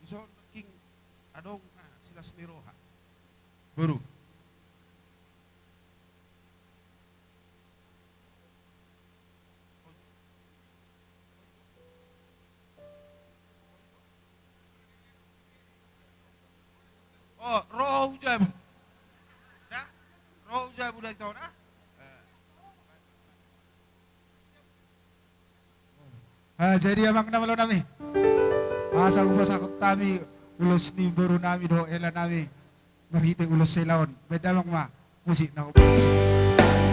Ison king adong, ah, silas ni roha. Boru. Oh, ro hu jabu. Da? Ro hu jabu da ito da? Eh. Ah, jadi amang na malo nami. Asa hupasahon hami ulos ni boru nami dohot hela nami. Marhite ulos hela on. Baen damang ma musik na hupasahon.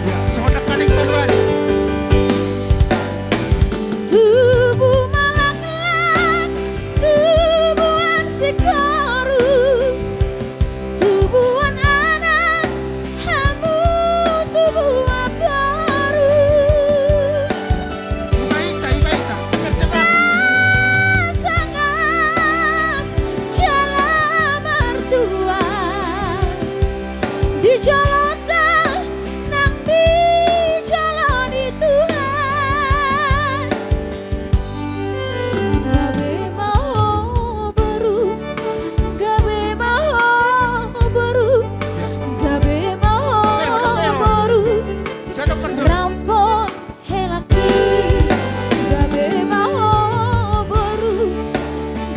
Ya, songon nangkaning tolu ari. Tubu ma laklak, tubuan singkoru, tubuan anak, hamu tubuan boru. Iba ita, iba ita, percepat. Pasangan jala martua di jolonta nang di jolo ni Tuhan. Gabe ma ho boru, gabe ma ho boru, gabe ma ho boru. Rampo helangki, gabe ma ho boru,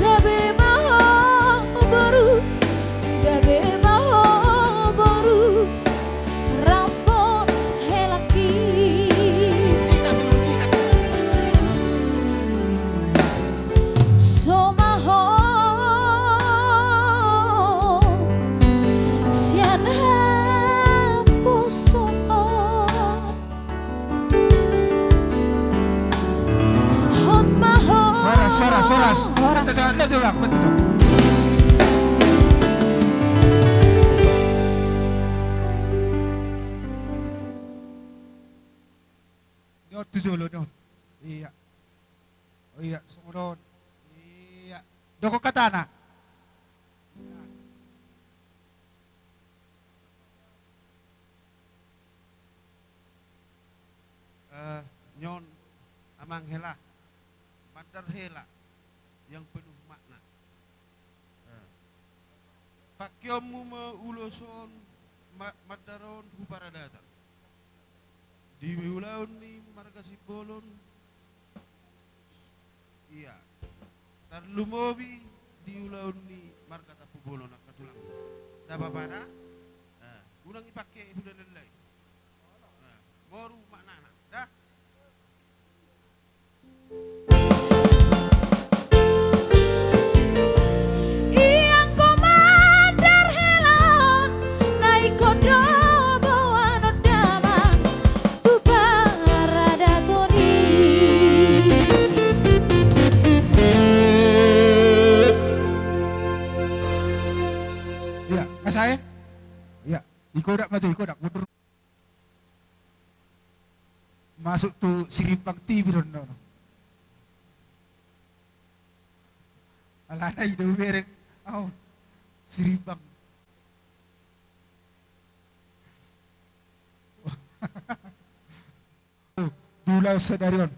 gabe ma ho boru, gabe ma ho boru, rampo helangki. So ma ho sian haposoon. Hot ma ho. Horas, horas, horas. Horas. Betul, betul, betul, Bang, betul. Ni on tu jolo, ni on. Iya. Oh iya, songon on. Iya. Dokon hatana. Eh, ni on amang hela, mandar hela yang penuh makna. Eh, pakeonmu ma ulos on, ma-, mandar on hu paradatan. Di ulaon ni marga Simbolon, Iya. Tarlumobi di ulaon ni marga Tampubolon, angka tulang. Nda papa da? Eh, unang ipake huda lelai. Eh, boru maknana. Da? Ianggo mandar hela on, na ingkon do boanon damang tu paradaton i. Iya, nga sae? Iya, ikodak ma jo, ikodak, mundur. Masuk tu Sirimbang T V do on. Alana i do bereng. Au. Sirimbang. Di ulaon sadari on.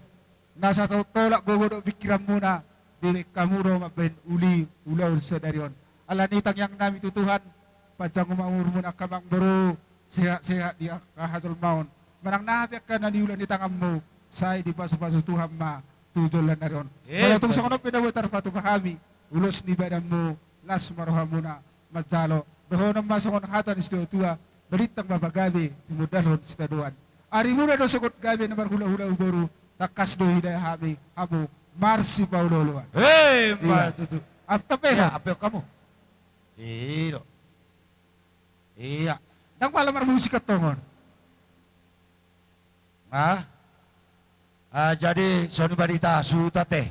Na satolak gogo dohot pingkiranmuna, dibahen hamu do mambahen uli ulaon sadari on. Alani i tangiang nami tu Tuhan, panjang ma umurmuna angka amangboru, sehat-sehat di angka hajolmaon. Manang na aha pe angka na niula ni tanganmu, sai dipasupasu Tuhan ma tu joloan ni ari on. Molo tung songon on pe na boi tarpatupa hami ulos ni badanmu, las ma rohamuna manjalo. Dohonon ma songon hata ni situatua: Balintang ma pagabe, tumundalhon sitadoan. Arimuna do sogot gabe na marhulahula, boru, tangkas do hudai hami hamu marsipaolooloan. Emma tutu. Ampe pe, ampe hamu. Iyo. Iya. Ndang pala marmusik antong on. Ah, jadi songon i ma di hita, suhut ate.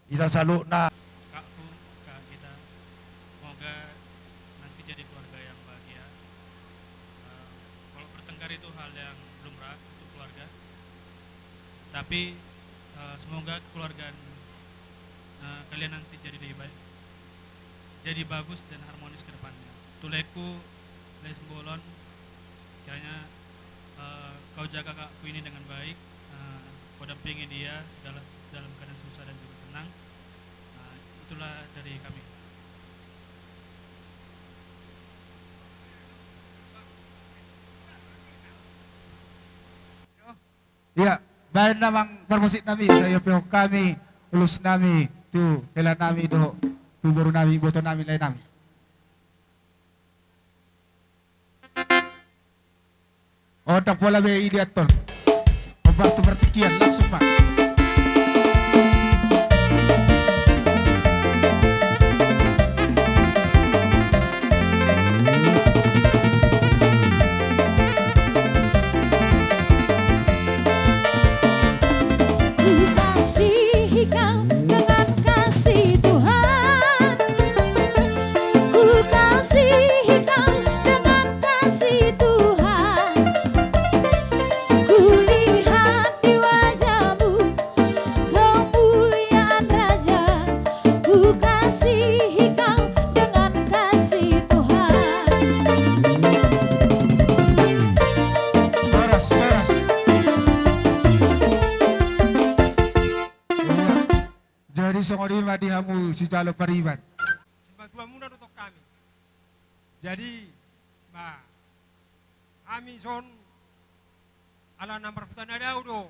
Hita saluhutna. Kakku, kak kita, semoga nanti jadi keluarga yang bahagia. Eh, kalau bertengkar itu hal yang lumrah untuk keluarga. Tapi, eh, semoga kekeluargaan, eh, kalian nanti jadi lebih baik, jadi bagus dan harmonis ke depannya. Tuleku, Lai Simbolon, kiranya, eh, kau jaga kakakku ini dengan baik, eh, kau dampingi dia segala, dalam keadaan susah dan juga senang. Eh, itulah dari kami. Ia, baen ma amang parmusik nami, sai iapehon hami ulos nami tu hela nami dohot tu boru nami, iboto nami, lae nami. Ndang pola be iliat on. Obar tu partingkian, langsung ma. Ku kasihi kau dengan kasih Tuhan. Ku kasihi kau dengan kasih Tuhan. Ku lihat di wajahmu kemuliaan Raja. Ku kasihi kau dengan kasih Tuhan. Horas, horas. Jadi songon i ma di hamu sijalo pariban. Simatuamuna do tong hami. Jadi, ba, hami son ala na marhuta na dao do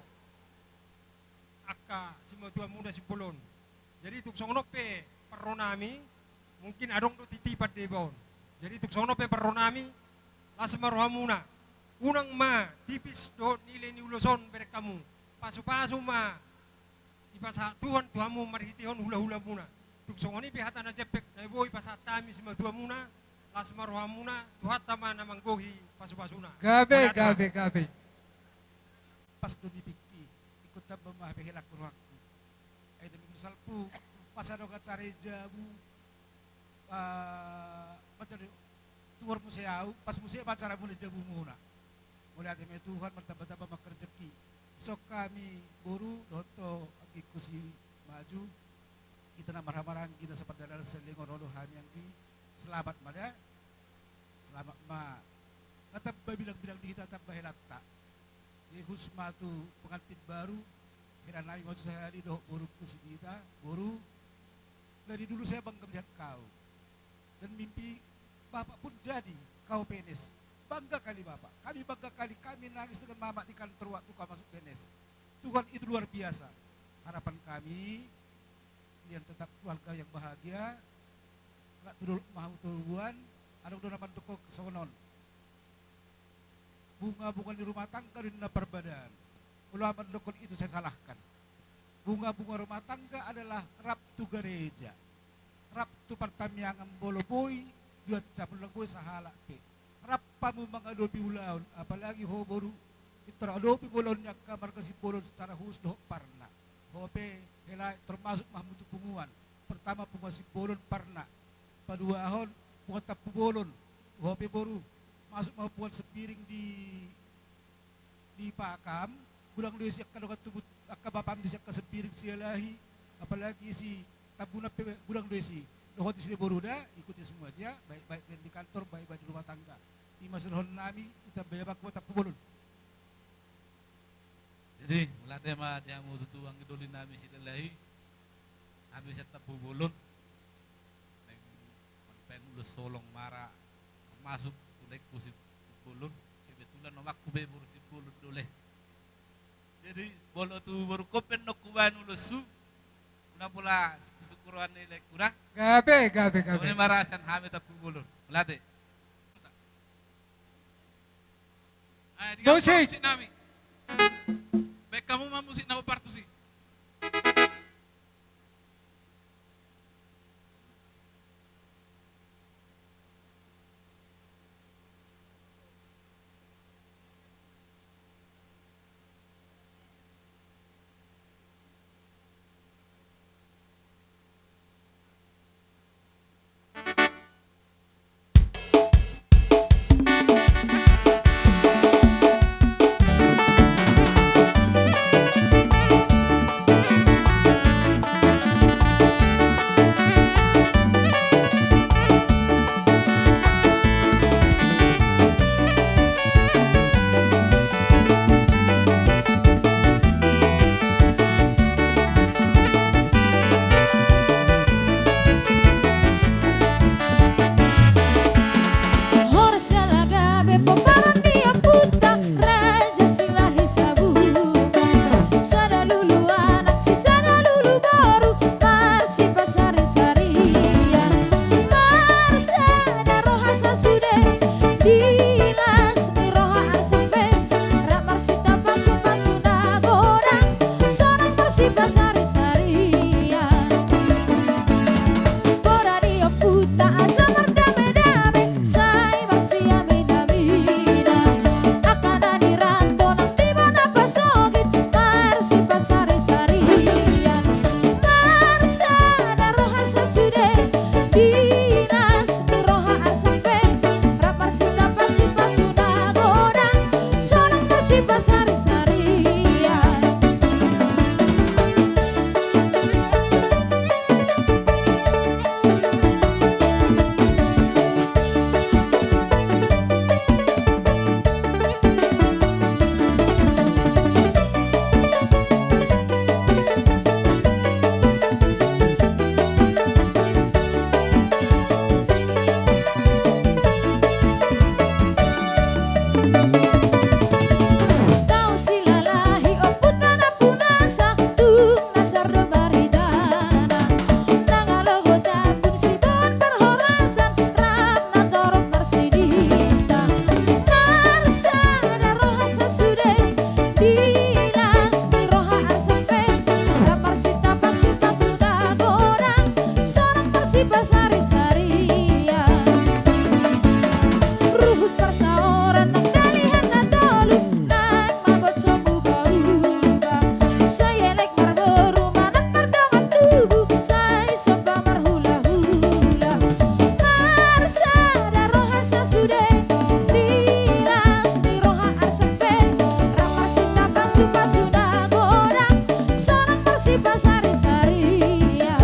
angka simatuamuna Simbolon. Jadi tung songon on pe parro nami, mungkin adong do titipan deba on. Jadi tung songon on pe parro nami, las ma rohamuna. Unang ma tipis dohot nilai ni ulos on bereng hamu. Pasupasu ma dipasahat Tuhan tu hamu marhitehon hulahulamuna. Tung songon i pe hata na jempek na boi pasahat hami simatuamuna, las ma rohamuna, Tuhanta ma na manggohi pasupasuna. Gabe, gabe, gabe. Pas do nipikki, ingkon tamba ma hape helangku rohangku. Ai demi salpu, pas adong acara jabu, ah, manjalo tuhor muse ahu, pas muse ma acara muna jabumuna. Mauliate ma i Tuhan, martambatamba ma angka rejeki. Dison hami boru dohot anggingku si Maju, hita na marhahamaranggi na sapardalanan saleleng on, olo hami anggi. Selamat ma da. Selamat ma. Nga tamba bilangbilang di hita, tamba helanta. Jadi khusus ma tu pengantin baru, hela nami Maju sahali dohot borungku si Dita, boru, dari dulu saya bangga melihat kau. Dan mimpi Bapak pun jadi, kau P N S. Bangga kali Bapak. Kami bangga kali, kami nangis dengan Mamak di kantor waktu kau masuk P N S. Tuhan itu luar biasa. Harapan kami, kalian tetap keluarga yang bahagia. Nga tu dolok ma hamu toruan, adong do na mandok songon on. Bunga-bunga ni rumah tangga do ninna parbadaan. Molo aha mandok itu saya salahkan. Bunga-bunga rumah tangga adalah rap tu gareja, rap tu partangiangan, molo boi, dua capul, molo boi sahalak pe. Rap hamu mangadopi ulaon, apalagi ho boru, pintor adopi ma ulaon ni angka marga Simbolon secara khusus dohot parna. Ho pe hela termasuk ma hamu tu punguan. Pertama punguan Simbolon parna. Paduahon punguan Tampubolon. Ho pe boru, masuk ma punguan Sembiring di, di Pakam, godang do isi angka dongan tubu, angka bapam disi, angka Sembiring Sialahi, apalagi si Tambunan pe godang do isi. Dohot isi boru da, ikuti semua dia, baik-baik di kantor, baik-baik di rumah tangga. I ma sidohonon nami, hita baya baku ma Tampubolon. Jadi, mauliate ma di hamu tutu anggi doli nami Sialahi, hami sian Tampubolon, naeng manambai ulos holong ma ra, termasuk tu laengku Simbolon, kebetulan omakku pe boru Simbolon do le. Jadi, molo tu borungkon pe annon huba-, Anu lusu. Una pola syukur-syukuran ni lae kura. Gabe, gabe, gabe. Songon i ma ra sian hami Tampubolon. Mauliate. Ai, digampar musik nami. Baen hamu ma musik na hombar tusi. Horas jala gabe pomparan ni ompunta Raja Silahi Sabuga. Sada lulu anak si sada lulu boru, marsipasari-sarian. Marsada roha sasude, di las ni roha arsik pe, rap marsinta pasu-pasu na godang, sonang marsipasari-sarian. Poda ni ompunta asa mardame-dame, sai marsiamin-aminan. Angka na di ranto nang di bona pasogit, marsipasari-sarian. Marsada roha sasude, di las ni roha arsik pe, rap marsinta pasu-pasu na godang, sonang marsipasari-sarian. Tau Silalahi ompunta Nampunasa, tung na sar do baritana. Nang alogo Tambun Siboan parhorasan, rap na torop marsidita. Marsada roha sasude, di las ni roha arsik pe, rap marsinta pasu-pasu na godang, sonang marsipasari-sarian. Ruhut parsaoran nang dalihan na tolu, nang mabot sombu baruba. Sai elek marboru manang mardongan tubu, sai somba marhula-hula. Marsada roha sasude, di las ni roha arsik pe, rap marsinta pasu-pasu na godang, sonang marsipasari-sarian.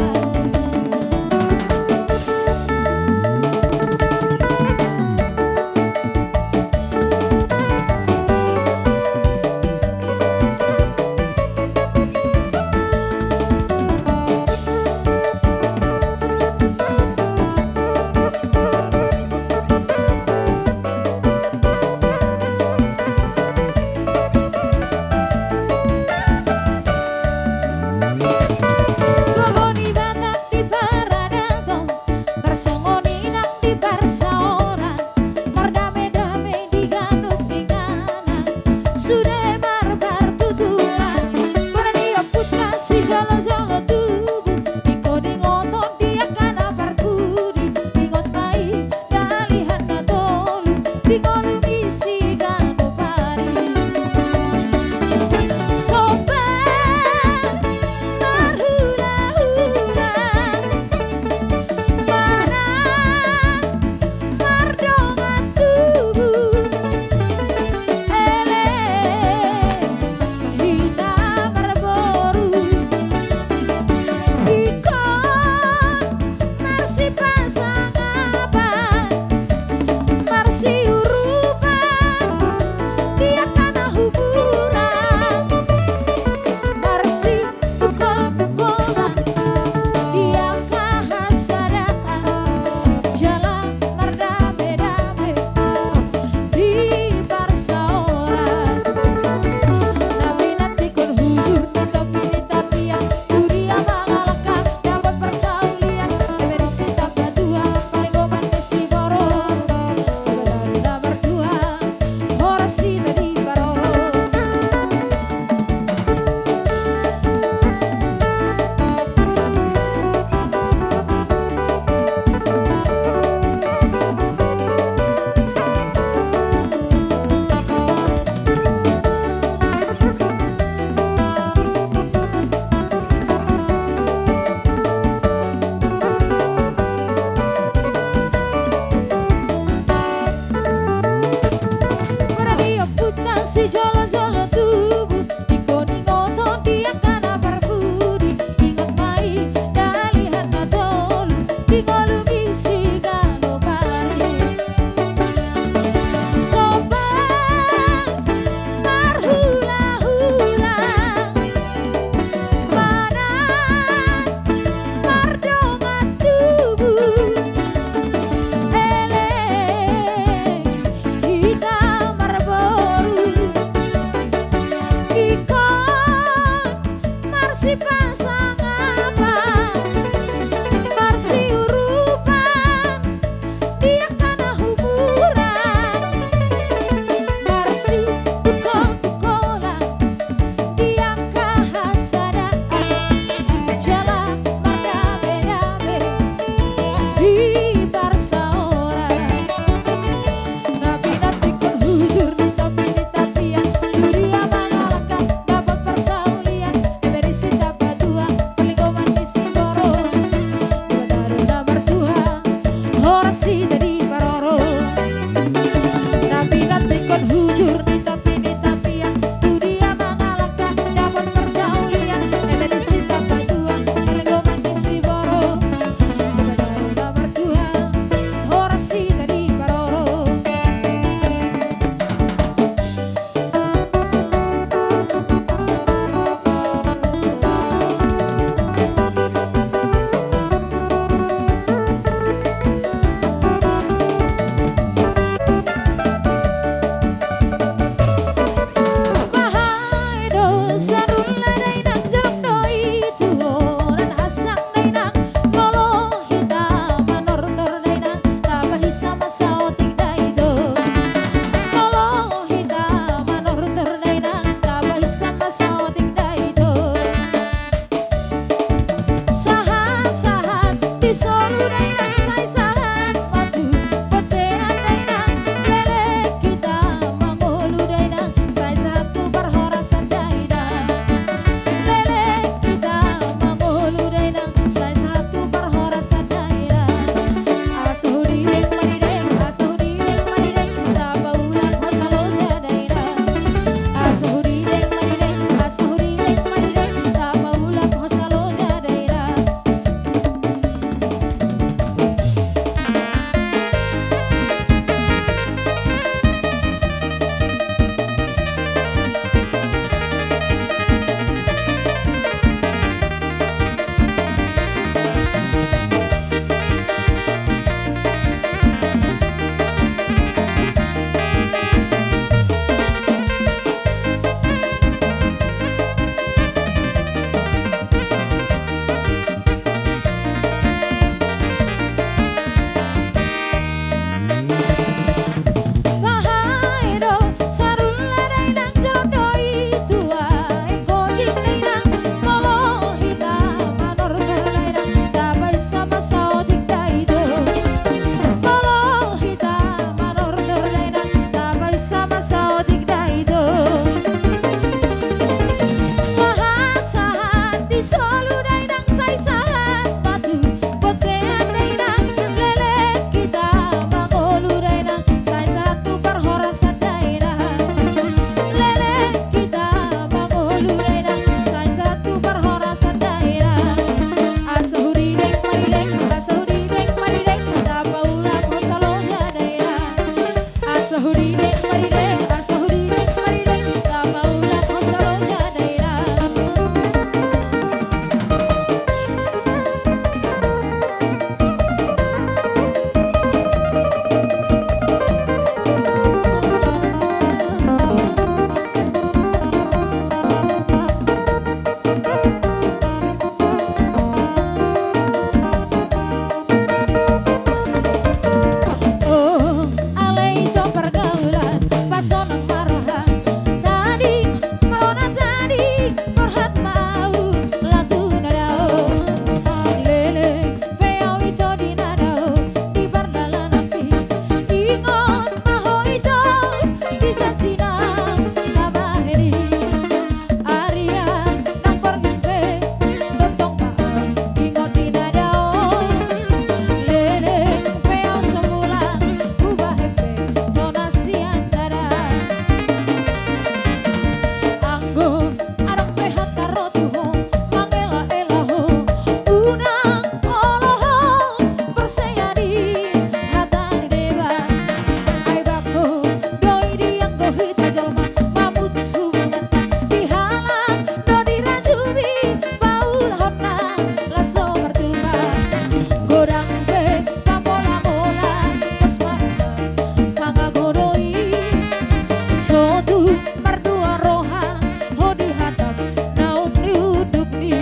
Gogo ni Batak di paradaton, tarsongon i nang di parsaoran, mardame-dame di ganup inganan, sude marpartuturan. Poda ni ompunta sijolo-jolo tubu, ingkon diingoton di angka na parpudi, ingot ma i dalihan na tolu, di ngolu ni si ganup ari. Somba marhula-hula, manang mardongan tubu, elek hita marboru, ingkon marsipasangapan, marsiurupan, Oh, alai ito pergaulan, pasonang ma roha. Tadi, paona tadi, borhat ma au, lagu na dao. Leleng pe au ito di na dao, di pardalanan i. Ingot ma ho ito, di janji na tabahen i. Arian nang borngin pe, tongtong ma au ingot di na dao. Leleng pe au so mulak, hubahen pe tona sian dada. Anggo adong pe hata ro tu ho, mangelaela ho, unang olo ho porsea di hata ni deba. Ai bangko do i di anggo hita jolma mamutus hubunganta, dihalang do dirajumi paulahonna laos so martupa. Godang pe pamolamola, pos ma mangago do i. So tung mardua roha ho di hata naung ni unduk ni.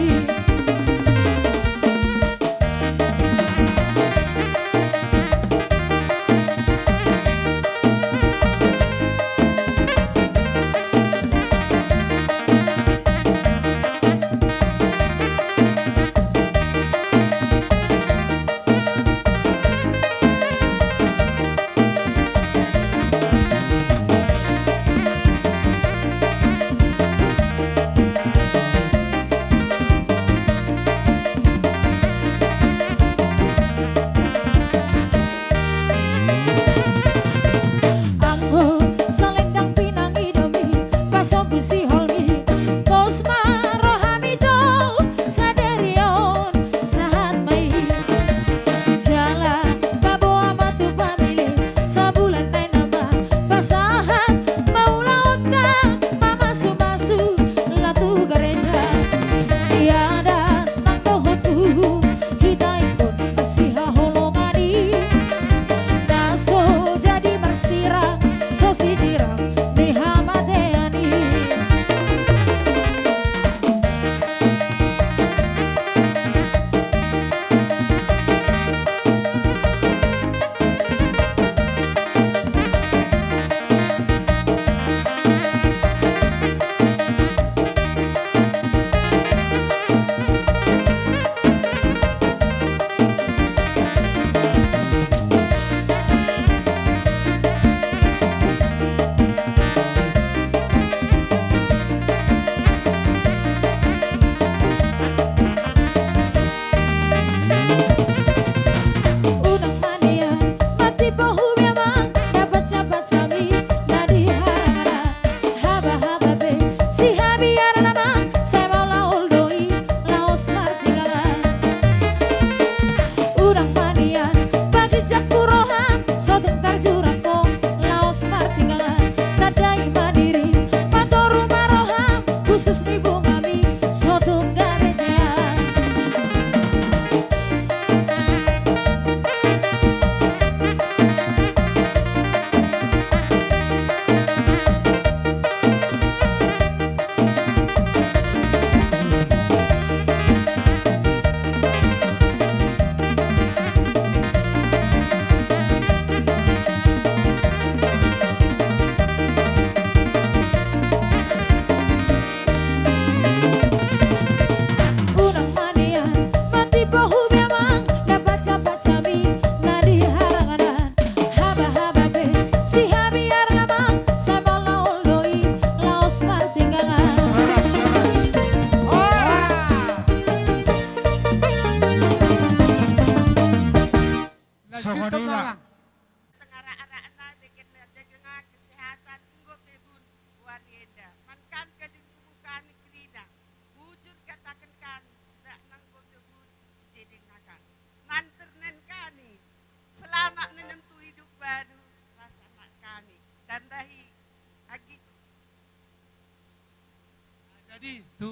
Jadi tu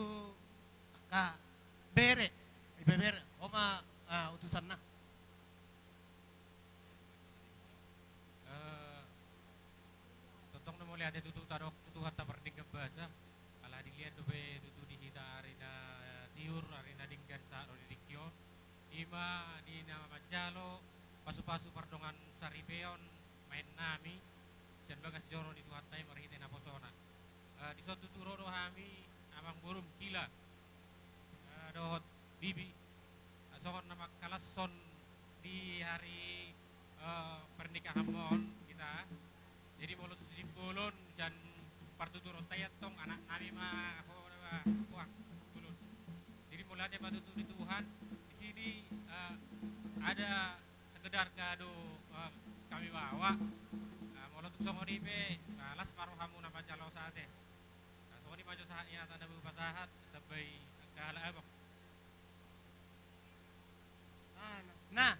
angka bere, ibebere, ho ma, ah, utusanna. Eh, tongtong na mauliate tutu tadok tu Tuhanta pardenggan basa, ala dilehon dope tutu di hita ari na tiur, ari na denggan sahat ro di tingki on. Ima di na manjalo pasupasu pardongansaripeon bahen nami sian bagas joro ni Tuhanta i marhite naposona. Eh, dison tutu ro do hami, amangborum Hila, eh, dohot bibi, eh, songon na mangkalashon di ari, eh, pernikahanmon hita. Jadi molo tu sibolon sian partuturonta i antong anak nami ma, ho, ho, ho, bolon. Jadi mauliate ma tutu di Tuhan, di sini, eh, ada sekedar kado, eh, kami bawa. Nah, molo tung songon i pe, nah, las ma rohamuna manjalo sahat, eh. Nah, songon i ma jo sahat i, hata na boi pasahat, tambai angka halak abang. Nah, nah.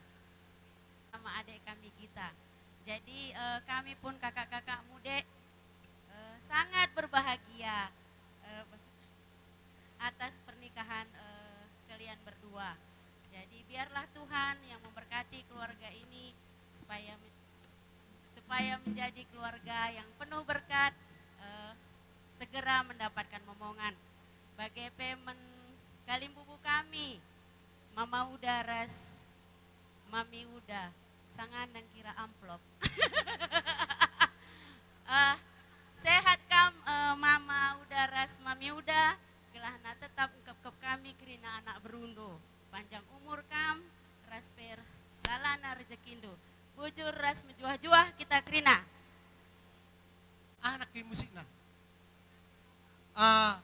Sama adik kami Gita. Jadi, eh, kami pun kakak-kakakmu, Dek, eh, sangat berbahagia, eh, atas pernikahan, eh, kalian berdua. Jadi, biarlah Tuhan yang memberkati keluarga ini supaya men-, supaya menjadi keluarga yang penuh berkat, eh, segera mendapatkan momongan. Bage pe mangkalimbubu kami, Mama Uda ras Mami Uda, sanga nang kira amplop. Eh, sehat kam, eh, Mama Uda ras Mami Uda, gelahna tetap engkop-kop kami kerina anak berundu. Panjang umur kam, ras per lalana rejekindu. Bujur ras menjuah-juah kita kerina. Aha nangkin musikna? Ah,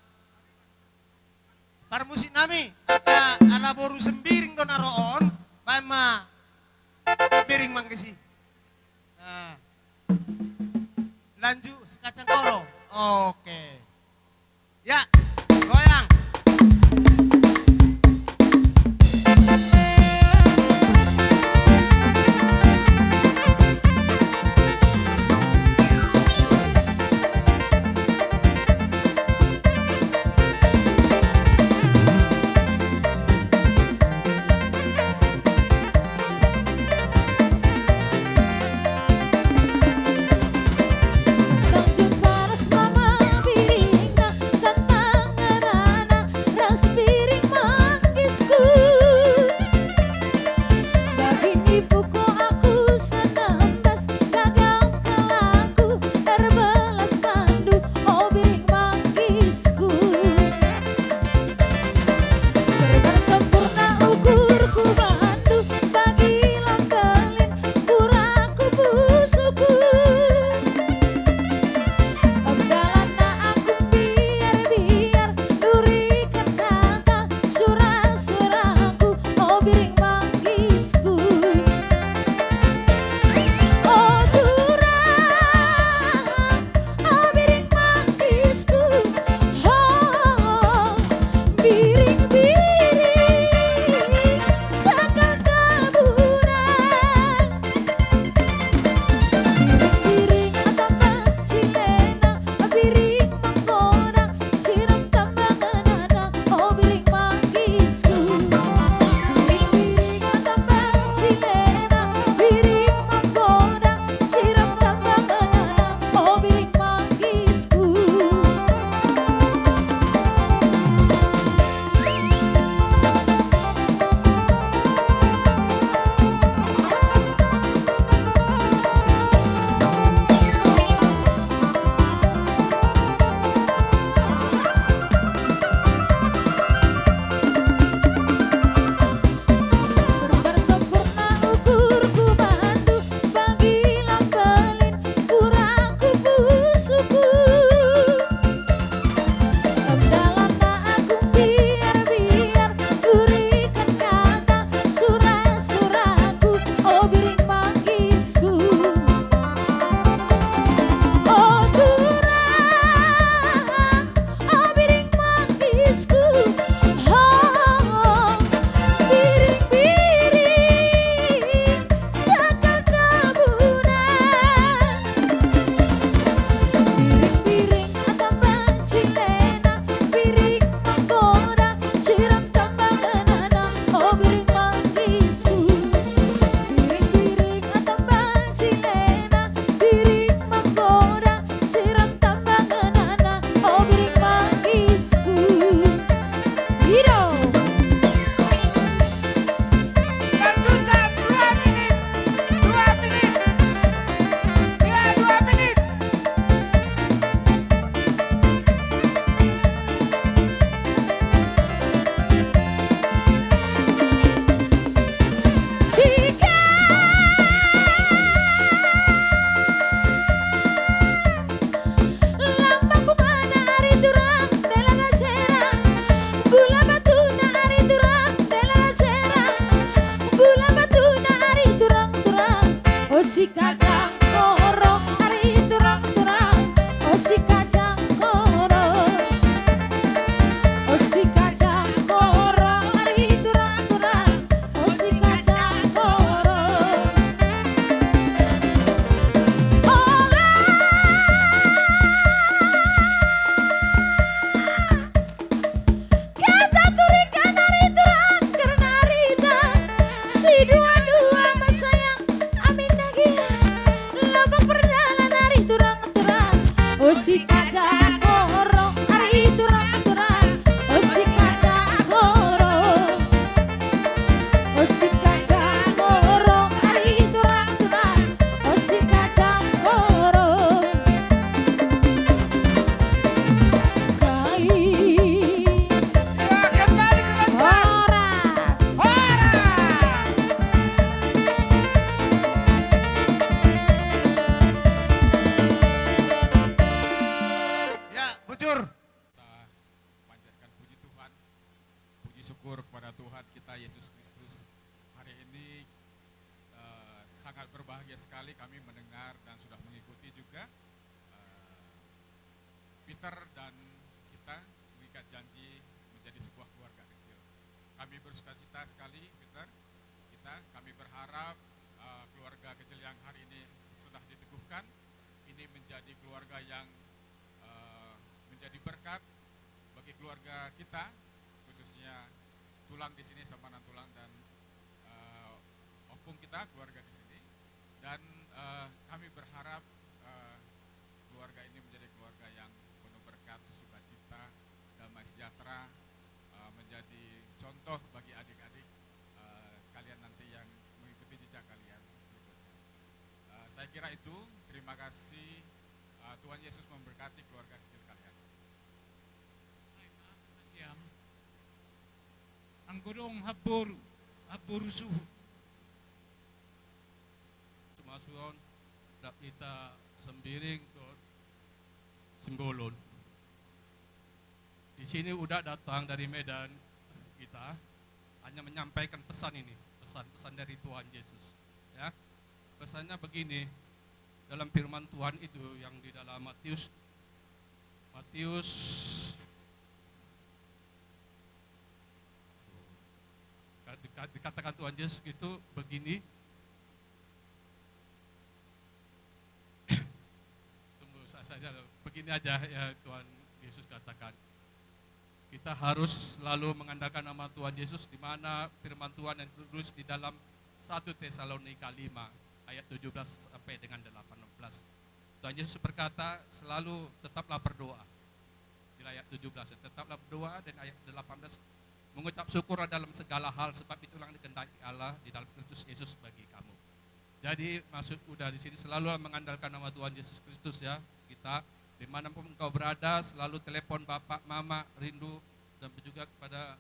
parmusik nami, angka ala boru Sembiring do na ro on, baen ma Biring Manggisi. Ah. Lanjut si Kacang Koro. Oke. Ya, goyang. Sikajang koro, o sikajang koro, ari turang turang, o sikajang koro. Ola. Kata turikan ari turang karena rita. Si dua dua masayang amin dagia. Lobang perdalan ari turang turang. O sikajang koro ari turang turang. O sikajang koro. O sikajang koro ari turang turang. O sikajang koro. Baik. Ya, kembali ke tempat. Horas. Horas. Ya, bujur. Kita panjatkan puji Tuhan, puji syukur kepada Tuhan kita Yesus Kristus. Hari ini, eh, sangat berbahagia sekali kami mendengar dan sudah mengikuti juga, eh, Peter dan kita mengikat janji menjadi sebuah keluarga kecil. Kami bersukacita sekali, Peter. Kita, kami berharap, eh, keluarga kecil yang hari ini sudah diteguhkan, ini menjadi keluarga yang, eh, menjadi berkat bagi keluarga kita, khususnya tulang di sini, Sampanan Tulang dan, eh, ompung kita, keluarga di sini. Dan, eh, kami berharap, eh, keluarga ini menjadi keluarga yang penuh berkat, sukacita, damai sejahtera, eh, menjadi contoh bagi adik-adik, eh, kalian nanti yang mengikuti jejak kalian berikutnya. Eh, saya kira itu. Terima kasih. Eh, Tuhan Yesus memberkati keluarga kecil kalian. Siang. Anggo dong habboru, habboru suhut. Sumasuon, dap hita Sembiring, Simbolon. Di sini udah datang dari Medan, kita hanya menyampaikan pesan ini, pesan-pesan dari Tuhan Yesus. Ya, pesannya begini, dalam firman Tuhan itu yang di dalam Matius, Matius, di-, di-, dikatakan Tuhan Yesus gitu begini. Tunggu, sa-, saja. Begini aja ya, Tuhan Yesus katakan. Kita harus selalu mengandalkan nama Tuhan Yesus, di mana firman Tuhan yang tertulis di dalam satu Tesalonika lima ayat tujuh belas sampai dengan delapan belas. Tuhan Yesus berkata, "Selalu tetaplah berdoa." Di ayat tujuh belas, "Tetaplah berdoa," dan ayat delapan belas, "Mengucap syukurlah dalam segala hal, sebab itulah yang dikehendaki Allah di dalam Kristus Yesus bagi kamu." Jadi, maksud udah di sini, selalu mengandalkan nama Tuhan Yesus Kristus, ya. Kita, dimanapun engkau berada, selalu telepon bapak, mama, rindu, dan juga kepada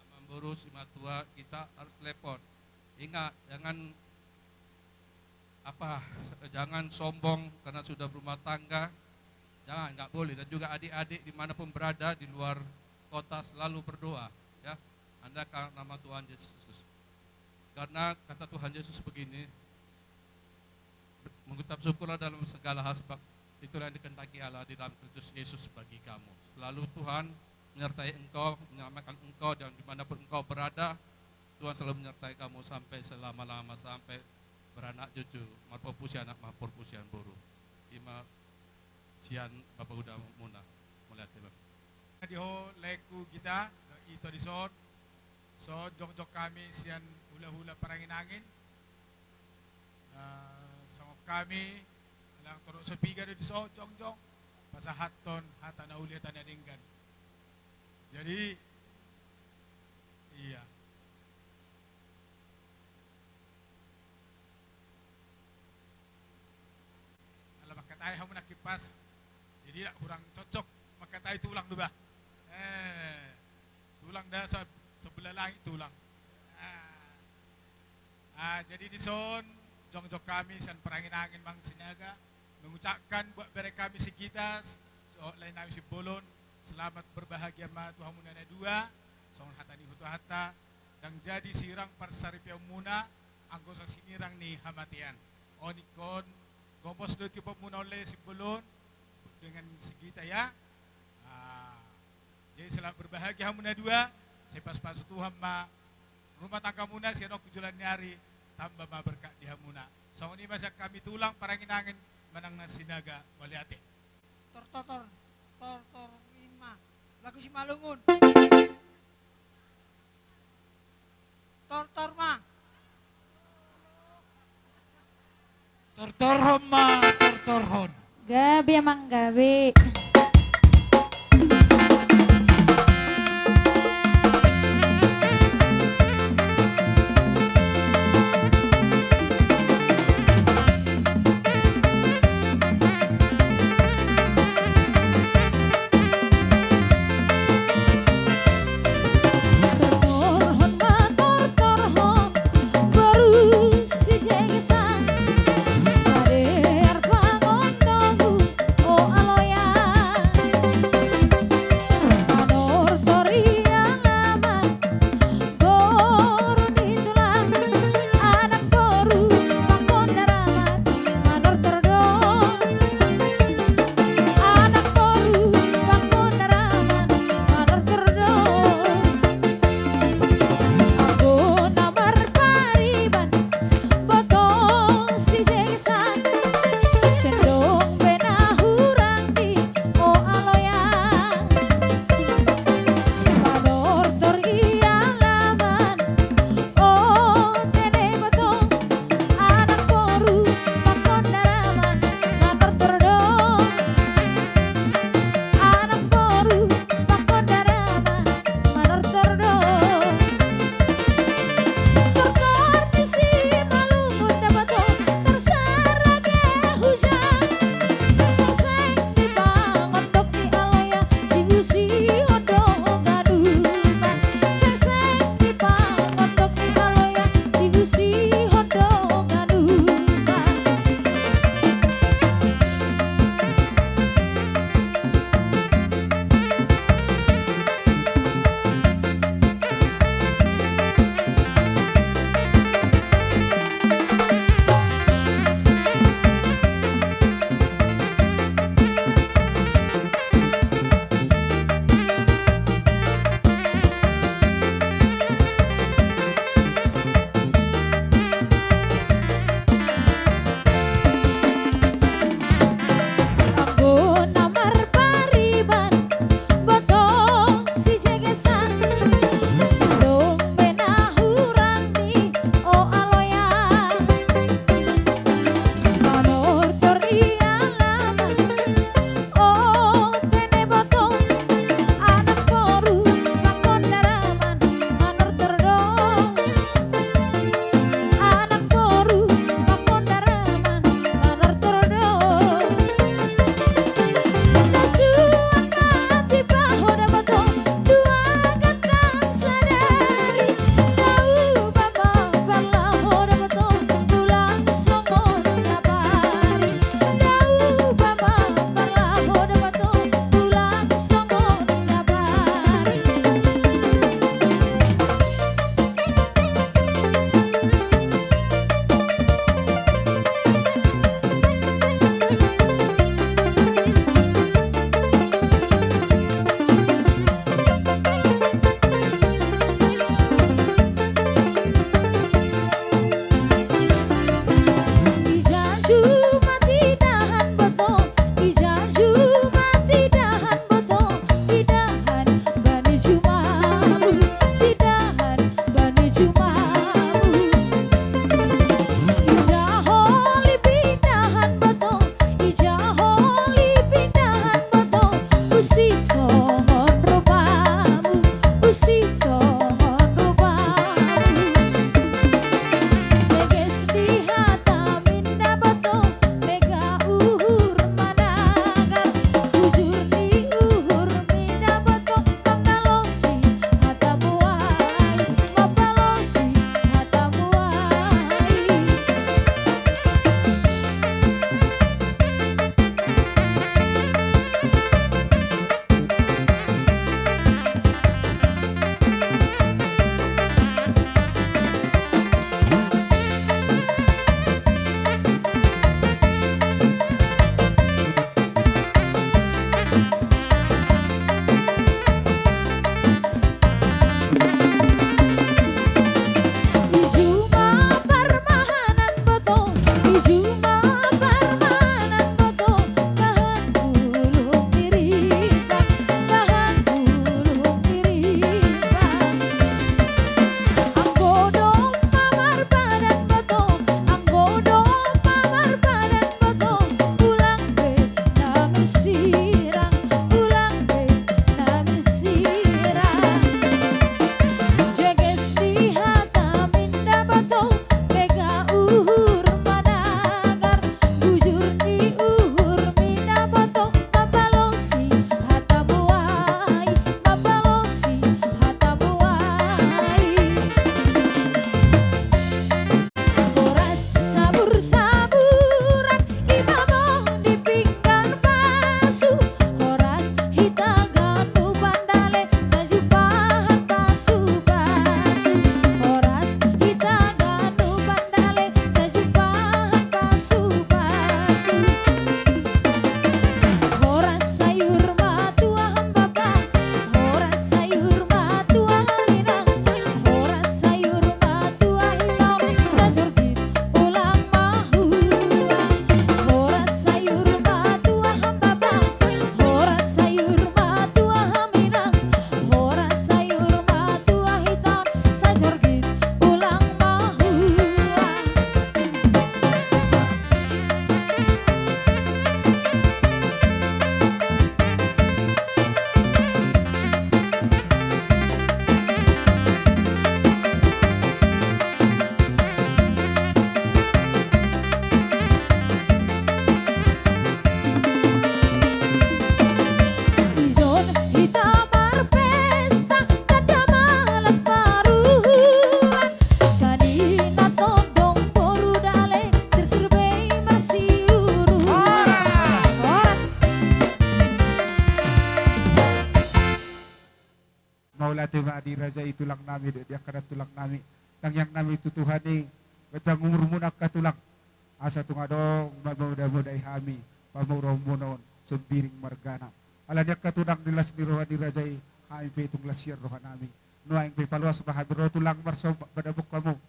amangboru, simatua, kita harus telepon. Ingat, jangan, apa, jangan sombong karena sudah berumah tangga. Jangan, nggak boleh. Dan juga adik-adik dimanapun berada di luar kota, selalu berdoa, ya. Andalkan nama Tuhan Yesus Kristus. Karena kata Tuhan Yesus begini, "Mengucap syukurlah dalam segala hal, sebab itulah yang dikehendaki Allah di dalam Kristus Yesus bagi kamu." Selalu Tuhan menyertai engkau, menyelamatkan engkau, dan dimanapun engkau berada, Tuhan selalu menyertai kamu sampai selama-lama, sampai beranak cucu, marporpus ni anak, marporpus ni boru. Ima sian Bapa Uda muna. Mauliate, Bang. Di ho laengku Gita, ito dison. So jongjong hami sian hulahula Parangin-angin. Eh, songon hami, alang torop so piga do dison jongjong pasahathon hata na uli, hata na denggan. Jadi, iya. Ala mangkatai hamu nangkin pas. Jadi, hurang cocok mangkatai tulang do bah. Eh, tulang da se-, sebelah langit tulang. Ah. Ah, jadi dison jongjong hami sian Parangin-angin, Mang Sinaga, mengucapkan buat bere hami si Gita, so lae nami Simbolon, selamat berbahagia ma tu hamuna na dua, songon hata ni Huta Hata, ndang jadi sirang parsaripeonmuna, anggo so sinirang ni hamatean. On ingkon gomos do tiopmuna on, lae Simbolon, Dengan si Gita, ya. Ah, jadi selamat berbahagia hamuna dua. Sai pasu-pasu Tuhan ma rumah tanggamuna sian on tu joloan ni ari, tamba ma berkat di hamuna. Songon i ma sian hami Tulang Parangin-angin manang na Sinaga, mauliate. Tor, tor, tor, tor, tor, ima. Lagu Simalungun. Tortor ma. Tortorhon ma, tortorhon. Gabe amang, gabe. sirang, ulang be na minsirang. Jeges di hata minda boto, mega uhur managar. Bujur ni uhur minda boto, mambalosi hata buai, mambalosi hata buai. Horas sabur-saburan, i ma mong di pinggan pasu. Horas hita ganupan dale, sajumpang pasu-pasu. Horas hita ganupan dale, sajumpang pasu-pasu. Horas sayur ma tu hambapa, horas sayur ma tu haminang, horas sayur ma tu hahitaon, sajorgit ulang ma huang. Horas sayur ma tu hambapa, horas sayur ma tu haminang, horas sayur ma tu hahitaon, sajorgit ulang ma huang. Ijon hita marpesta, tanda ma las paruhuran. Sani na tondong boru dale, sirsir be i marsiuruan. Horas. Horas. Mauliate ma di raja i tulang nami, di angka tulang nami. Tangiang nami tu Tuhan i, ganjang umurmuna angka tulang. Asa tung adong mamodamodai hami, pamoruonmuna on Sombiring margana. Alani angka tulang, di las ni roha ni raja i, hami pe tung las hian roha nami. Nuaeng pe paloas ma hami ro tulang marsomba, madapot hamu.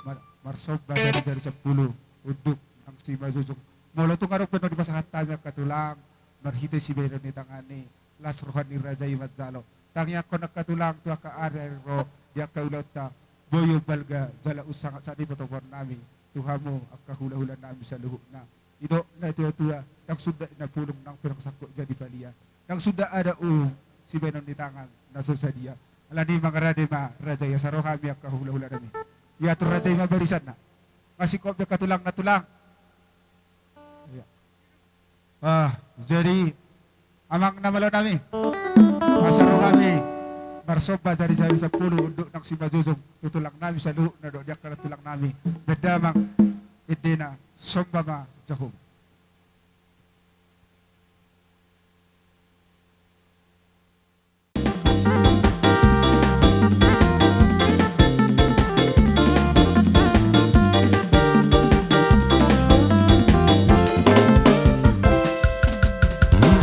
Mar-, marsomba jarijari sampulu, unduk nang simanjujung. Molo tung adong pe na dipasahat hami angka tulang, marhite sibahenon ni tangan i, las roha ni raja i manjalo. Tangiangkon angka tulang tu angka ari-ari ro di angka ulaonta, boi on balga jala unsangat sanga ni patopoan nami tu hamu angka hulahula nami saluhutna. Didok na tuatua, ndang suda na pulung nang pe ndang sangkot jadi palia. Ndang suda ada uhum sibahenon ni tangan na so sadia. Alani i mangarade ma raja i asa ro hami angka hulahula nami. Iatur raja i ma barisanna. Masingkop be angka tulang na tulang. Iya. Ah, jadi amang na malo nami, asa ro hami marsomba jarijari sampulu unduk nang simanjujung tu tulang nami saluhutna dohot di angka tulang nami. Bahen damang endena, somba ma Jahowa.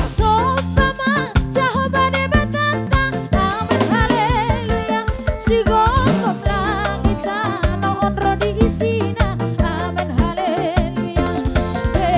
Somba ma Jahowa Debatanta, amen haleluya. Sigomgom langit tano on ro di isina, amen haleluya. Be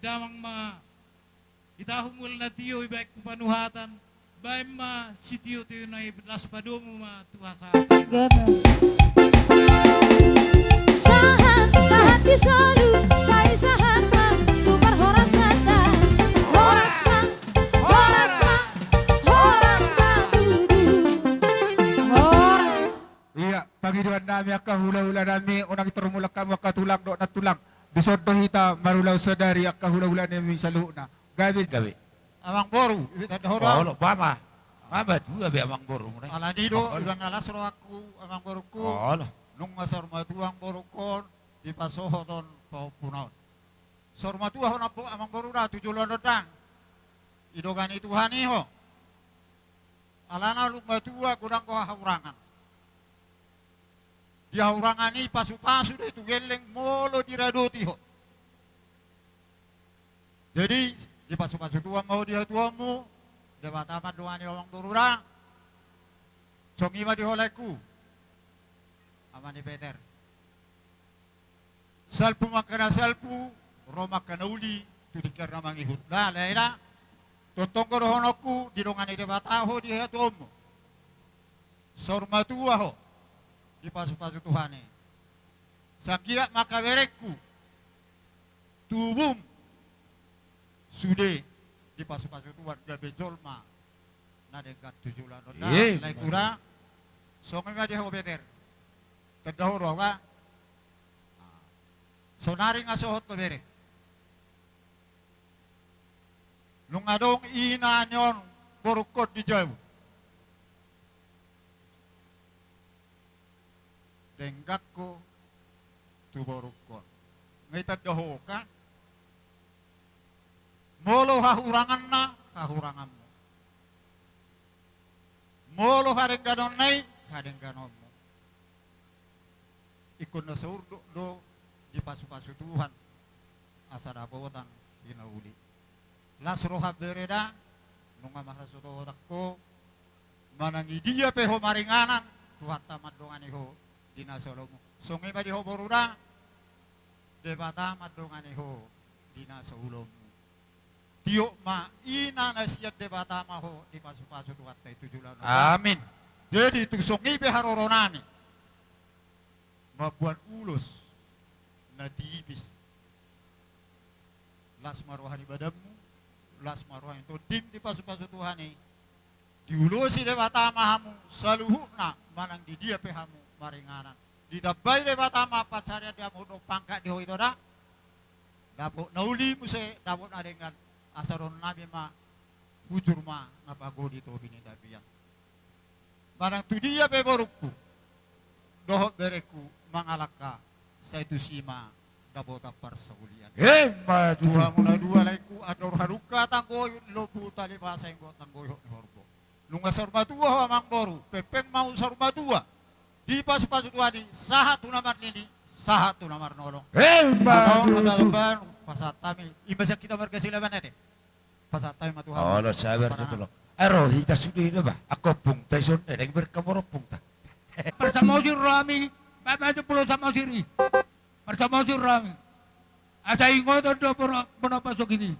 Damang ma i tahu mul na tio ibaen tu panuhatan, baen ma sitio-tio na i, las padomu ma tu hasahatan. Gabe. Sahat, sahat di solu, sai sahat ma tu parhorasanta. Horas ma, horas ma, horas ma tutu. Horas. Ia, pangidoan nami angka hula-hula nami, unang i tormulak hamu angka tulang dohot nantulang. Dison do hita marulaon sadari angka hula-hula nami saluhutna. Gabe. Gabe. Amang boru, ibe tanda ho do. Olo, ba ma. Ba ma tu gabe amang boru. Alani do, iba na las rohangku, amang borungku. Olo. Nunga saur matua amang borungkon, dipasohot on pahompuon. Saur matua ho amang boru da, tu joloan on da. Didongani Tuhan i ho. Alana dung matua godang do hahurangan. Di hahurangan i pasu-pasu do i tu gelleng molo diradoti ho. Jadi, dipasu-pasu Tuhan ma ho di hatuaonmu, Debata mandongani ho amang boru da. Songon i ma di ho laengku. Ama ni Peter. Salpu ma angka na salpu, ro ma angka na uli, tu tingki na mangihut. Lah, lah, lah. Tongtong do dohononku, didongani Debata ho di hatuaonmu. Saur matua ho, dipasu-pasu Tuhan i. Sai anggiat ma angka berengku, tubum, sude, dipasu-pasu Tuhan, gabe jolma na denggan tu joloan on da. Laengku da. Songon i ma di ho Peter. Tanda ho do au ba. Saonari nga sohot do bere. Nunga adong ina ni on borungkon di jabu. Denggan ho tu borungkon. Nga i tanda ho kan. Molo hahuranganna, hahuranganmu. Molo hadengganonna i, hadengganonmu. Ingkon na saurdot do dipasu-pasu Tuhan, asa dapotan hinauli. Las roham bere da, nunga marhasohotan ho, manang di dia pe ho maringanan, Tuhanta mandongani ho di nasa ulaonmu. Songon i ma di ho boru da, Debata mandongani ho di nasa ulaonmu. Tiop ma ina na sian Debata ma ho dipasu-pasu Tuhanta i tu joloan on. Amin. Jadi tung songon i pe haroro nami mamboan ulos na tipis. Las ma roha ni badanmu, las ma roha ni tondim dipasu-pasu Tuhan i. Diulosi Debata ma hamu saluhutna manang di dia pe hamu maringanan. Ditambai Debata ma pansarian di hamu dohot pangkat di ho ito da. Dapot na uli muse, dapot na denggan, asa dohonon nami ma hujur ma na pagodi topi ni tapian. Manang tu dia pe borungku dohot berengku mangalangka, sai tusi ma dapotan parsaulian. Emma tutu. Tu hamu na dua laengku, andor halumpang tanggoyut ni lombu, tali ma sainggot tanggoyut ni horbo. Nunga saur matua ho amang boru, pengpeng ma saur matua. Dipasu-pasu Tuhan i, sahat tu na marnini, sahat tu na marnolong. Emma tutu. Pasahat hami, ima sian hita marga Silaban ate. Pasahat hami ma tu hamu. Olo, sabar tu tolong. Ro hita sude da ba. Angka ompungta ison, eh, dang berka moro ompungta. Parsamosir rohami, bapak tu Pulo Samosir i. Parsamosir rohami. Asa ingoton do bona, bona pasogit i.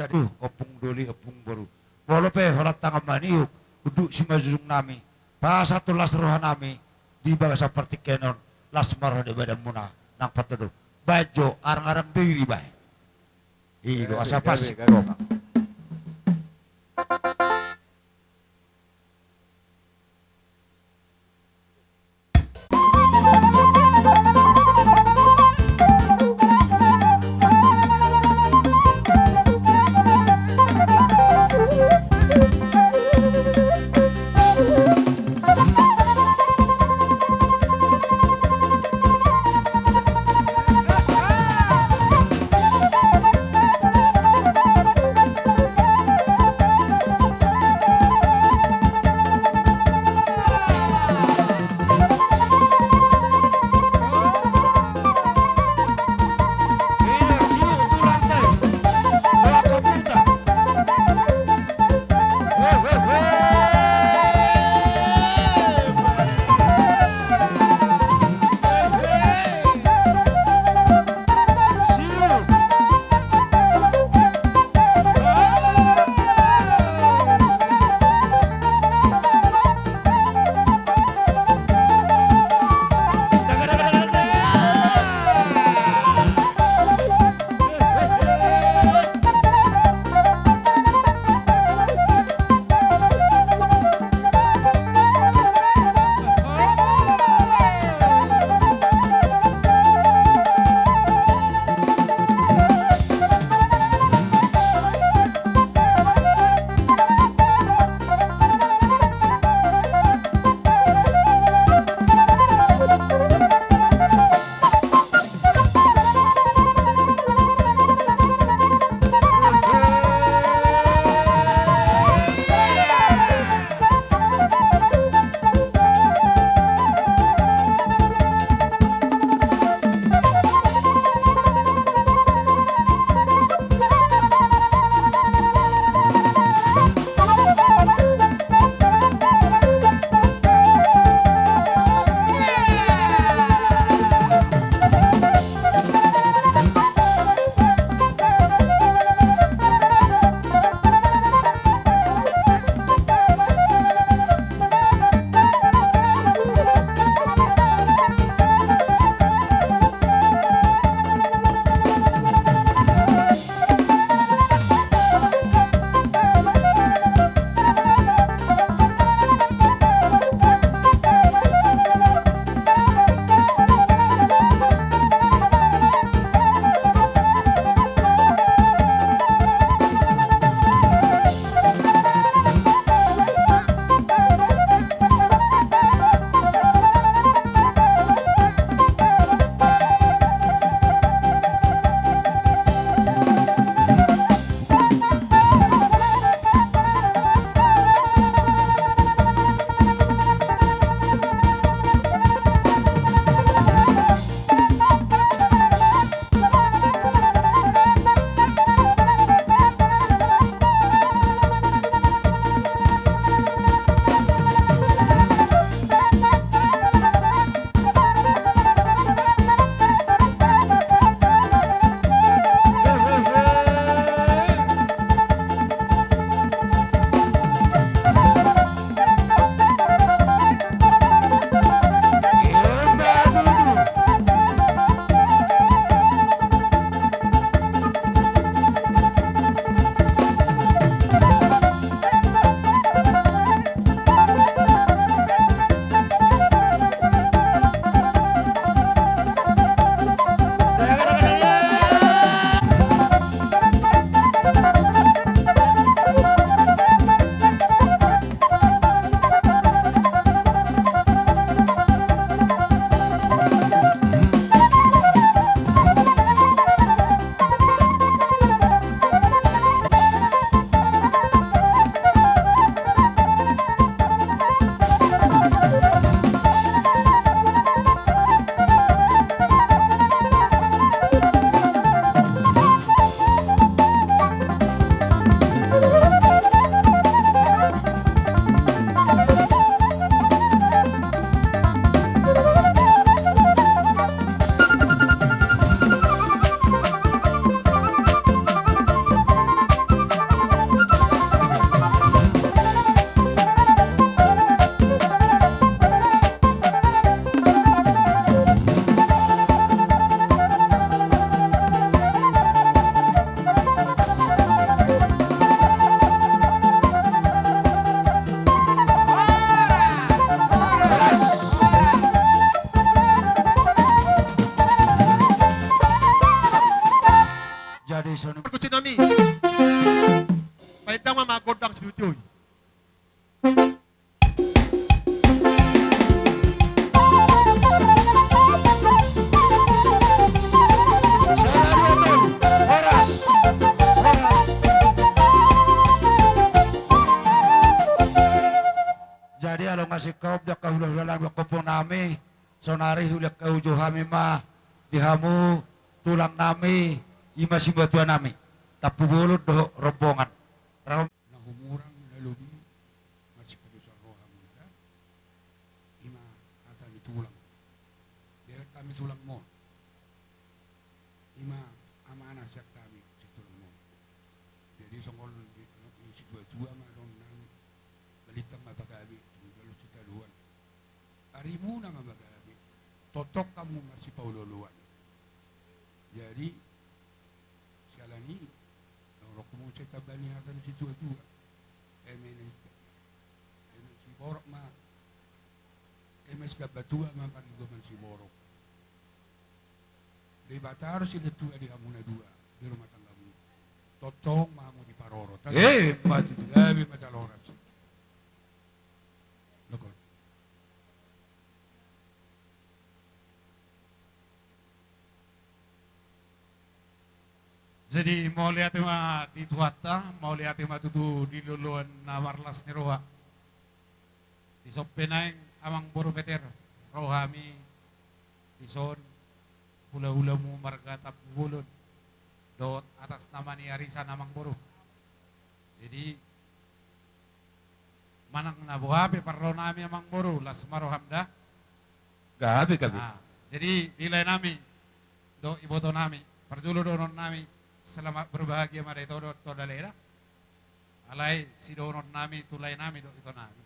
Aduh, ompung doli, ompung boru. Molo pe holan tangan maniuk, unduk simanjujung nami, pasahat tu las roha nami, di bagasan partingkian on, las ma roha ni badanmuna, nang patodop. Baen jo, arang-arang diri baen. I do, eh, asa gabe, pas gabe, gok. Bang. Paendang ma gondang situtu i. Jadi, alo nga singkop di angka hulahula nami, angka ompungnami, saonari hulehon hami ma di hamu tulangnami, i ma simatua nami, Tampubolon dohot rombongan. Raho. Na humurang na lobi, marsipadosa roha muna da. I ma hata ni tulang. Derek hami tulangmon. I ma amanah sian hami situlang on. Jadi songon di, di situatua ma dohonon nami, balintang ma pagabe, tu jolo sitadoan. Arimuna ma pagabe, tongtong hamu marsipaolooloan. Jadi siala ni i, naung ro hamu muse tamba ni hata ni situatua. Eme na ita, eme siborok ma, eme sitambatua ma parlinggoman siborok. Debata do silehon tua di hamu na dua di rumah tanggamu. Tongtong ma hamu diparorot. Eh, maju. Gabe ma jala horas. Lokon. Jadi mauliate ma di Tuhanta, mauliate ma tutu di loloan na marlas ni roha. Dison pe naeng Amangboru Peter, ro hami dison hulahulamu marga Tampubolon dohot atas nama ni arisan Amangboru. Jadi manang na boha pe parro nami Amangboru, las ma roham da. Gabe, gabe. Ah, jadi di lae nami dohot iboto nami, parjolo dohonon nami, selamat berbahagia ma da ito dohot ito da lae da. Alai sidohonon nami tu lae nami dohot ito nami,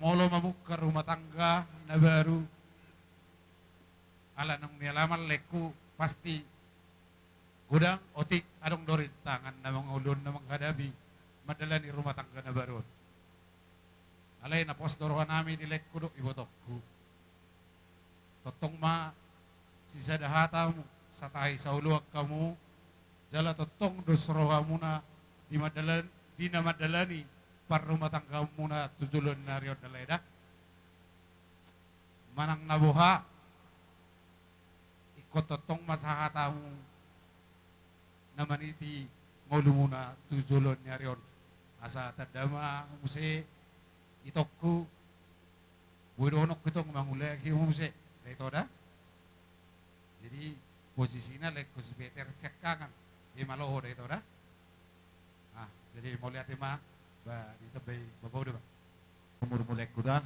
molo mamungka rumah tangga na baru, ala naung nialaman laengku, pasti godang otik adong do rintangan na mangolu on na manghadapi mandalani rumah tangga na baru on. Alai na pos do roha nami di laengku dohot ibotongku. Tongtong ma sisada hata hamu, satahi saoloan hamu, jala tongtong dos rohamuna di mandalan-, di na mandalani parrumatanggaonmuna tu joloan ni ari on da lae da. Manang na boha, ingkon tongtong ma sahata hamu na maniti ngolumuna tu joloan ni ari on. Asa tanda ma muse itongku, boi dohononku itong mangulahon muse, da ito da. Jadi posisina laengku si Peter siangkangan, jadi maloho da ito da. Ah, jadi mauliate ma, ba, ditambai bapauda, ba. Umurmu laengku da.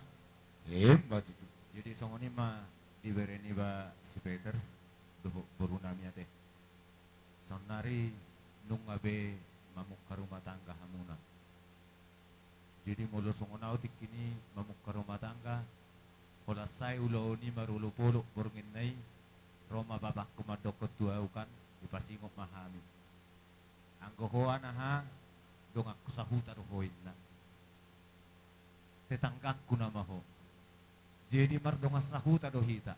Emma tutu. Jadi songon i ma dibere niba si Peter dohot borunami ate. Saonnari nunga be mamungka rumah tangga hamuna. Jadi molo songon au tingki i mamungka rumah tangga, holan sae ulaon i marolopolop bornginna i, ro ma bapakku mandokkon tu au kan, dipasingot ma hami. Anggo ho, anaha, donganku sahuta do ho, inna. Tetanggangku nama ho. Jadi mardongan sahuta do hita.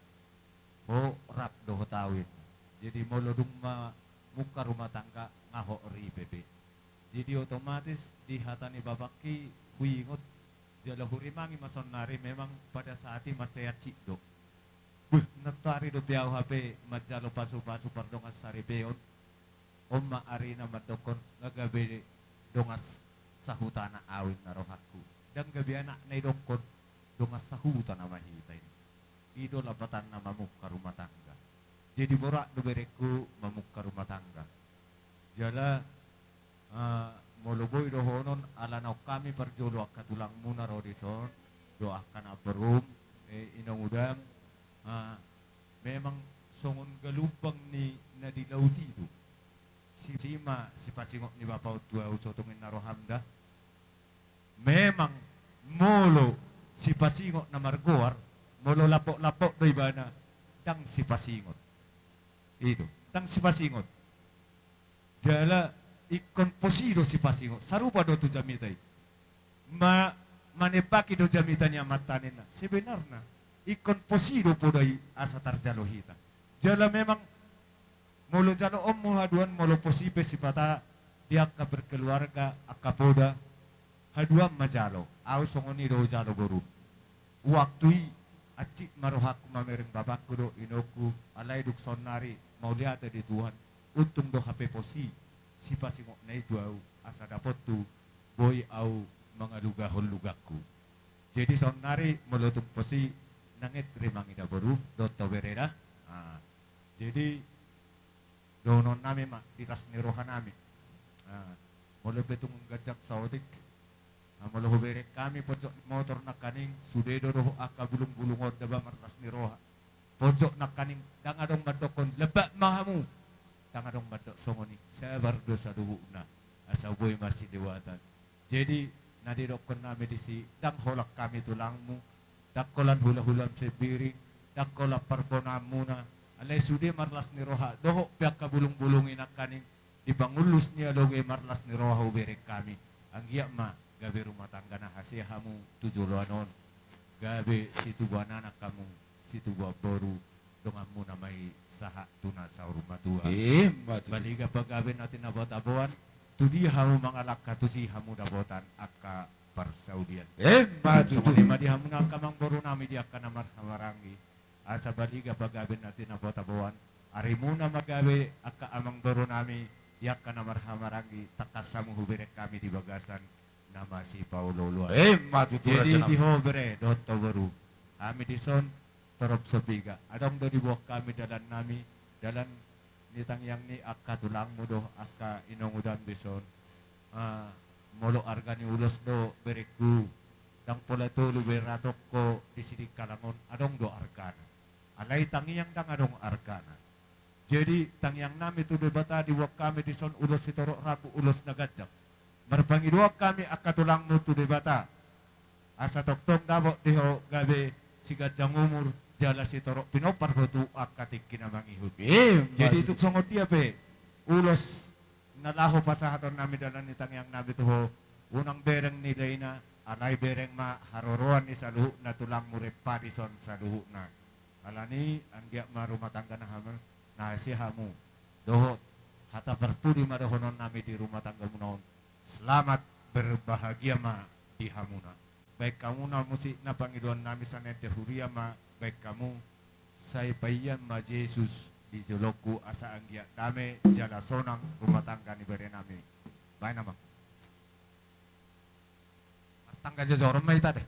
Ho rap dohot au, inna. Jadi molo dung mamungka rumah tangga, nga ho ripe be. Jadi otomatis di hata ni bapakki huingot, jala hurimangi ma saonnari, memang pada saat i mansai hansit do. Beh, nantoari dope au hape manjalo pasupasu pardongan saripeon. On ma arina mandokkon nga gabe dongan sahutana au, inna rohangku. Ndang gabe anakna idokkon, dongan sahuta nama hita, inna. I do lapatanna mamungka rumah tangga. Jadi borat do berengku mamungka rumah tangga. Jala, ah, molo boi dohonon ala naung hami parjolo angka tulangmuna ro dison, dohot angka na borum, eh, inong udang, ah, memang songon galumbang ni na di laut i do. Si, si ma sipasingot ni bapa on tu au, so tung, inna roham da. Memang molo sipasingot na margoar, molo lapoklapok do ibana, ndang sipasingot. I do, ndang sipasingot. Jala ingkon posi do sipasingot, sarupa do tu jamita i. Ma-, manembaki do jamita ni amanta, ninna. Sebenarna ingkon posi do poda i asa tarjalo hita. Jala memang Molo jaloonmu haduan, molo posi pe sipata di angka berkeluarga, angka poda, haduan ma jalo. Au songon i do hujalo boru. Waktu i, hansit ma rohangku mamereng bapangku dohot inongku, alai dung saonnari mauliate di Tuhan, untung do hape posi sipasingotna i tu au, asa dapot tu boi au mangalugahon lugangku. Jadi saonnari molo tung posi, nunga etre mangida boru, dohot ho bere da. Ah. Jadi, dohononnami ma di las ni rohanami. Ah, molo pe tung ganjang saotik, ah, molo hubereng hami ponjot ni motor nangkaning, sude do dohot angka bulungbulung on daba marlas ni roha. Ponjot nangkaning, ndang adong mandokkon, lebak ma hamu. Ndang adong mandok songon i, sabar do saluhutna. Asa boi marsilewatan. Jadi, na didokkonnami disi, ndang holan hami tulangmu, ndang holan hulahulam Sembiring, ndang holan parbonaanmuna, alai sude marlas ni roha, dohot pe angka bulungbulung i nangkaning, di pangullus ni aloge marlas ni roha hubereng hami, anggiat ma gabe rumah tangga na hasea hamu tu joloan on, gabe situbuan anak hamu, situbuan boru, donganmuna ma i sahat tu na saur matua. Ima tutu. Baliga pagabe na tinabotaboan, tu dia hamu mangalangka tusi hamu dapotan angka parsaulian. Ima tutu. Songon i ma di hamuna angka amangborunami di angka na marhahamaranggi. Asa baliga pagabe na tinabotaboan, arimuna ma gabe angka amangborunami di angka na marhahamaranggi, tangkas hamu hubereng hami di bagasan na masipaolooloan. Ima tutu. Jadi rajanami, di ho bere dohot ho boru, hami dison torop sapiga. Adong do diboan hami dalannami, dalan ni tangiang ni angka tulangmu dohot angka inongudam dison. Ah, molo arga ni ulos do berengku, ndang pola tolu be ratok ho di Sidikalang on, adong do argana. Alai tangiang ndang adong argana. Jadi, tangiangnami tu Debata, diboan hami dison ulos sitorop rambu, ulos na ganjang. Marpangidoan hami angka tulangmu tu Debata, asa tongtong dapot di ho gabe siganjang umur, jala sitorop pinompar ho tu angka tingki na mangihut. Ima tutu. Jadi, tung songon dia pe ulos na laho pasahatonnami dalan ni tangiangnami tu ho, unang bereng nilaina, alai bereng ma haroroan ni saluhutna tulangmu rempah dison saluhutna. Alani, anggiat ma rumah tangga na hama-, na hasea hamu. Dohot hata parpudi ma dohononnami di rumah tanggamuna on. Selamat berbahagia ma di hamuna. Baen hamuna musik na pangidoannami, sanende huria ma baen hamu, Sai Paian ma Jesus di jolongku, asa anggiat dame jala sonang rumah tangga ni berenami. Baen, amang. Martangga jojoron ma hita, te.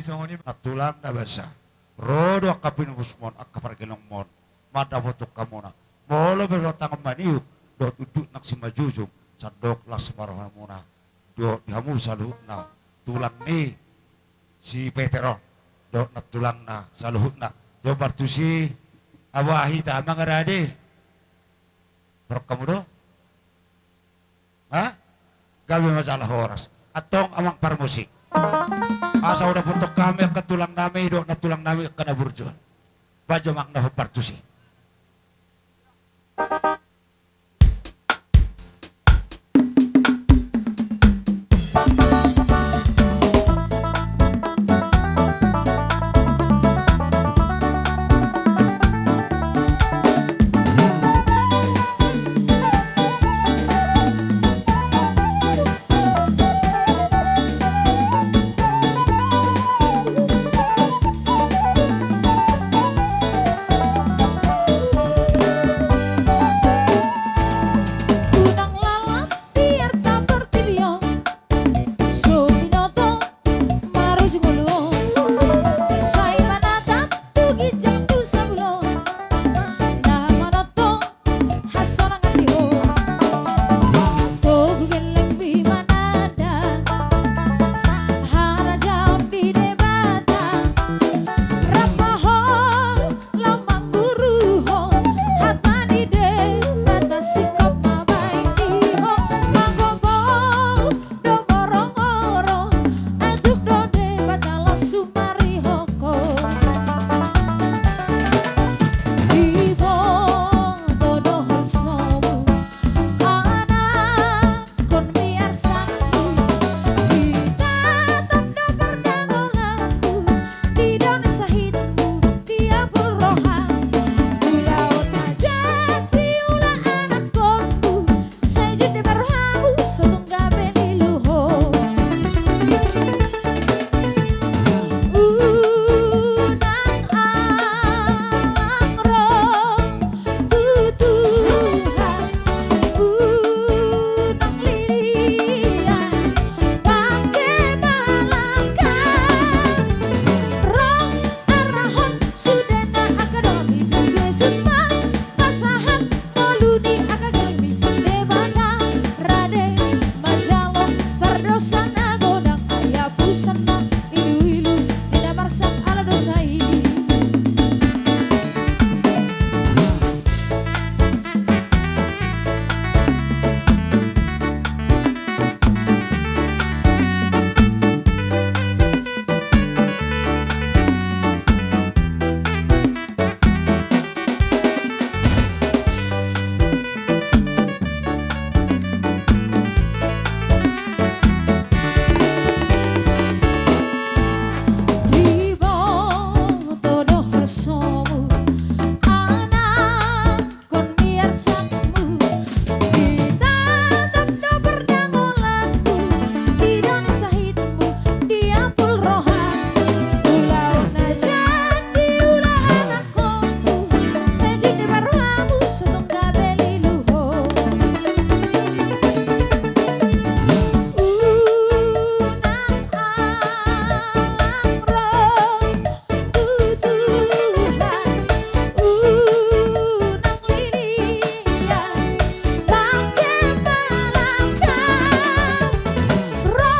Songon i ma nantulang na basa. Ro do angka pinungusmon, angka pargelongmon mandapothon hamuna. Molo pe dohot tangan maniuk dohot unduk nang simanjujung, sandok las ma rohamuna. Dohot di hamu saluhutna tulang ni si Peter on dohot nantulangna saluhutna. Jombar tusi, aba hita mangarade. Berok hamu do? Ha? Gabe ma jala horas. Antong amang parmusik, asa hudapothon hami angka tulang nami dohot nantulangna angka na burju on. Bahen jo amang na hombar tusi. Unang lalap biar ta portibi on, so binoto marujung ulu on, sai manatap tu ginjang tu sabulon, na manongtong hasonangan di ho. Togu gellengmi mananda harajaon di Debata, rap ma ho laho mangguruhon hata ni Debata, singkop ma baen di ho, manggogo do borong-borong, ajuk do Debata las sumarihokhon. Di ho do dohot somu, anakkon miarsangku, ditatap do pardangolanku, didok ni sahitmu, diapul roham, ulaon na jadi ula anakkonmu, sai jut di barhamu, so tung gabe lilu ho. Unang alang ro tu Tuhan, unang lilian pangke malangka, ro arahon sudena angka donganmi, Jesus ma pasahat ngolu ni angka gellengmi, Debata rade manjalo pardosa na godang, ai hapusan ma iluilu ni na marsak ala dosa i. Diboto do horsomu, anakkon miarsangmu, ditatap do pardangolanmu, didok ni sahitmu, diapul roham, ulaon na jadi ula anakkonmu, sai jut di barhamu, so tung gabe lilu ho. Unang alang ro tu Tuhan, unang lilian pangke malangka, ro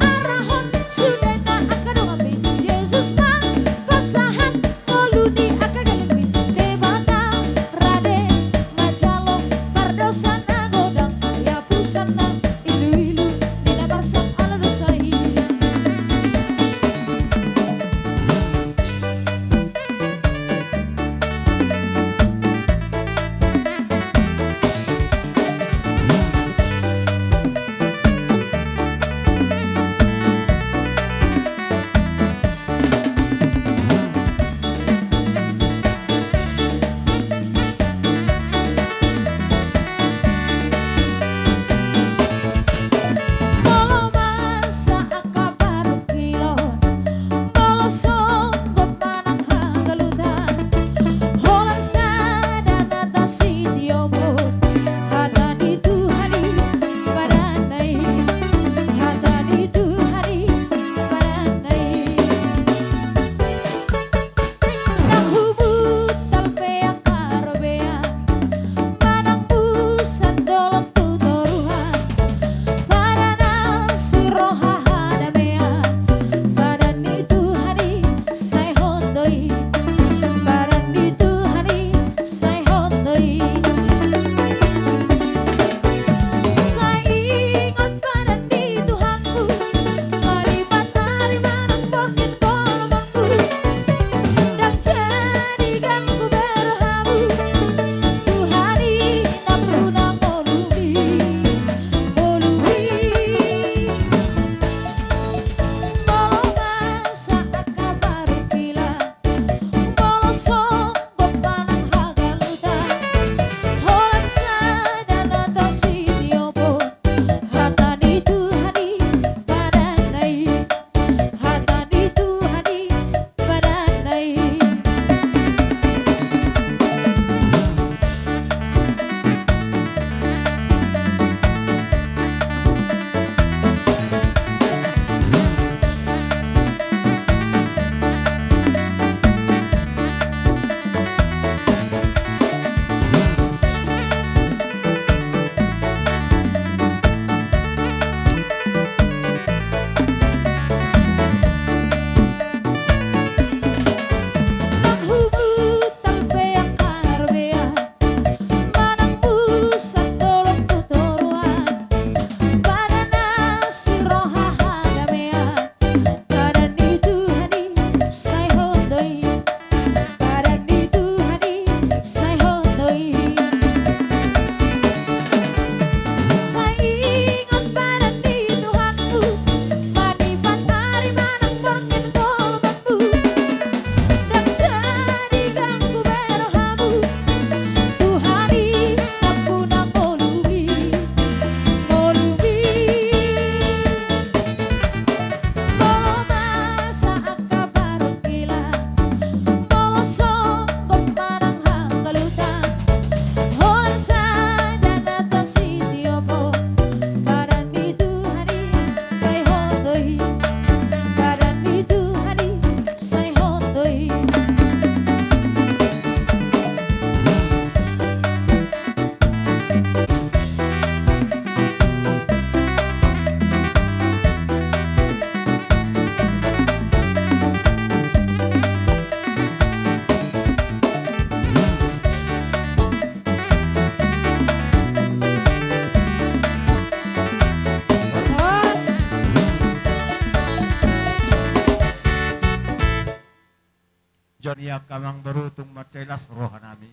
arahon sudena angka donganmi, Jesus ma pasahat ngolu ni angka gellengmi, Debata rade manjalo pardosa na godang, ai hapusan ma iluilu ni na marsak ala dosa i. Jala ni angka amangboru tung mansai las rohanami,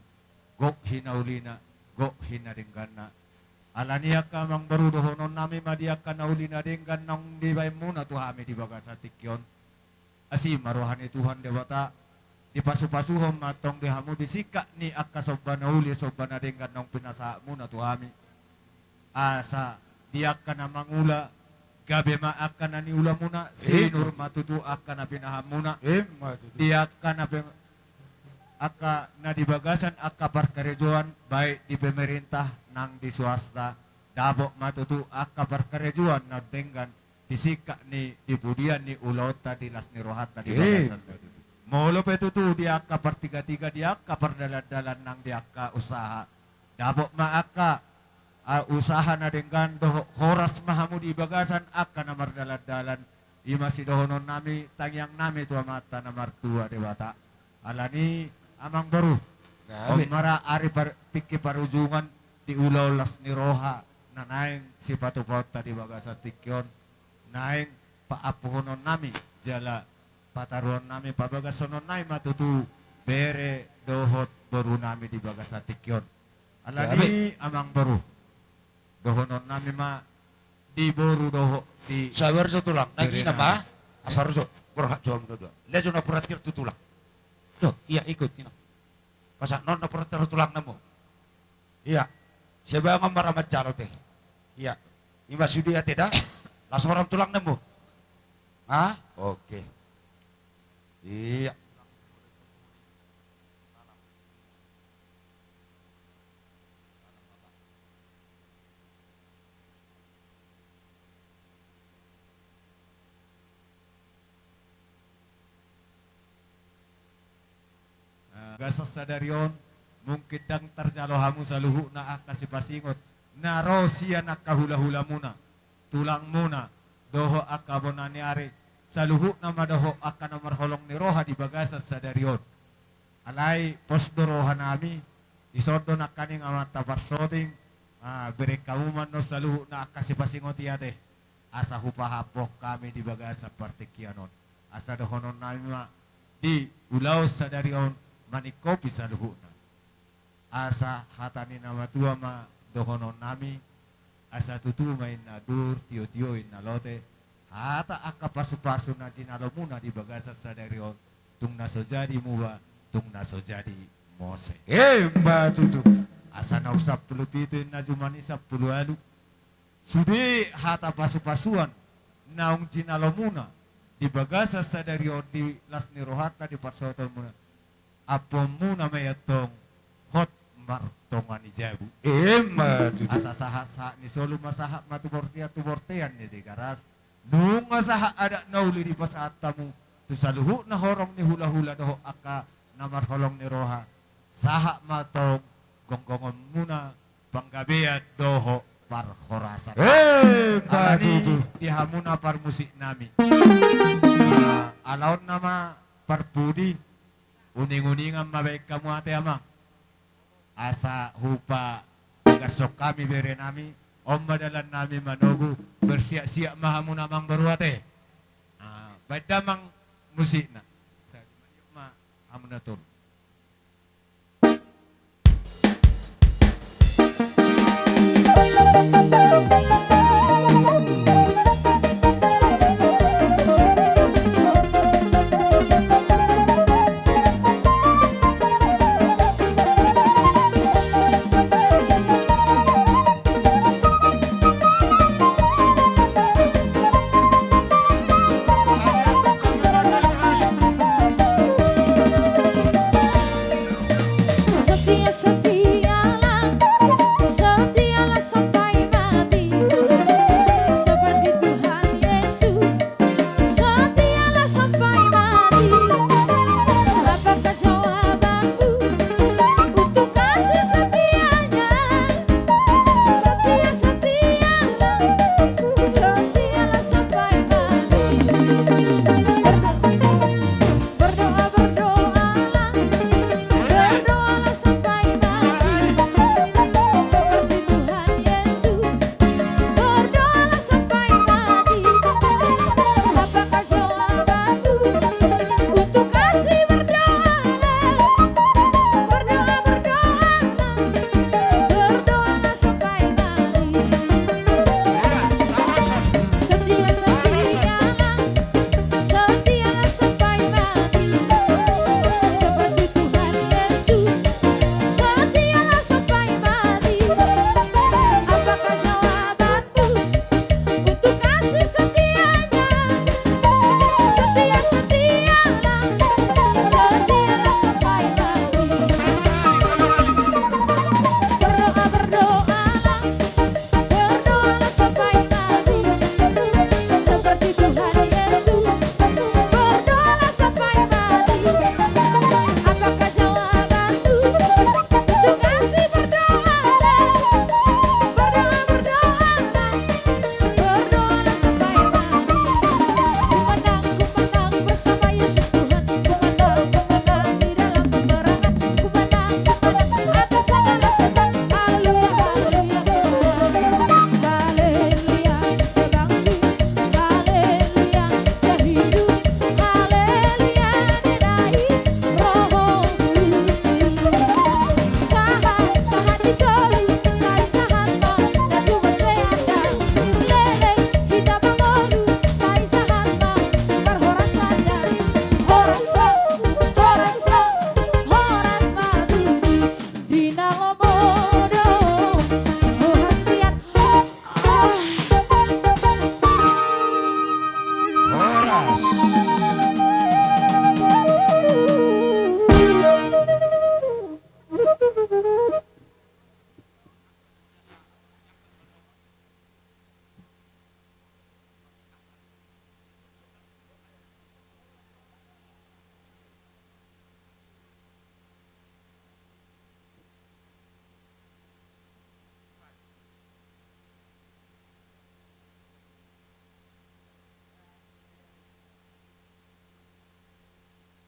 gok hinaulina, gok hinadengganna. Alani angka amangboru dohononnami ma di angka na uli na denggan naung dibaenmuna tu hami di bagasan tingki on. Asi ma roha ni Tuhan Debata, dipasupasuhon ma antong di hamu di singkat ni angka somba na uli somba na denggan naung pinasahatmuna tu hami. Asa di angka na mangula, gabe ma angka na niulamuna, sinur ma tutu angka na pinahanmuna. Ima tutu. Di angka na pe-, angka na di bagasan angka parkarejoan, baik di pemerintah nang di swasta, dapot ma tutu angka parkarejoan na denggan di singkat ni, di pudian ni ulaonta, di las ni rohanta di bagasan. Ima tutu. Molo pe tutu di angka partigatiga, di angka pardalandalan nang di angka usaha, dapot ma angka, a, usaha na denggan dohot horas ma hamu di bagasan angka na mardalandalan. Ima sidohononnami tangiangnami tu Amanta na martua Debata. Alani amangboru, on ma ra ari par-, tingki parujungan di ulaon las ni roha na naeng sipatupaonta di bagasan tingki on, naeng paampuhononnami jala pataruonnami, pabagasononnami ma tutu bere dohot borunami di bagasan tingki on. Alani amangboru, dohononnami ma di boru dohot di... Sabar jo tulang, nangina ma. Asa ro jo, borhat jo hamu na dua. Lea jo napuran tiar tu tulang. Doh, ia ikut ina. Pasahat non napuran tiar tu tulang namu. Ia. Sebangon ma ra manjalo te. Ia. Ima sude ate da. Las ma ra tu tulang namu. Ha? Oke. Ia. Bagasan sadari on, mungkin ndang tarjalo hamu saluhutna angka sipasingot na ro sian angka hulahulamuna, tulangmuna, dohot angka bona ni ari, saluhutna ma dohot angka na marholong ni roha di bagasan sadari on. Alai pos do rohanami, dison do nangkaning Amanta Parsoting, ah, bereng hamu ma annon saluhutna angka sipasingot i ate, asa hupahapothon hami di bagasan partingkian on. Asa dohononnami ma di ulaon sadari on maningkopi saluhutna. Asa hata ni na matua ma dohononnami, asa tutu ma inna dur, tiotio inna lote, hata angka pasupasu na jinalomuna di bagasan sadari on, tung na so jadi muba, tung na so jadi mose. Emma tutu. Asa naung sampulu pitu inna jumani sampulu ualu. Sude hata pasupasuan naung jinalomuna di bagasan sadari on di las ni rohanta di parsaotonmuna. Ampuonmuna ma i antong hot martonga ni jabu. Emma tutu. Asa sahatsahat ni solu ma sahat ma tu bortean, tu bortean ni Tigaras. Nunga sahat adat na uli dipasahat hamu tu saluhutna horong ni hulahula dohot angka na marholong ni roha. Sahat ma antong gonggongonmuna panggabean dohot parhorasan. Emma tutu. Alani di hamuna parmusiknami. Ah, ala on nama parpudi, uninguningan ma baen hamu ate amang. Asa hupagashon hami berenami, on ma dalannami manogu, bersiapsiap ma hamuna amangboru ate. Ah, baen damang musikna. Sai ma hamuna tolu. Setialah, setialah sampai mati.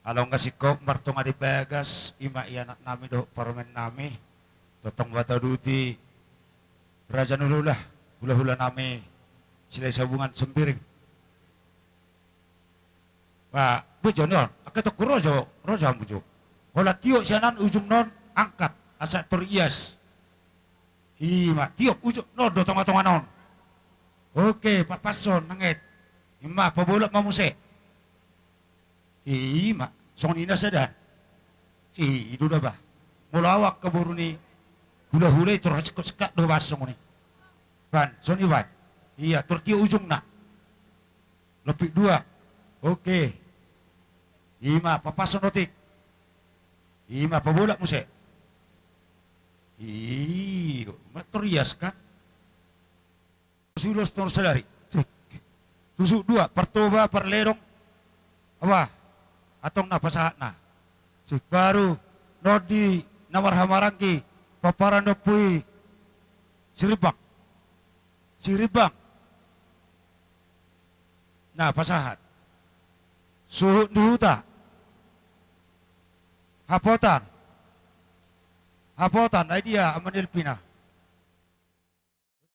Along gasingkop martonga di bagas, ima i anak nami dohot parumaen nami, tongtong ma taduti raja ni hulahula, hulahula nami Silahisabungan Sembiring. Ba, bejo ni on, angka tongku rojo, rojo hamu jo. Holan tiop sian an ujungna on angkat, asa tor ias. Ima, tiop ujungna on do tongatongana on. Oke, papashon nanget. Ima, pabolak ma muse. Ima, songon i na sada an. I do da ba. Molo au angka boru ni hulahula i tor hasingkotsingkat do ba songon i. Ban, songon i ban. Ia, tor tiop ujungna. Lompit dua. Oke. Ima, papashon otik. Ima, pabolak muse. I do. Ima, tor ias kan. Tusi ulos tor sadari. Sik. Tusuk dua, partoba, parledong. Awa. Antong na pasahatna. Sik. Baru nondi na marhahamaranggi, pomparan ni ompu i Sirimbang. Sirimbang. Na pasahat. Suhut ni huta. Hapotan. Hapotan, ai dia ama ni Elvina.